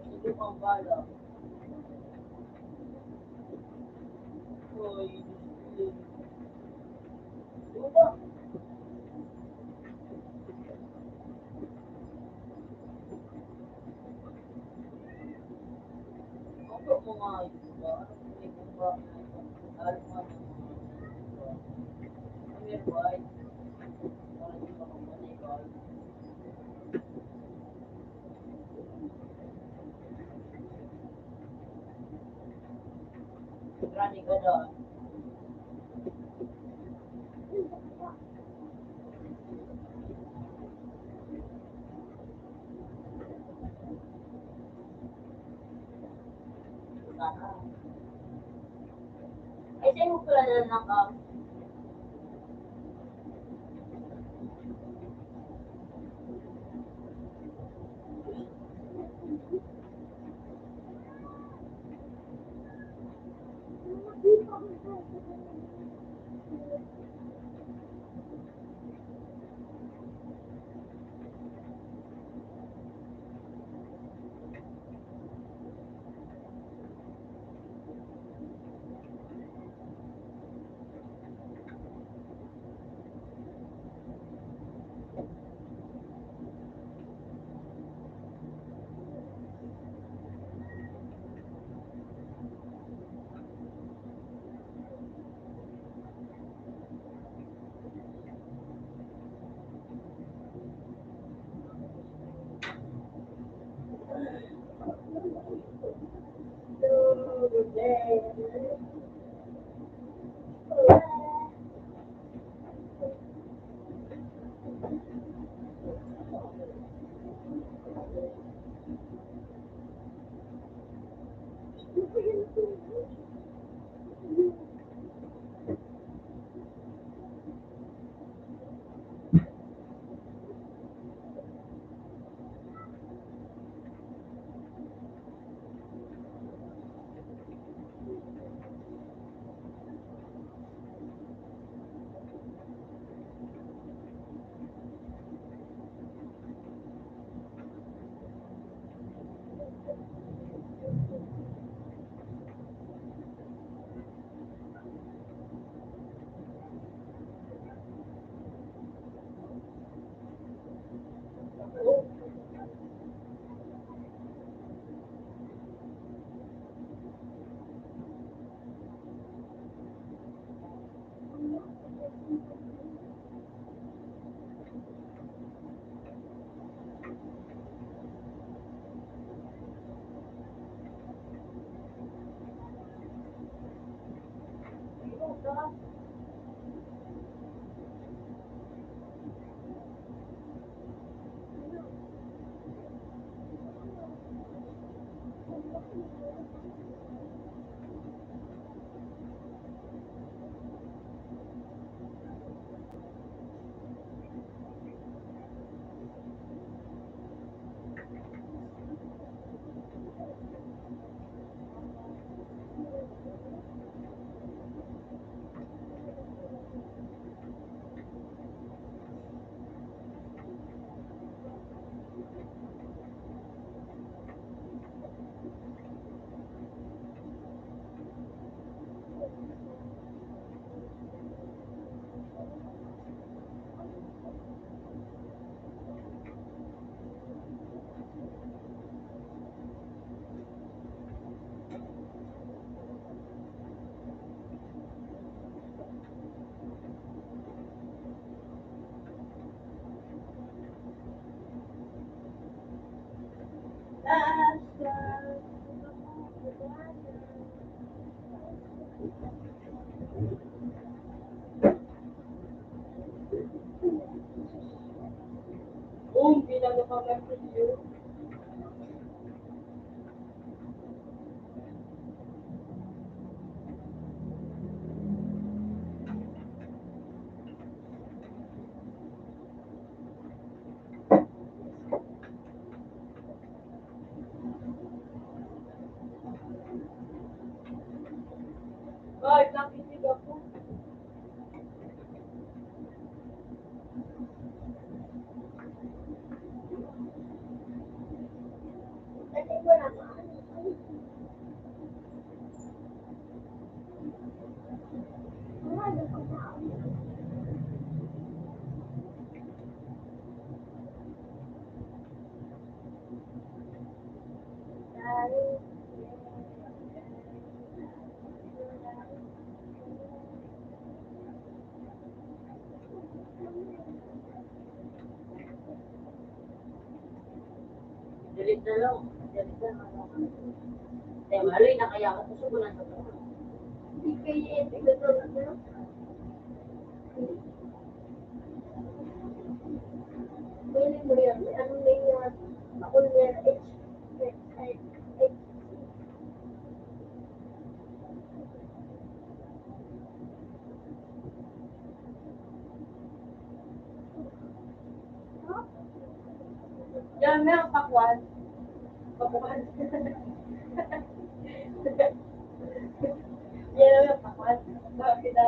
Sige, pang bala. Uy, Diyos ko. Ano ba? Ano ba mga ito ba? Ano ba may iba? Ano ba? Ano ba? Ano ba? Ay, sa'yo mo pala na lang ka. Boom! Pinagpapamartilyo. Ay, nakinig ako. Delete na lang. Delete na lang. Eh, mali na kaya ako. Gusto ko na sa Hindi kayo, hindi ko na. Pwede mo yan. Ano na yan? Ako na yan. H, H, H, H. Yan na, pakwan. Pakwan. Yan na, pakwan. Bakit na?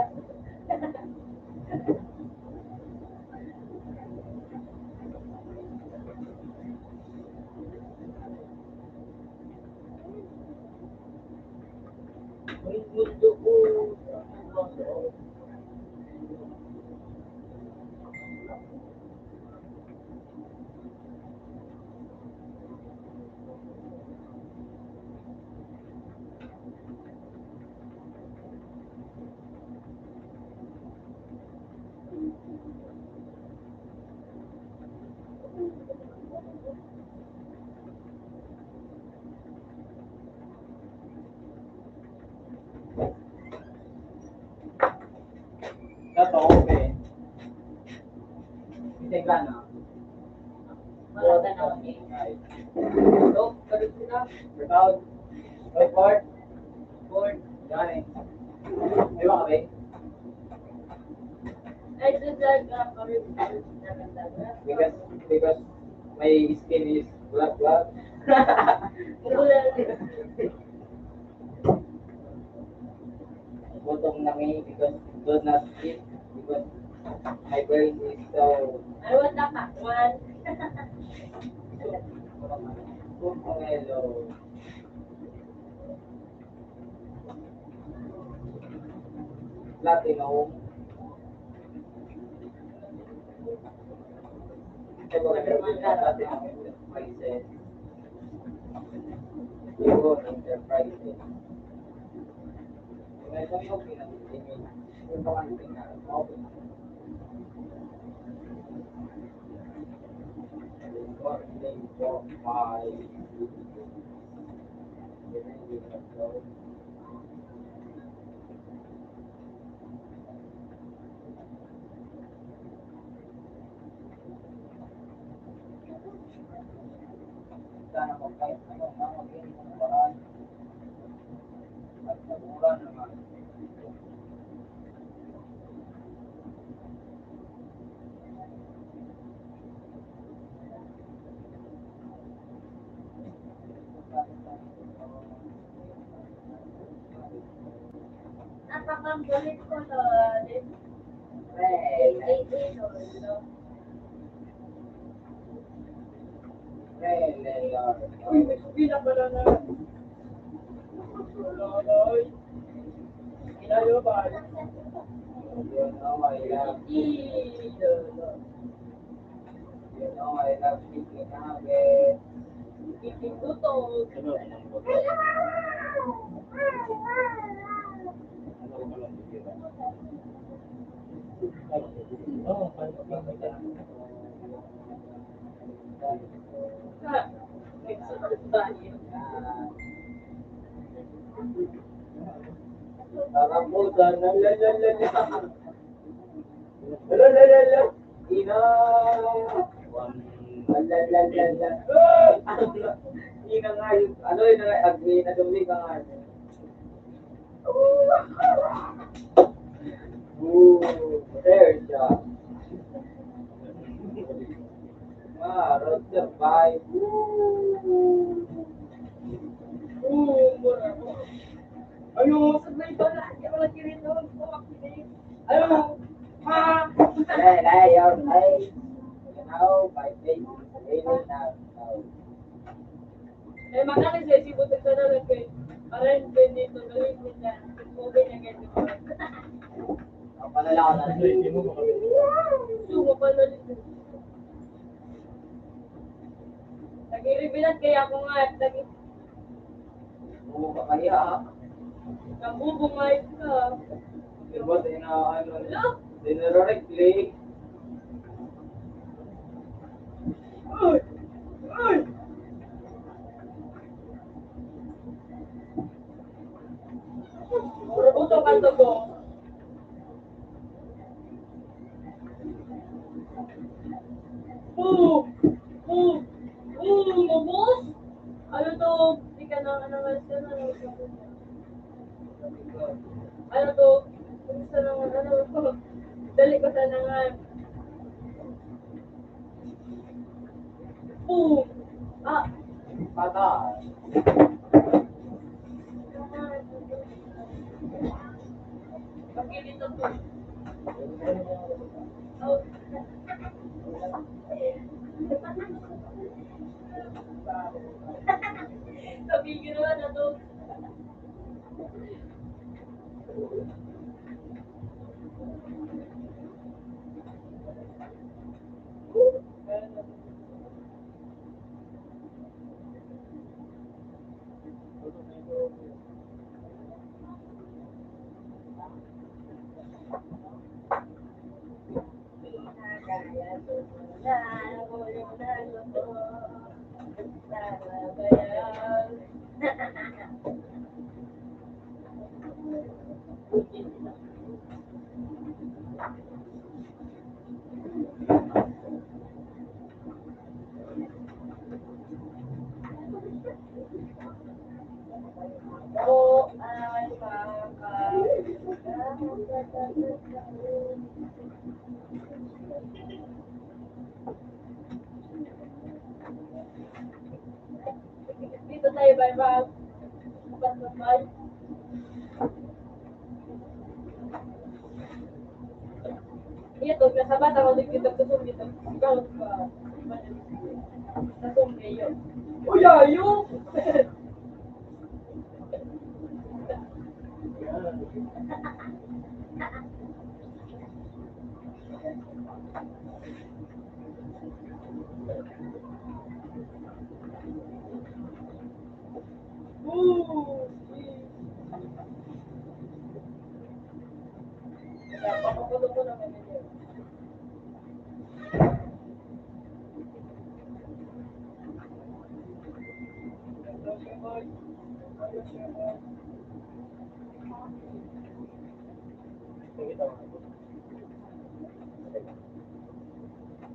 Ito, okay. Ito yung gana. Wala na, okay. Right. So, sabi ko na, record. Record. Record. Yan. Di ba kami? Ay, doon sa, ah, kami, kami, kami, kami. Because, because my skin is black, black. Wala. Gutom na mi because do not eat because my brain is so. I want the hot one. Pomelo. Platinum. Ito ba, platinum enterprises? Ito, enterprises. Ito yung pinag-, yung mga pinag-, Sana magkahit ano na maging paraan at naburan ng mga Napakanggaling ko na din. Ay, ay, ay, no, no. Uy, may subi na pala na. Wala, wala, ay. Inayo ba? Yun, oh, my God. Hindi, no, no. You know, I love chicken nuggets. Chicken gutom. Ano? Ano? Ano? Oh, ano? Ha? Tarabutan, la, la, la, la, la. La, la, la, la. Ina. La, la, la, la. Ina nga yun. Ano yun nga? Agree na, Dominic, ang ano. Ooh, there siya. Ah, road survive. Ooh. Ooh, mura mo. Ano, sa may bala, hindi ako nagkirito. Ano? Ha? Ay, ay, ay, ay. Now, five days. Really now. Now. Eh, makati sa isibot sa dalag kay, parang din dito, gawin din na, okay na ganyan. Ang panalakad na ito, hindi mo makakita. Sumo pa na rin. Nag-i-reveal kaya ako nga, nag-i- Oo, kakaya. Nabubungay ka. Di ba, di na, ano, Look! Di na-reflect. Uy! Uy! Uto ka to, go. Oh! Oh! Oh! Mabos! Ano to? Di ka na, ano nga siya, ano nga siya? Ano to? Kumusta naman? Ano to? Dali ko sana nga. Boom! Ah! Pata. Pagkilito to. Oh. Sabi ko naman na to. Dito tayo, bye-bye. Apat na bye. Iya to, nasabat ako, nagkita ko, nagkita ko. Ikaw, ah, sa sombrero. Uy, ayo!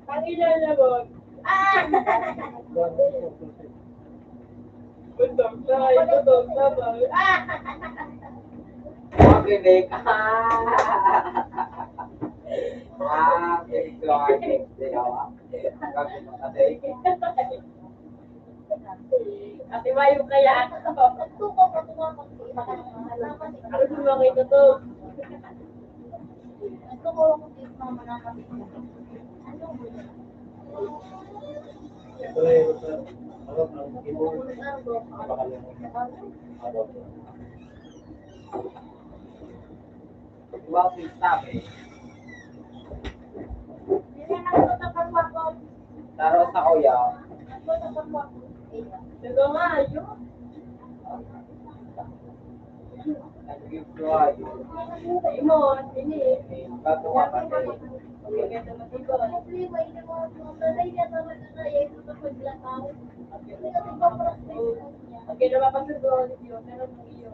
Ang ilan na mo? Ah! Bundok na, ito, dog na, bal-, ah! Happy Nick. Ah, happy Nick. Ate Mayo kaya ako. Ako sa mga ito to. Gusto ko kung di mama na kami. Ito na yung sa harap ng keyboard. Napakalimutan. Bakit sabi? Taro sa kuya. Ito nga, yun. Nag-give ko ayun. Imo, ini. Bato ka pati. Ang problema, yun yung mga, mga tatay niya talaga na, eh, ito sa paglakaw. Ang ganda mapasok ko, yun, pero ang iyo.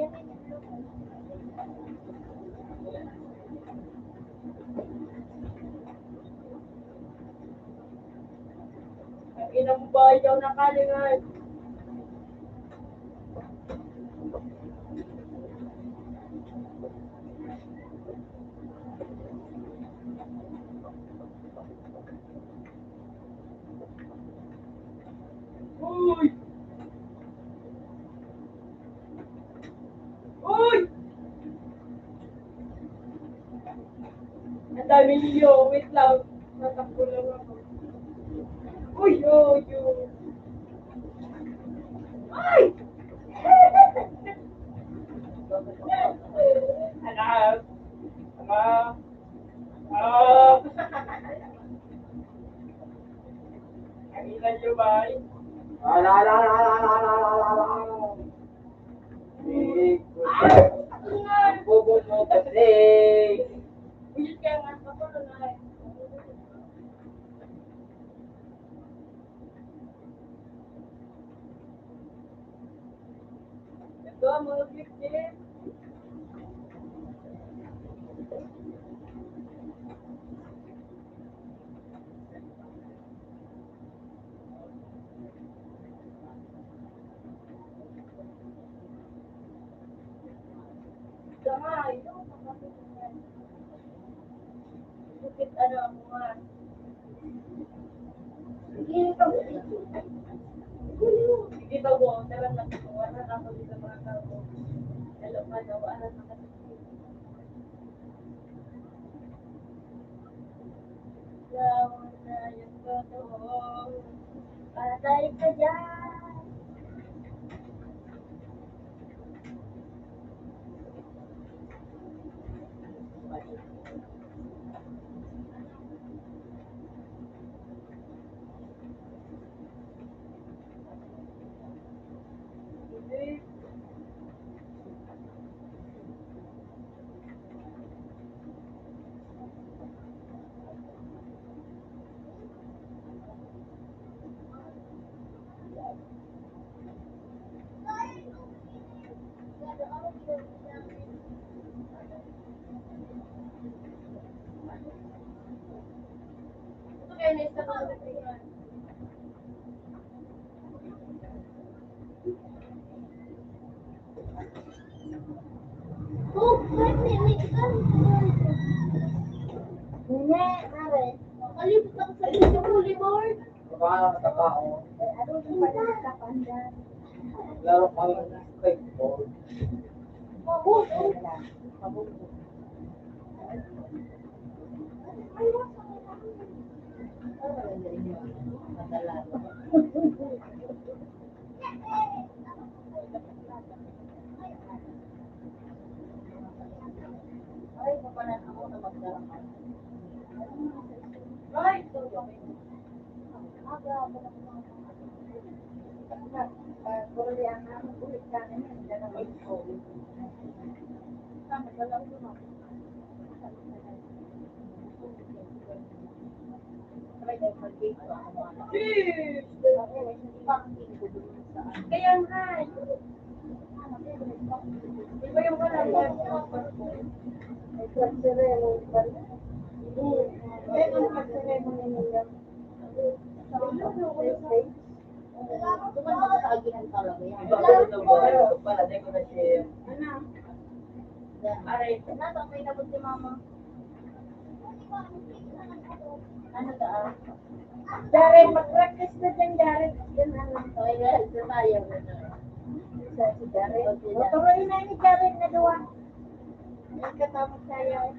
Yan, yan, yan. Ang ina mo ba, ikaw na kalingan? Uy! Uy! Ang dami niyo. Wait lang. Matakbo lang ako. Uy, uy, uy. Ay! Anak! Anak! Ah! Ang ina niyo ba? Ala, ala, ala. Ang bobo mo kasi. Buyot kaya nga sa ko, ano na eh. Ito ang mga fifteen. Bukit ano ako nga. Sige, pag-, sige, pag-, tara na, wala na ako dito, mga tao. Hello, ano, ano, mga Patay ka dyan. Nene, are. Kalibot ako sa inyo, Holy Lord. Baka nakatao. Laro kami ng skateboard. Mabot, oh. Mabot. Kaya nga, eh. Di ba yung wala pa? Kaya nga, pag-ceremony nila. Sa mga sa agihan talaga yan. Iba ko nung babae ko pala, di ko na share. Ano? Aray. Nasa may labot si mama. Ano ta, ah? Jared, mag-practice na dyan, Jared. Yan, ano. Okay, guys, na tayo. Isa si Jared. Turuin na ni Jared na duwa. Ang katapos tayo.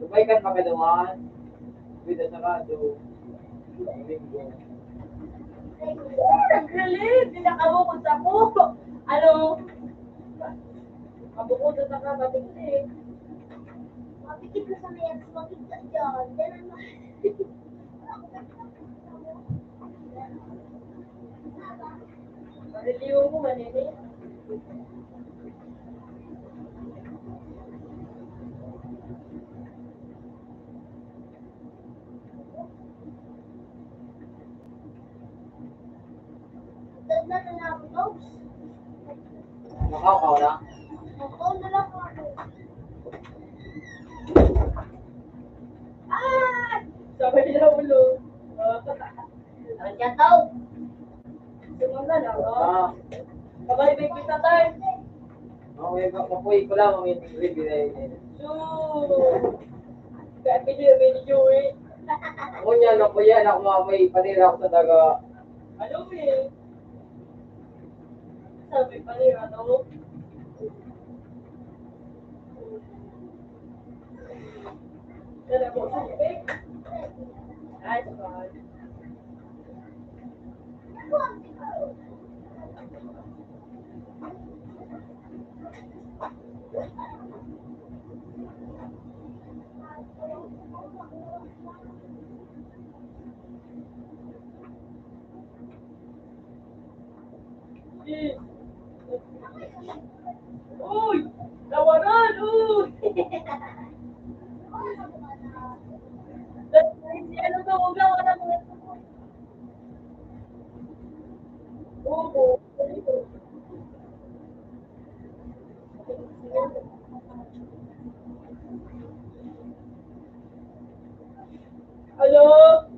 Sabay kan Pagkaluhan, with the Sarado, Domingo. Nagrelate, pinakabukod sa ko. Ano? Mabukod sa ka, mabukod eh. Mapikit ko sa mayat, mapikit ka dyan. Yan ang ma- Maliliw mo, manini. Nakaw ka na? Nakaw na lang ako. Ah! Sabay na ulo. Ah. Ang yataw. Sumanda na, no? Ah. Kabay, may kita tayo. Okay, ma-, mapuwi ko lang, may degree, binay-, So, kaya pili, may degree. Ngunyan, mapuwi yan ako, mapuwi, panira ako sa daga. Ano, eh? Sabi, panira, no? Dala mo, sabi. Ay, sabay. Uy! Tawanan! Uy! Ano to? Huwag na, wala mo. Opo. Hello?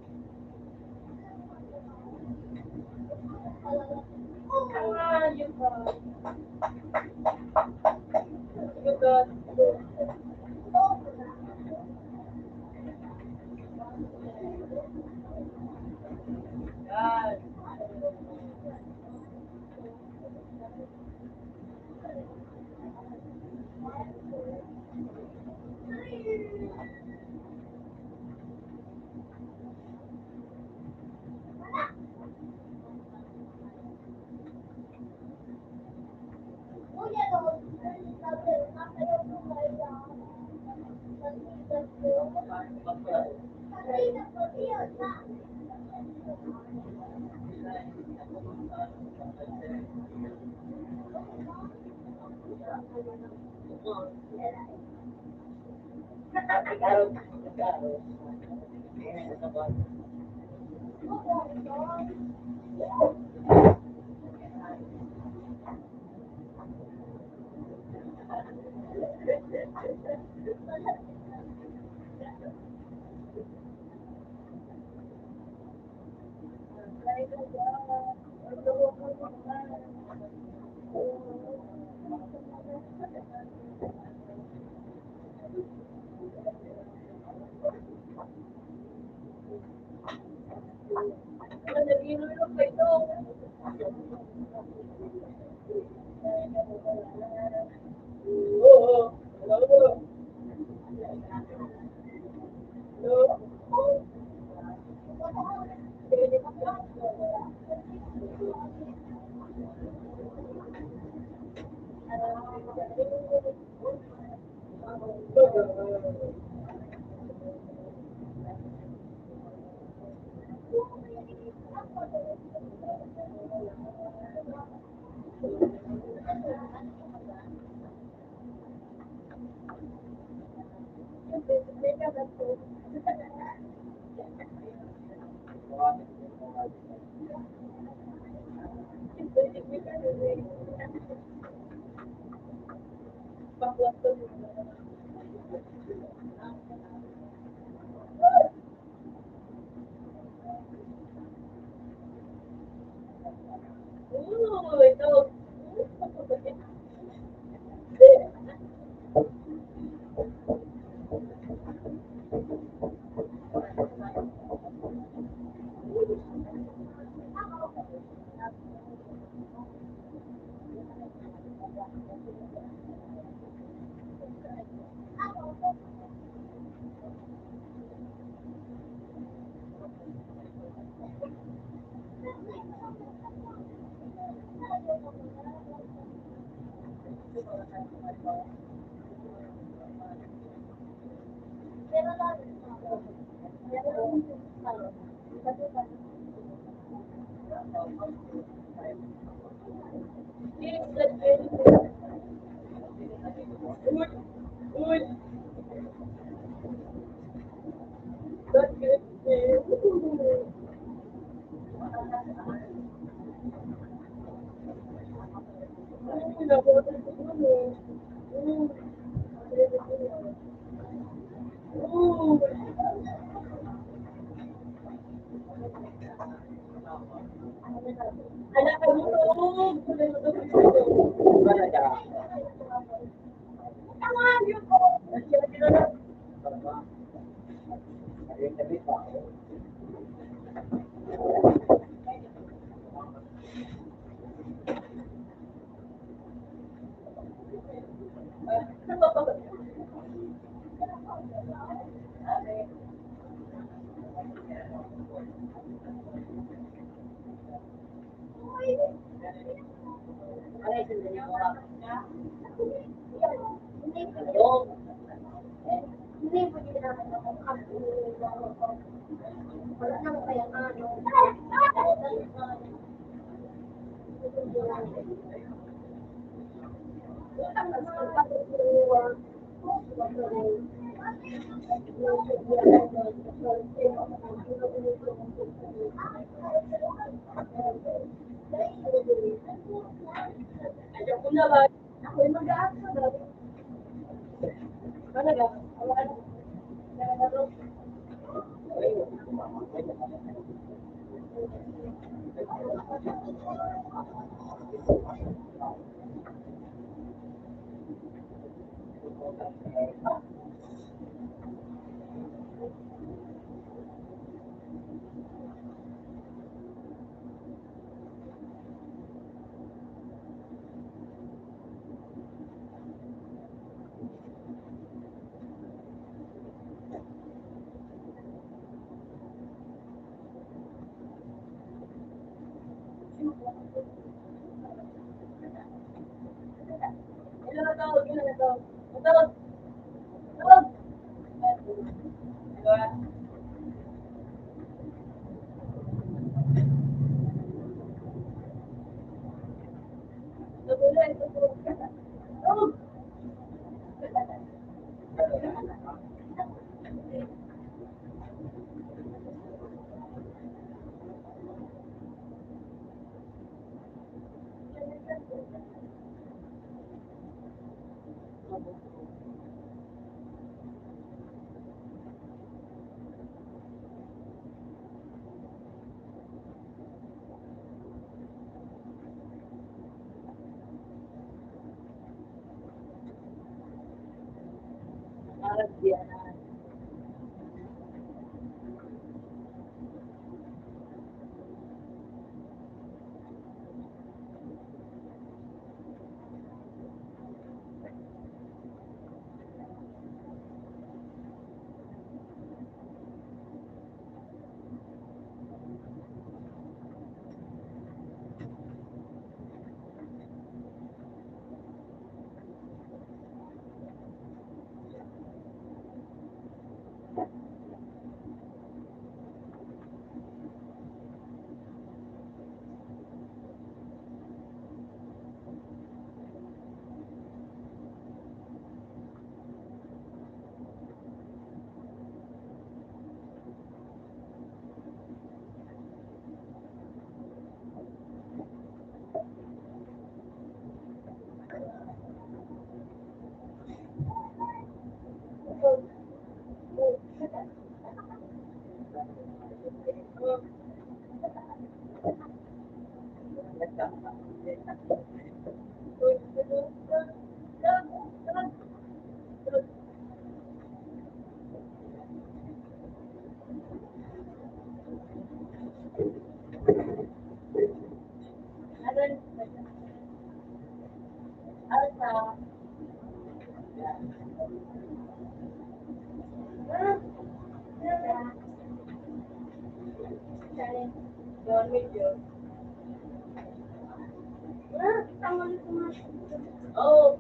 Oh,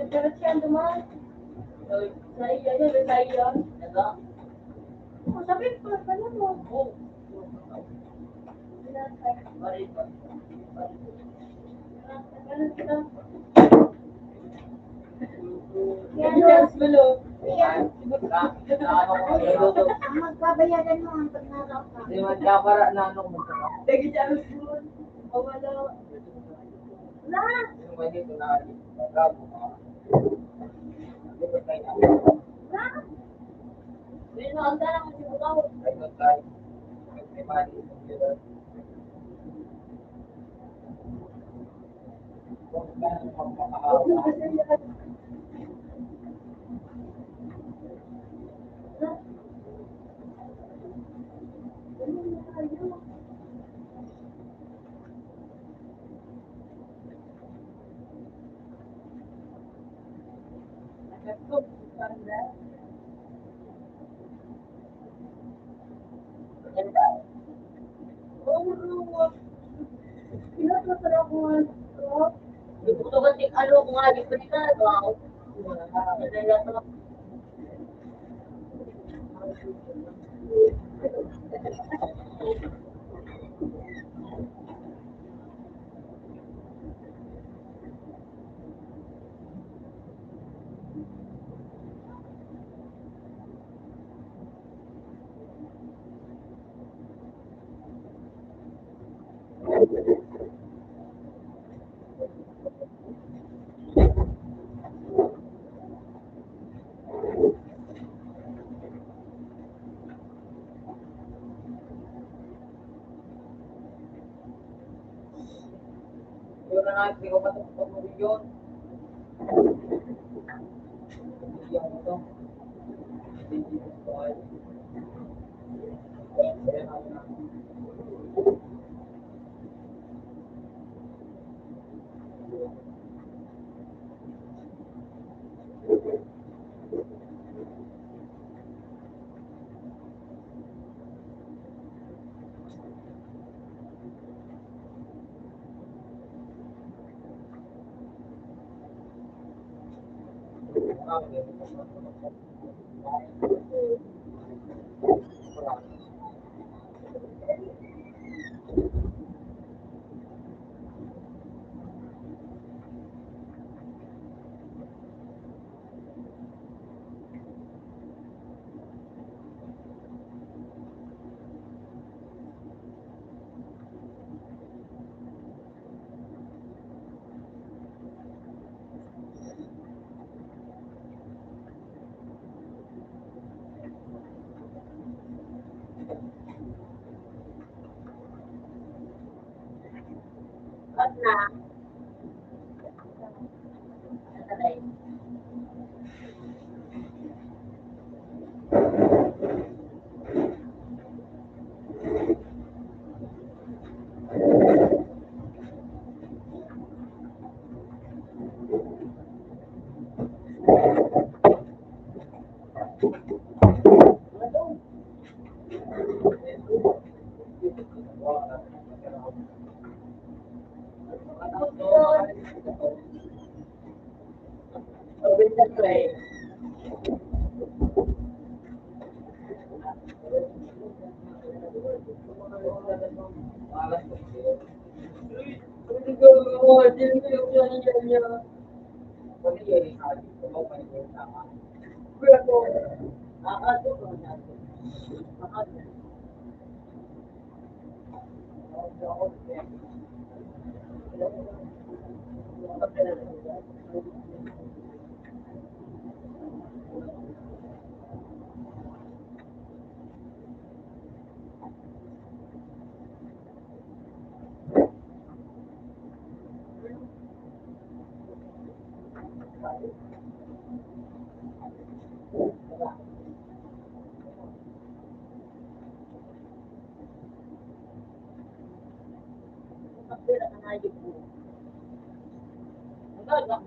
Pero siya duman. Sa iya, yun, sa iya. Diba? Oh, sabi ko, ano mo? Oo. Ano sila? Yan, Charles Gulo. Yan. Ang magbabayaran mo ang pag-, naraw ka. Hindi, magkapara na ano, magkapara. Lagi Charles Gulo. Wala.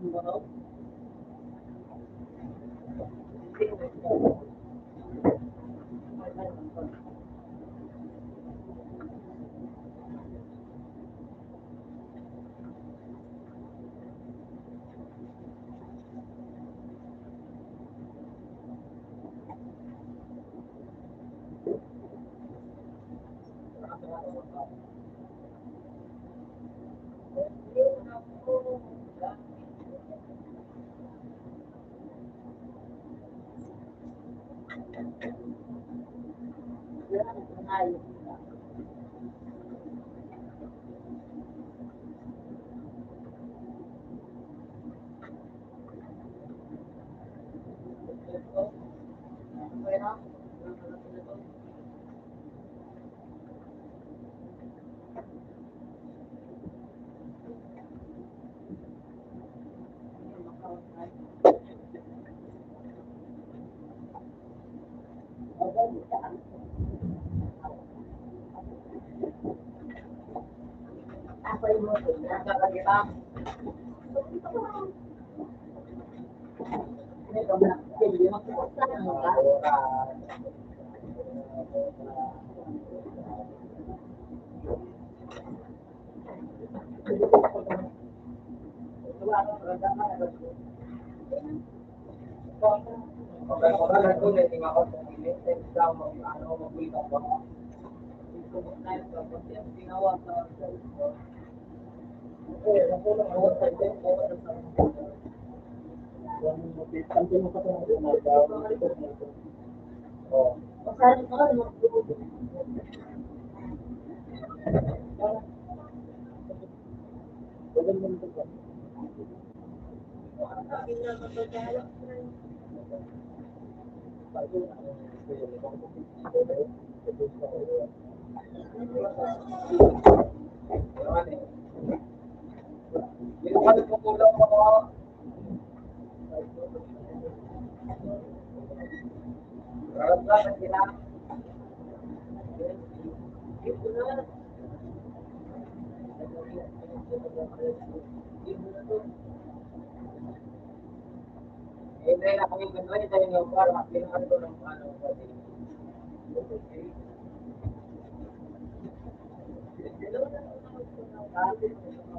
Wala.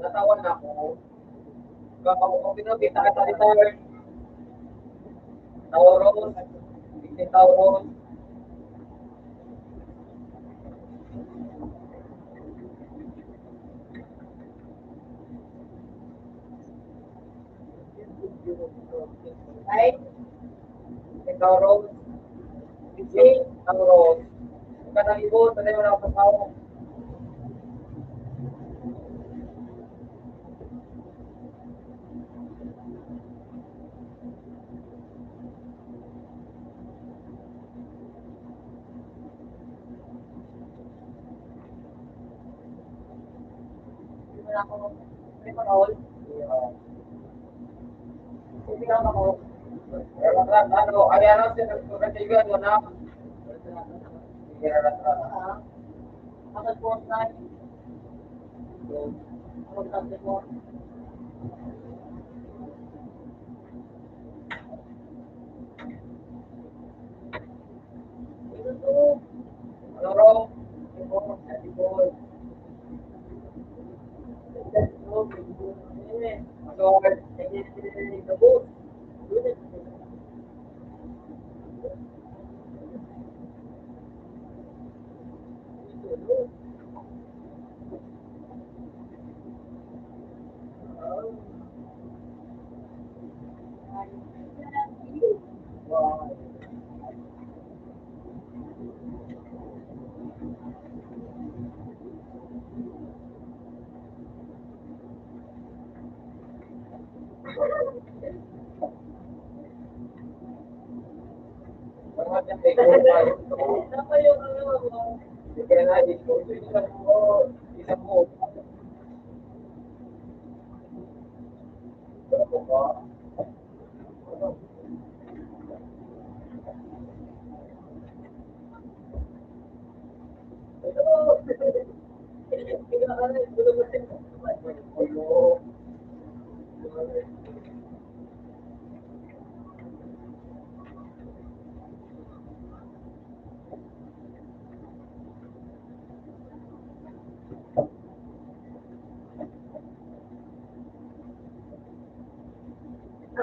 Natawan na ako. Kapag ako pinapita ka sa retire. Tauron. Hindi Tauron. Ay. Ikaw, Rose. Ikaw, Rose. Ikaw, Rose. Wala ko. May parol. Hindi lang ako. Ano, ano, ano, ano, ano, ano, ano, Ah, kapag po na, kapag sabi mo,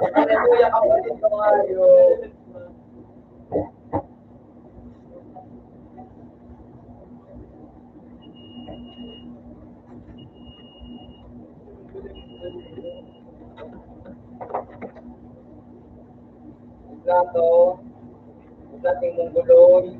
Haleluya, kapatid ko ngayon. Plato, plating mong gulay.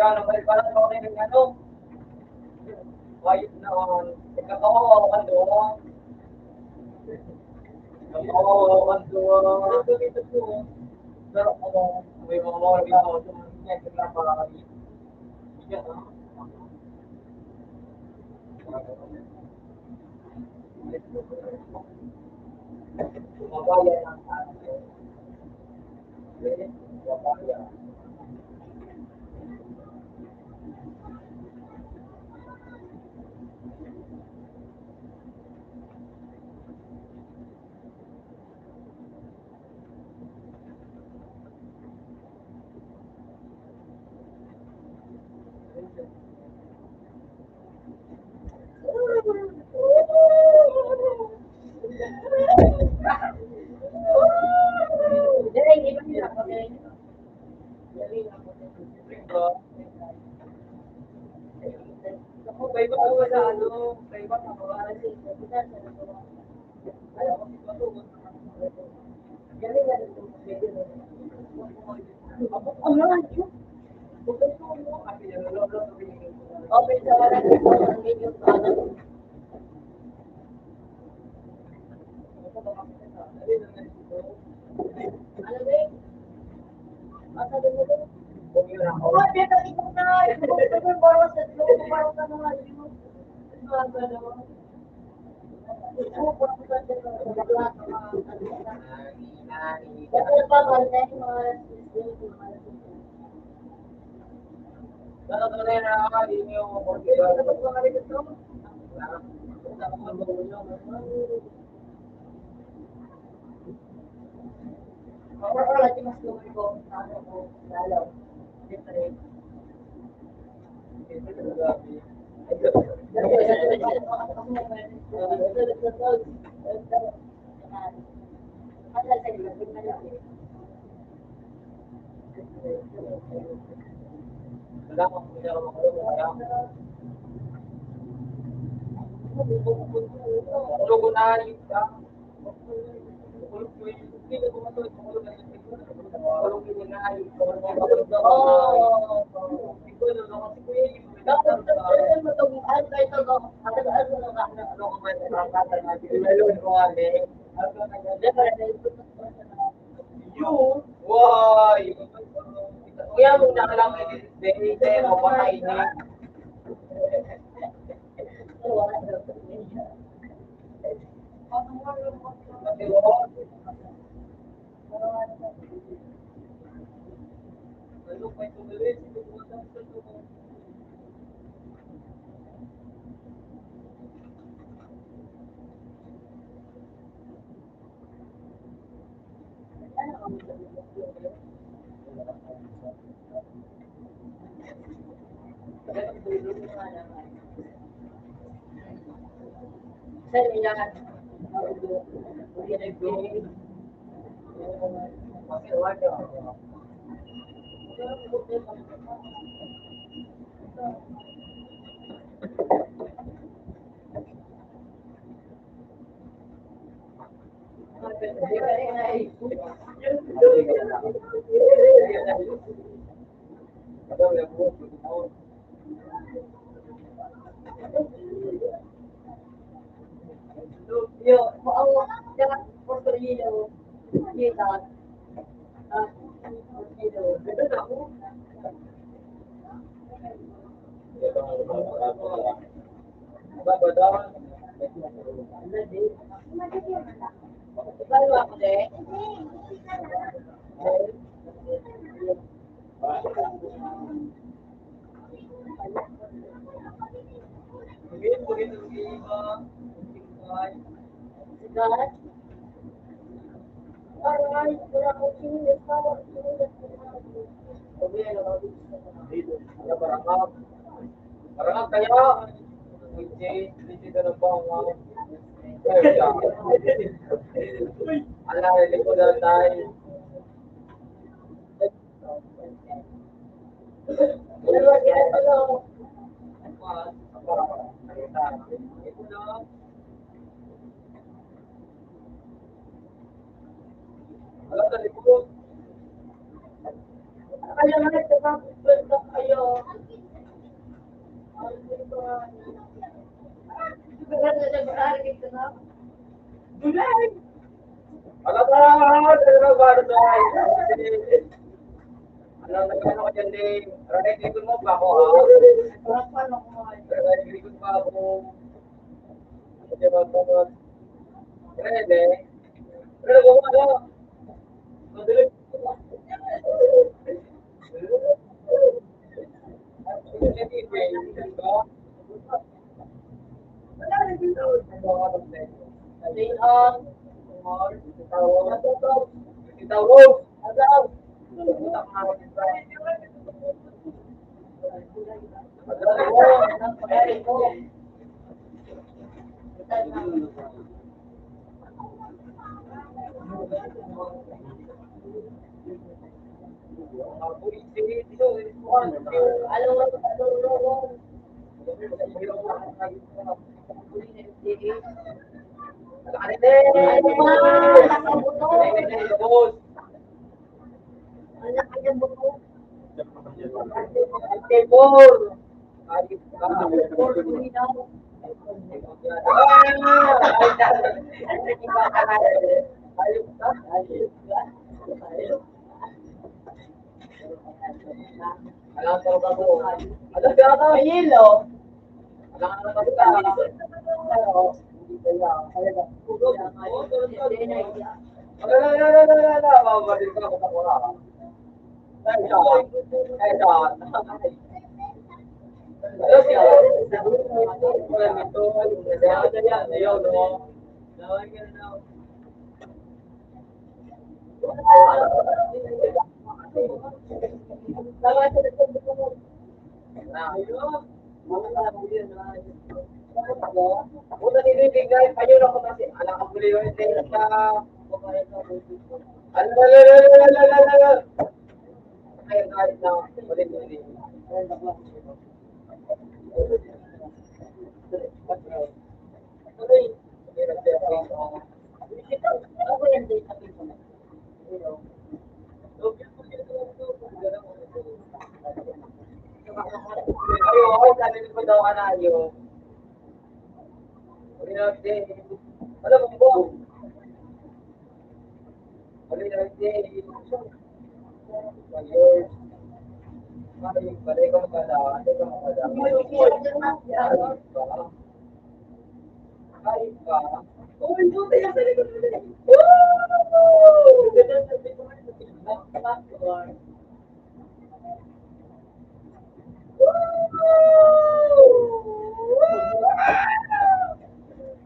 Kaya naman, parang ako na yung ano, ayun na, um, ikaw, ako ang doon. Ikaw, ako ang doon. Pero kung may mga mga mga mga mga mga Why? Kuya, muna ka lang, eh, baby, tayo, mapatay na. Parang kaya, hindi, hindi ka na ba, ala, hindi ko na tayo. Alam mo, ano ba, ano ba? Ano, nagkano ka dyan, Ding? Aray, ikot mo pa ako, ha? Aray, ikot pa ako. Ano ba, ano ba? Aray, Ding. Aray, ano ba, ano? Madali. Yelo.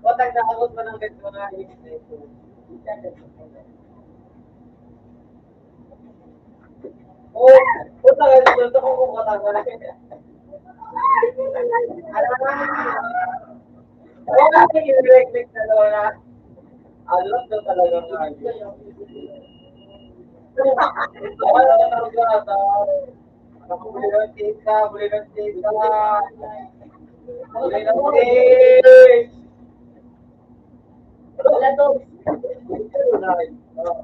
Kotang na ako sa mga mga Oh, puta ka, gusto ko kung kotang na. Alam mo, yung electric na doon na. Alam mo talaga nga. Wala ka talaga ata. Bulilong tita, bulilong tita. Bulilong tita. Wala to. Ito to na rin. Wala.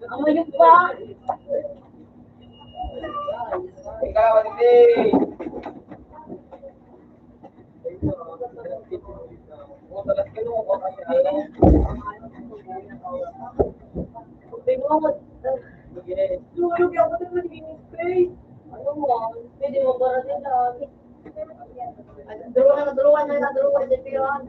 Ang mayog pa. Ikaw, Ate. Tulog ako na malinis, Faith. Ano mo? Pwede mo ba rin na? Duruan na, duruan na, duruan na, duruan.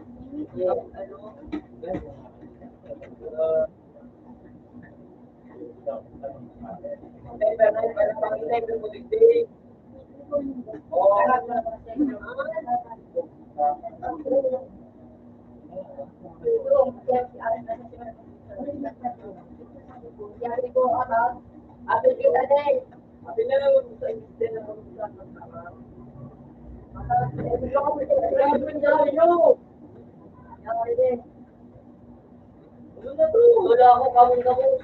Wala ako, kamong gabos.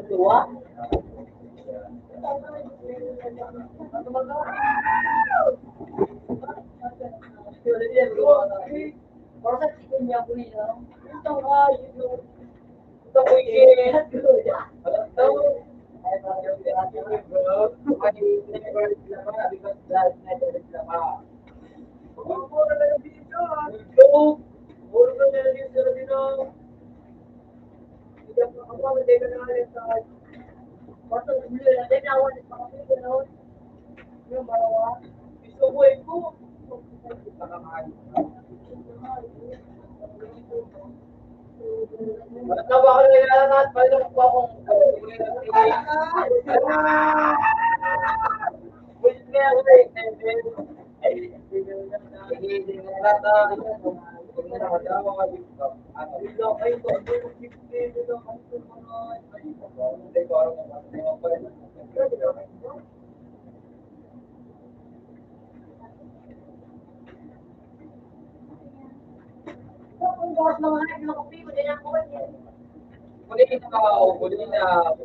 Dua. Huli na, huli na.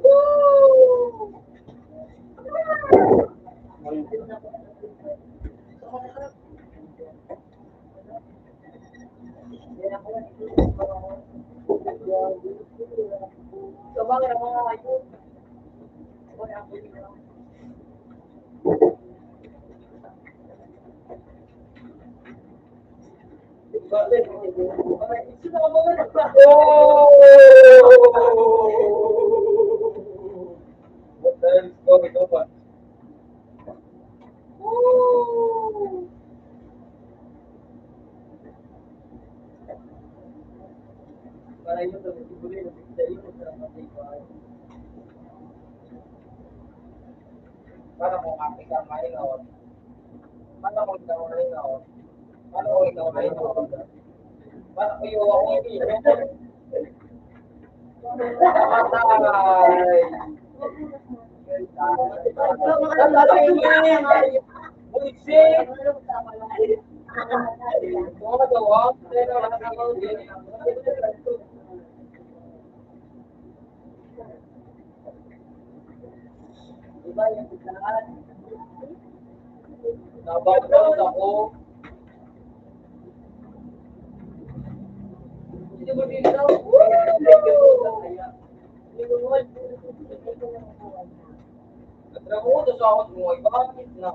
Woo! Para mo makita ang maingon. Para mo ikaw ang maingon. Para mo ikaw ang maingon. Para mo ikaw ang maingon. Patay. Patay. Buisit. Mga tawag. Nabagot ako. Natrabaho sa sahod mo, ay bakit na?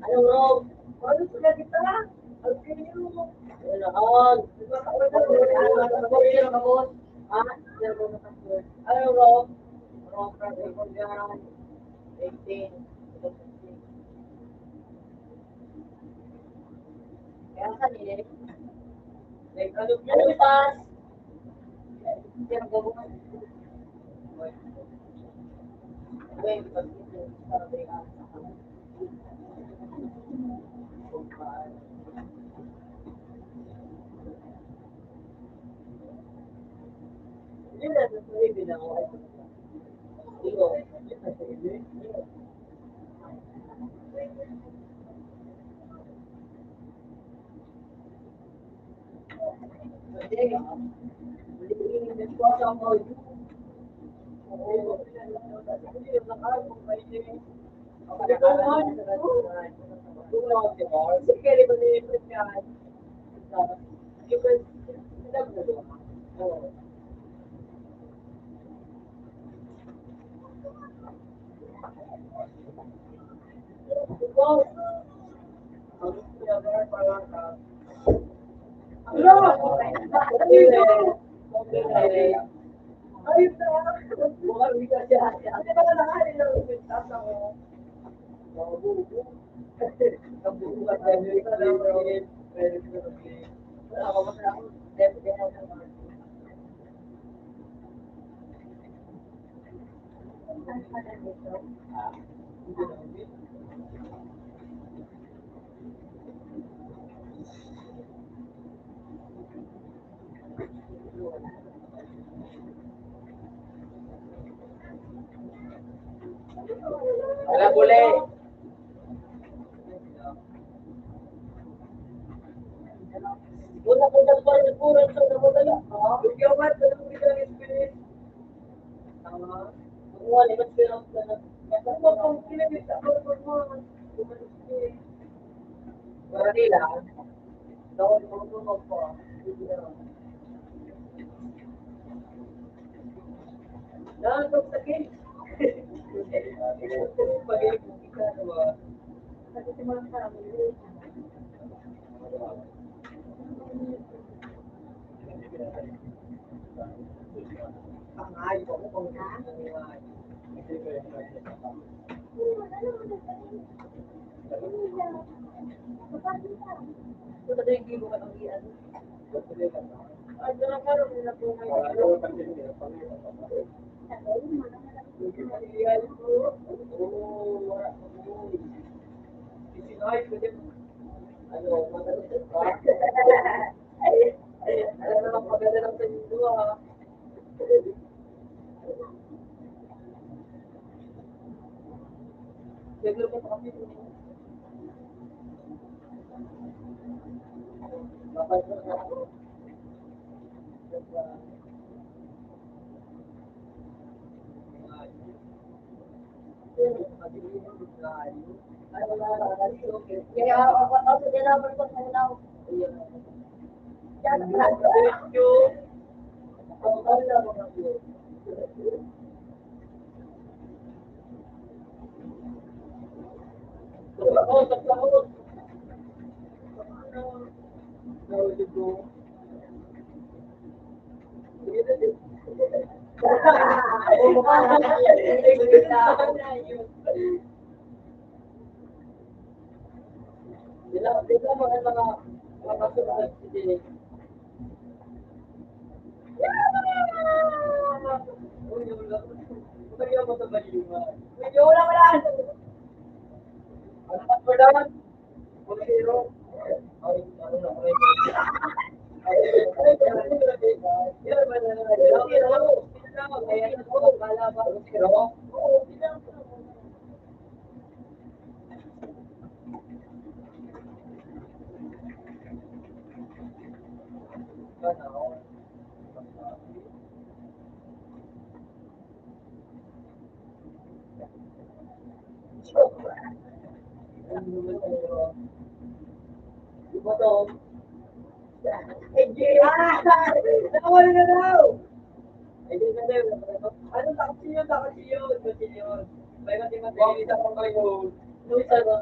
Ano, Rob? Ano sila kita? Ang sino? Ayun. Ano, Rob? Rob, Rob, Rob, yan. Eighteen. Kaya kanina, like, ano, ano, pass? Wala, buli. Wala ko nagpapura sa namadala. Ah, ikaw ba? Wala ko nagpapura. Sila, sila mga, mga, mga kasunod, sige. Medyo wala, wala. Ano pa, Jordan? Ano, takot siya, takot siya, takot siya. May mati-mati, isa pa kayo. Yung isa ba?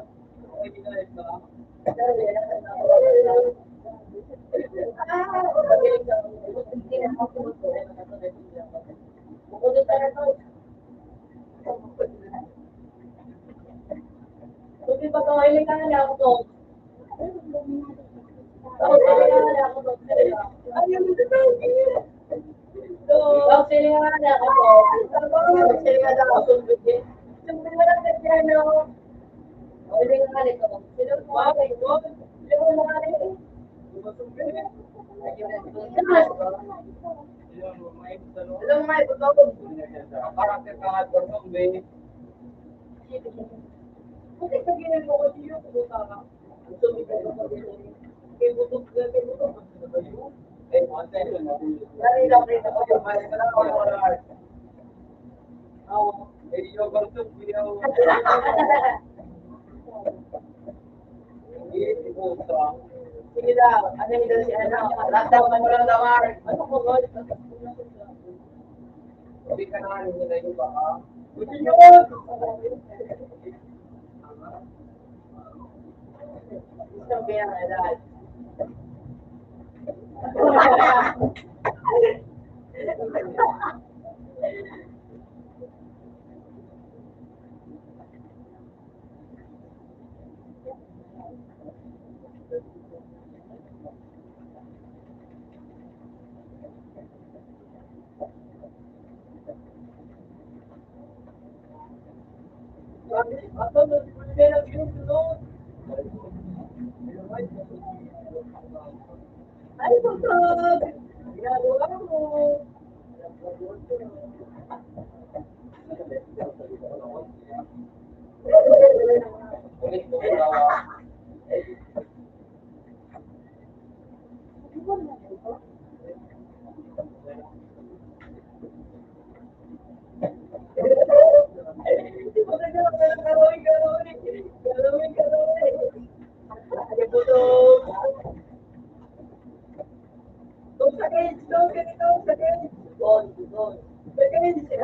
Sige daw, ano yung si ano? Ano ko, Lord? Hindi ka na ano nila yung baka. Gusto nyo ko? Gusto nyo yan, alam. Ay, pagkag! Ginagawa mo! Doon sa cage, doon, ganito, sa cage. Doon, doon. Sa cage.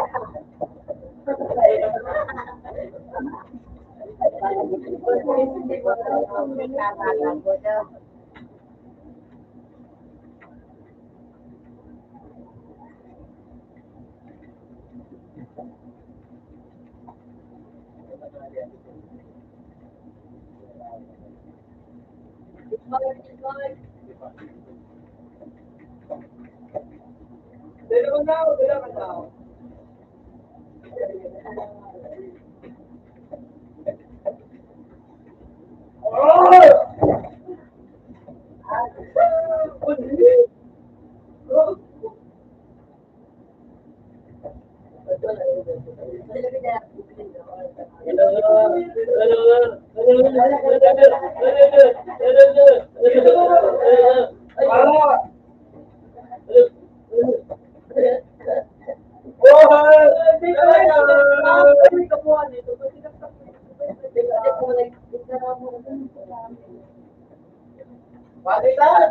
Palitan!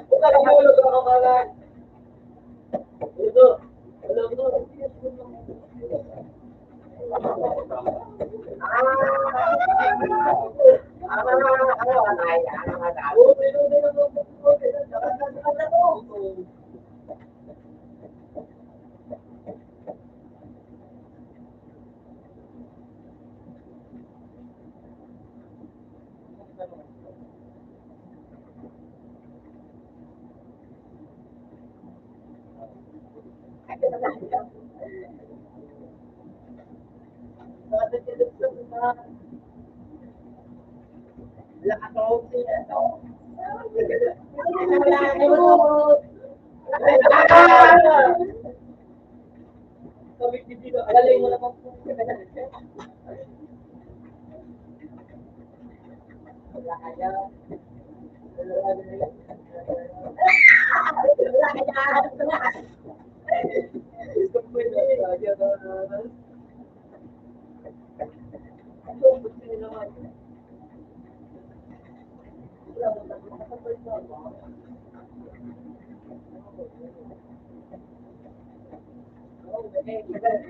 Huwag ka mahulog sa kamalan. Ito. Alam mo. Ah. Ah, ano, ano, ano, ano, ano, ano.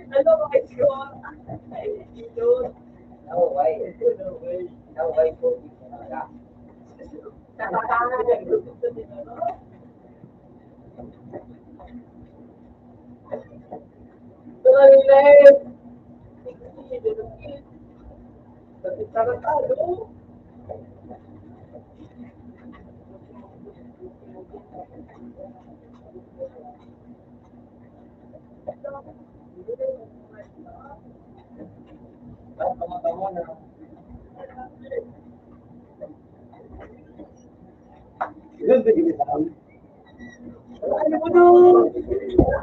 Ano ba kayo? Ay, ito. No way. No way po.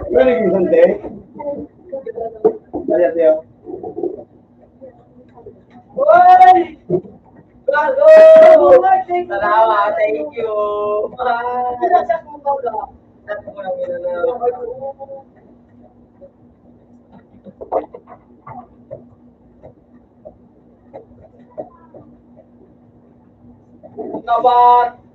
Ano naging sante? Kaya, kaya. Hoy! Bravo! Salamat, thank you. Nabat!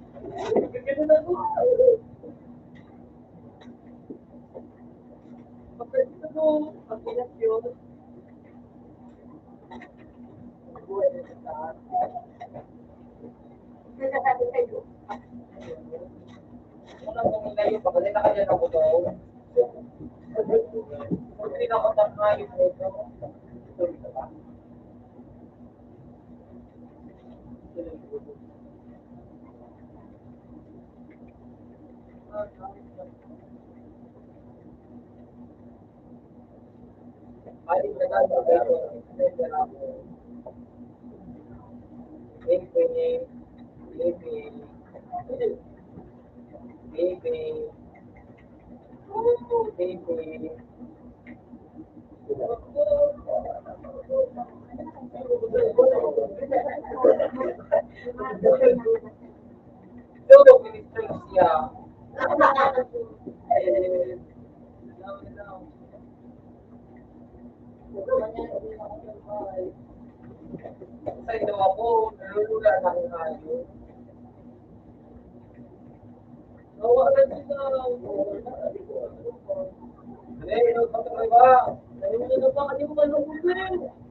Sa inyo ako, nalulula na ang hayo. Nawa na din na. Ano yun? Ano ba? Ano yun? Ano ba? Ano ba? Ano ba?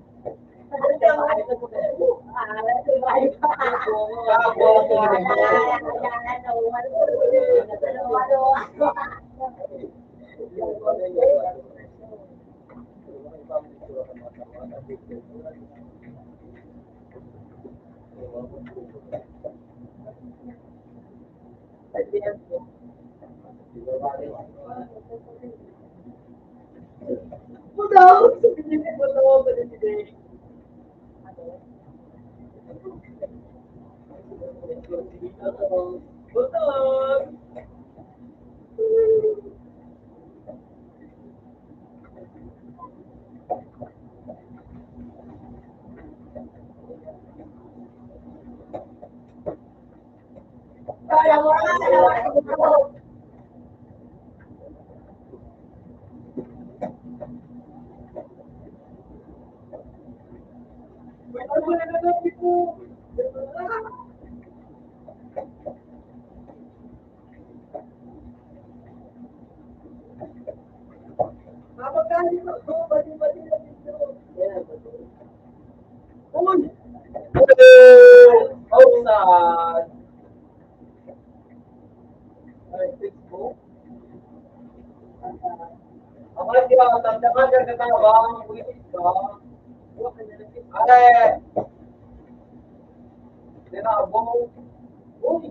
Uy! Outside! Ay, Facebook. Ang mga di ba, ang tanda ka, ang tanda ka ba? Ang buwisit ka. Ay! Tinabong. Uy!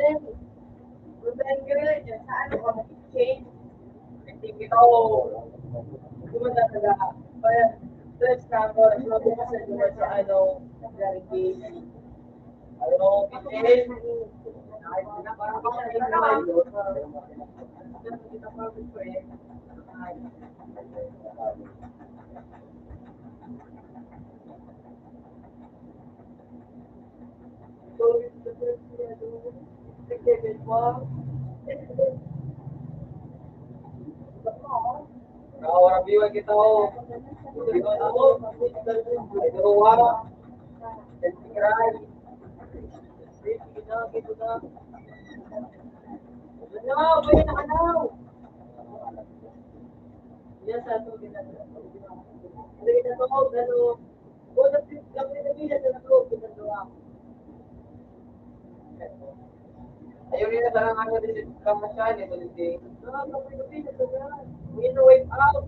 Then, remember, sa ano ka mag-change? Hindi kita o, kumanda talaga. Kaya, stress na ako, mas mabukas na naman sa ano, navigation. Ano, kasi, ay, parang baka may naman. Nakawarabiwan kita, oh. Ito na, oh. Ito, wala. Ito, wala. Ano, pwede na ka na. Yan sa ato, ginagawa. Ano, ginagawa, gano'n. Ayun, yun na lang ang nagdidikit ka masyado, eh, hindi. Hindi na wake up.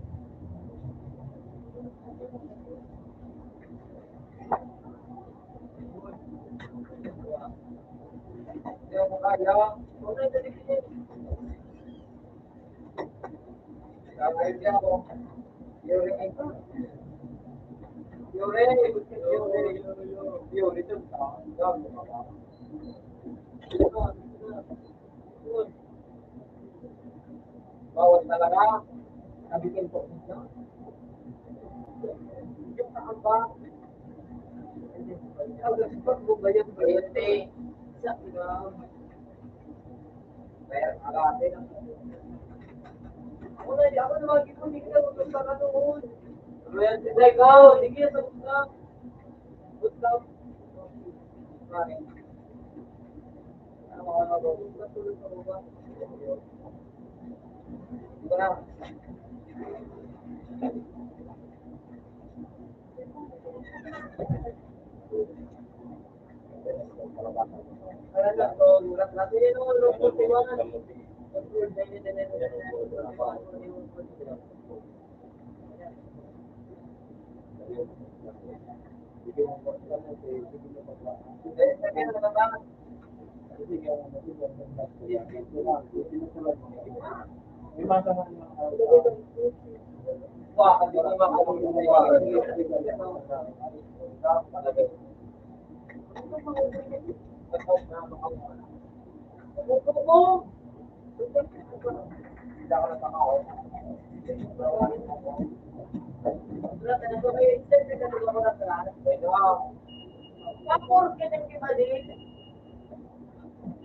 Hindi mo kaya. Bawal talaga. Sabi ko po. Yung kakamba. Ikaw, kasi pag bubayan, bayad, eh. Sa iba. Ako na, di ako na mag-ipon, di ka mag-ipon, ano, oy. Royalty, ikaw, sige, sagot ka. Sagot ka. Pare. Ano, ano, ano, ano, ano, ano, ano, ano, ano,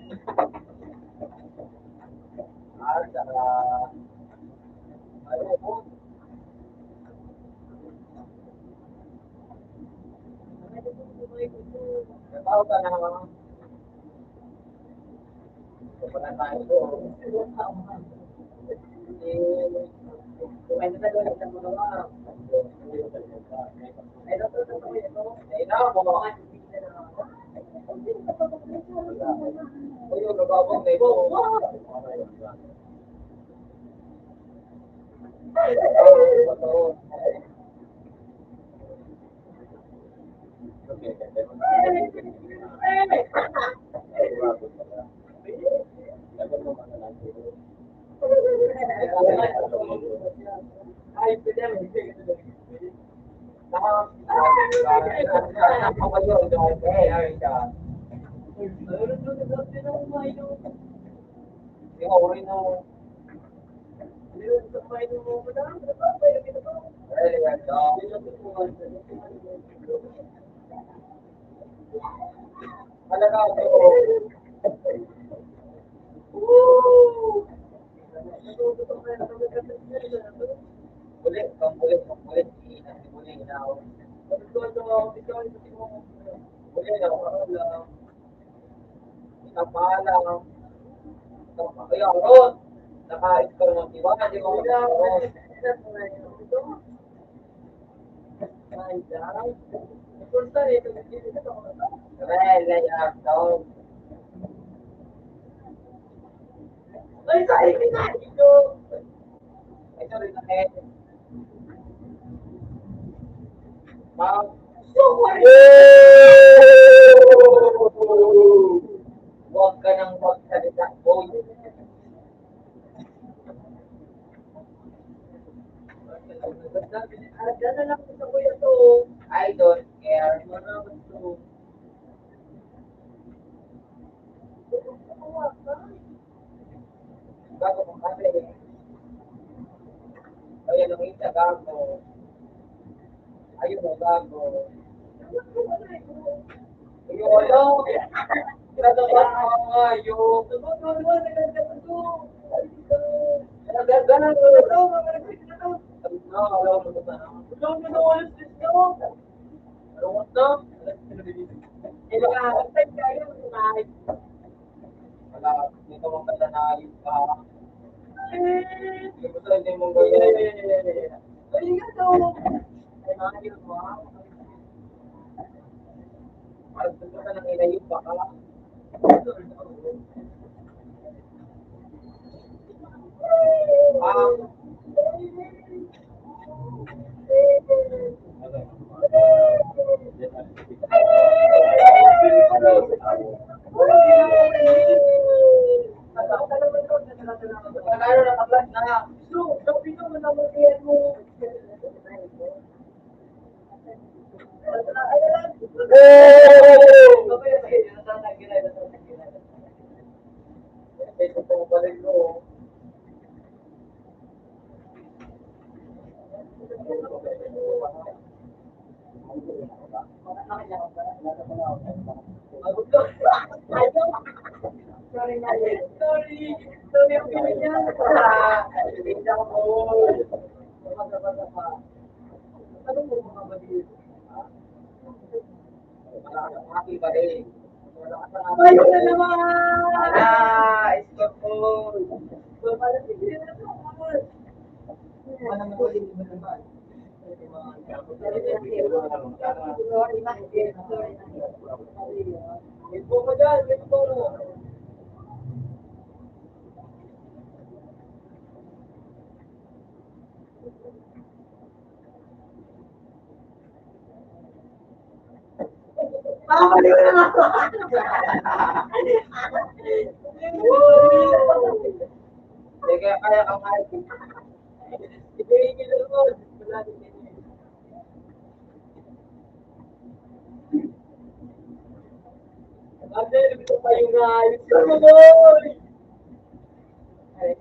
At saka, ano po? Trabaho ka na. Wala tayo po. Eh, kumain na tayo ng mga, ay, naku, naku, naku. Uli, pang-uli, pang-uli. Uli, uli, uli. Uli, uli. Kapala. Kaya ron, naka-ikaw ng iba, di ba? Ay, ay, ay, ay. Ay, ay, ay, ay. Ito rin, eh. Ma'am. Huwag ka nang magsalita, boy. Diyan na lang sa kuya to. I don't care. Gago ka kasi. Ayan ang isa, gago. Ayun, gago. Ayun, wala. Kinatapat mo nga, yo. Nagagana, nagagana, nagagana. Ano, alam mo ba? Ano, ano, ano, ano, ano? Lungkot na. Kailangan, tayo, tayo, tayo. Wala, dito mo pala na ayos ka. Hindi ko sa hindi mong gawin. Ay, ano? Ay, mga yun, ha? Parang gusto ka nang ilayo pa ka. Ah. Sorry, sorry, sorry, ang pinigyan ko. Ano mo, mga kapatid? Ayun na naman! Ah, stop po. Hindi kaya kaya ka, Mike. Hindi, hindi, hindi. Ate, gusto pa yung ayos. Ano, boy? Ay.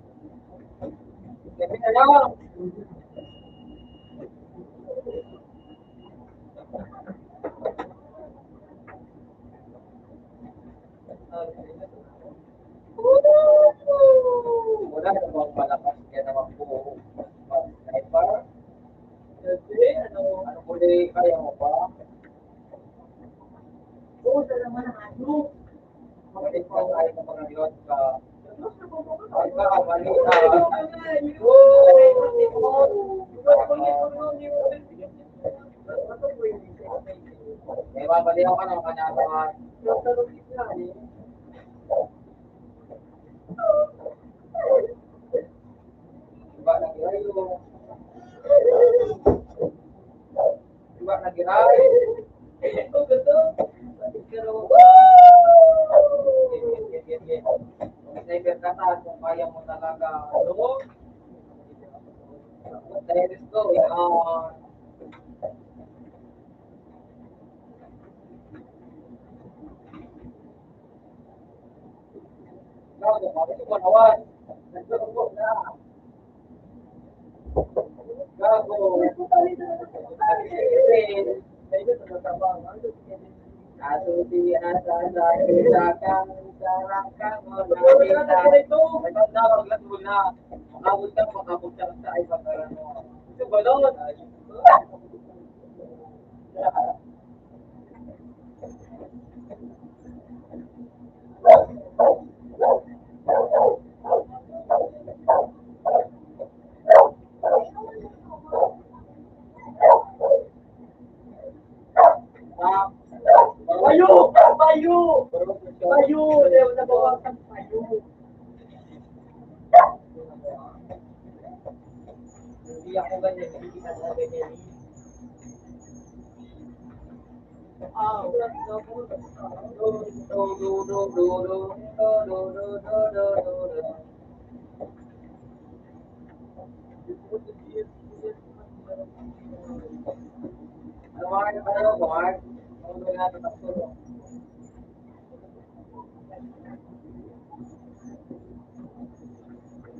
Gabi na lang. May babaliw ka na, kanyawa. Diba, nag-irayo? Diba, nag-irayo? Ito, gusto. Pero, sniper ka, ta, kung kaya mo talaga, ano? Let's go, yan. Gago, bakit mo nawan? Nagkaroon na. Gago. Aso, di, asa, sa, sa, sa, kang, sarang, kang, mga, mga, mga, tawag lang muna. Makabot ka, makabot ka sa ay pagkarano. Ito ba nun? Payo! Payo! Payo! Leo, nabawasan payo. Hindi ako ganyan, hindi kita na ganyan. Ah,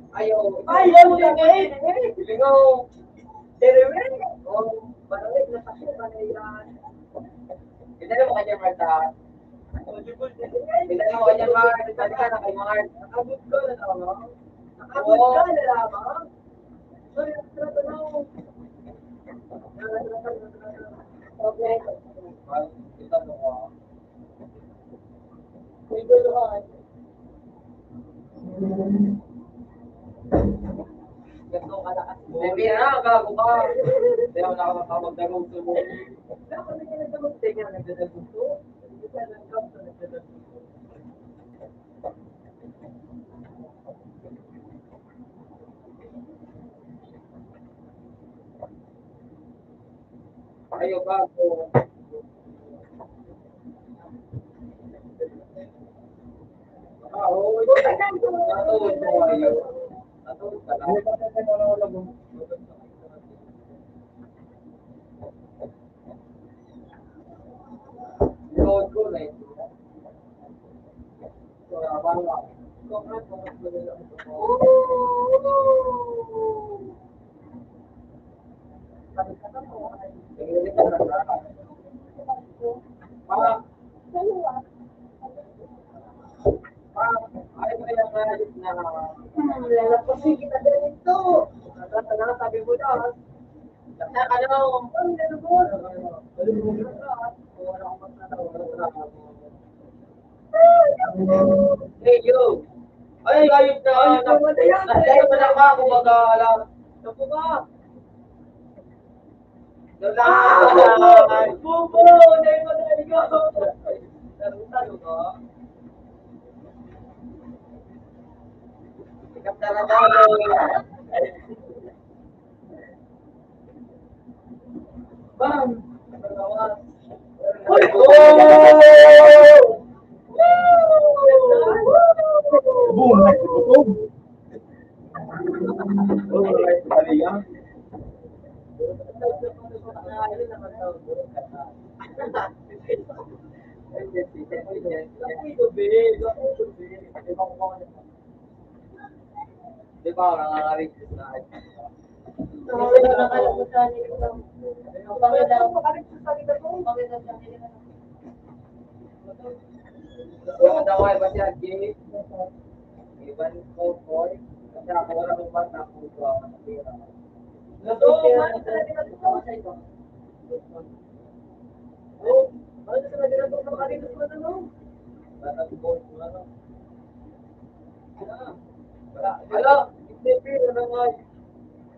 Ayaw. Ayaw na, eh. Lingaw. Dere, eh. Oh, parang, eh, natakot na yan. Kita mo kanya, Marta. Kita mo kanya, Marta. Kita na kay Marta. Nakabot ka na lamang. Nakabot ka na lamang. Sorry, nakabot na. Okay. Kita mo, ah. Hindi na, gago ka. Hindi ako nakamatawag na gusto mo. Ayaw, gago. Ah, oo, ito. Natawag mo, ayaw. Natawag ka lang. Load ko na ito. Hmm, lalapasin kita ganito. Sabi mo na, ah. Ano? Ang lalapasin. Hey, yo. Ay, ayos na, ayos na. Ayos na, ayos na. Ayos na, kumbaga, alam. Naku ba? Ay! Bubo! Dahil mo na ikaw! Tarong-tarong, oh. Ikaw tarong-tarong. Bang! Uy! Oh! Boom! Nagtutog! Oh, right, bali yan. Di ba, nangangarig na. Yung daway ba siya, Jay? Iban ko, boy. Kasi ako wala akong bata, ako ito ang natira. Nato, man, talaga na ito. Oh, ano sa nagdala itong mga kalitos mo na, no? Bata ko, ano? Ah. Hala, hindi pira na nga.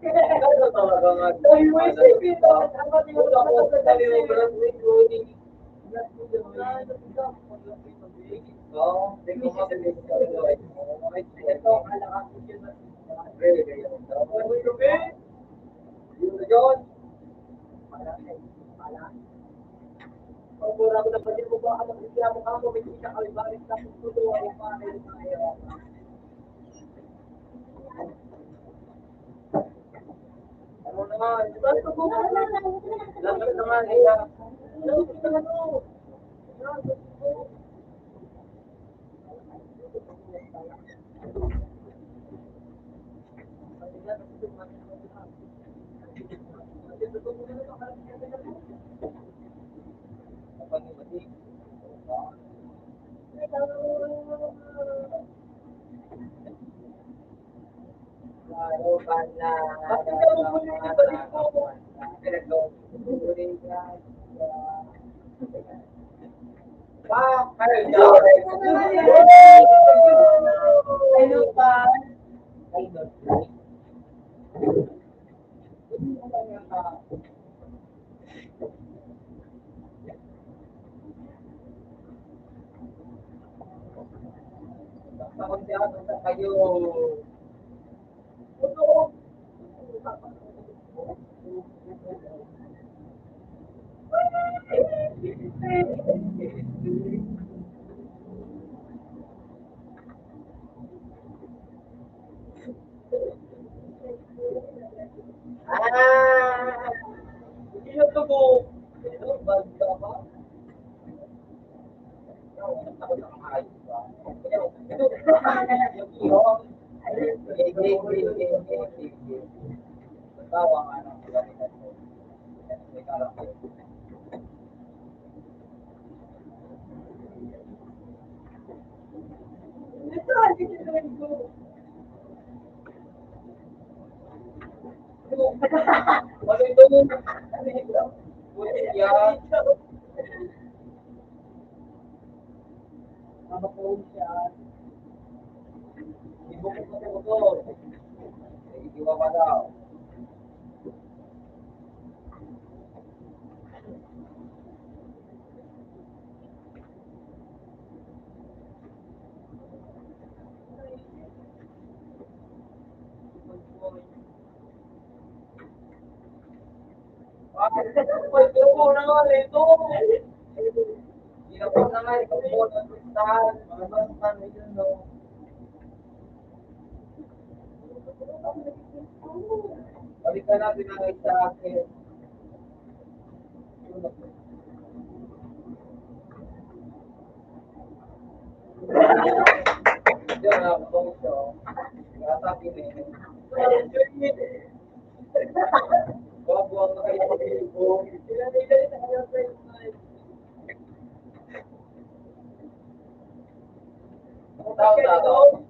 Ano talaga nga? Dahil may isipin na, ang pati yung mga sa dali yung mga recording. Oo, hindi ko kasi ito, kailangan ko yun na. Yun na yun. Pagkura ko na pwede mo ba ang magsiya mo kamo, may kita ka ibalik sa puso, ang mga Ano naman? Ito, ito, ito. Lahat naman, eh, ah. Ah, hindi na tubo. Ano, banda ba? Balikan natin ang isa akin. Diyan, ah, bangko. Yata, pili. Bobo ang nakaipo. Tao, tao.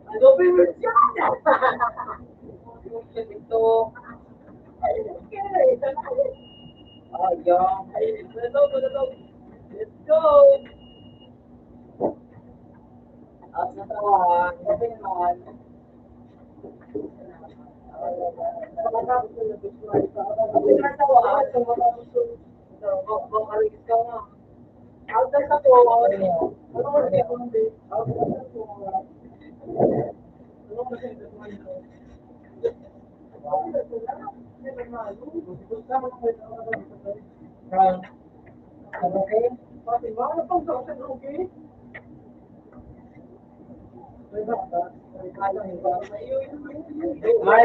Ano ba yun? Ito. Ayan. Let's go. At sa tawa, okay naman. Mark,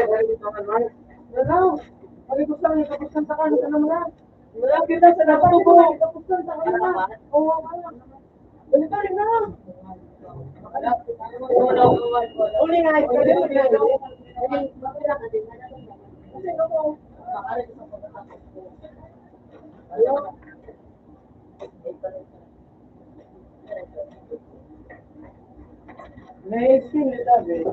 ano ito, Mark? Ano? Ano gusto niyo? Tapos kanta ka, ano ka naman, ha? Wala kita sa nakubo. Tapos kanta ka naman. Oo, wala. Ganito rin na. Uli nga, ito rin na. Kasi ako, Naisip nila, eh.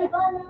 iba na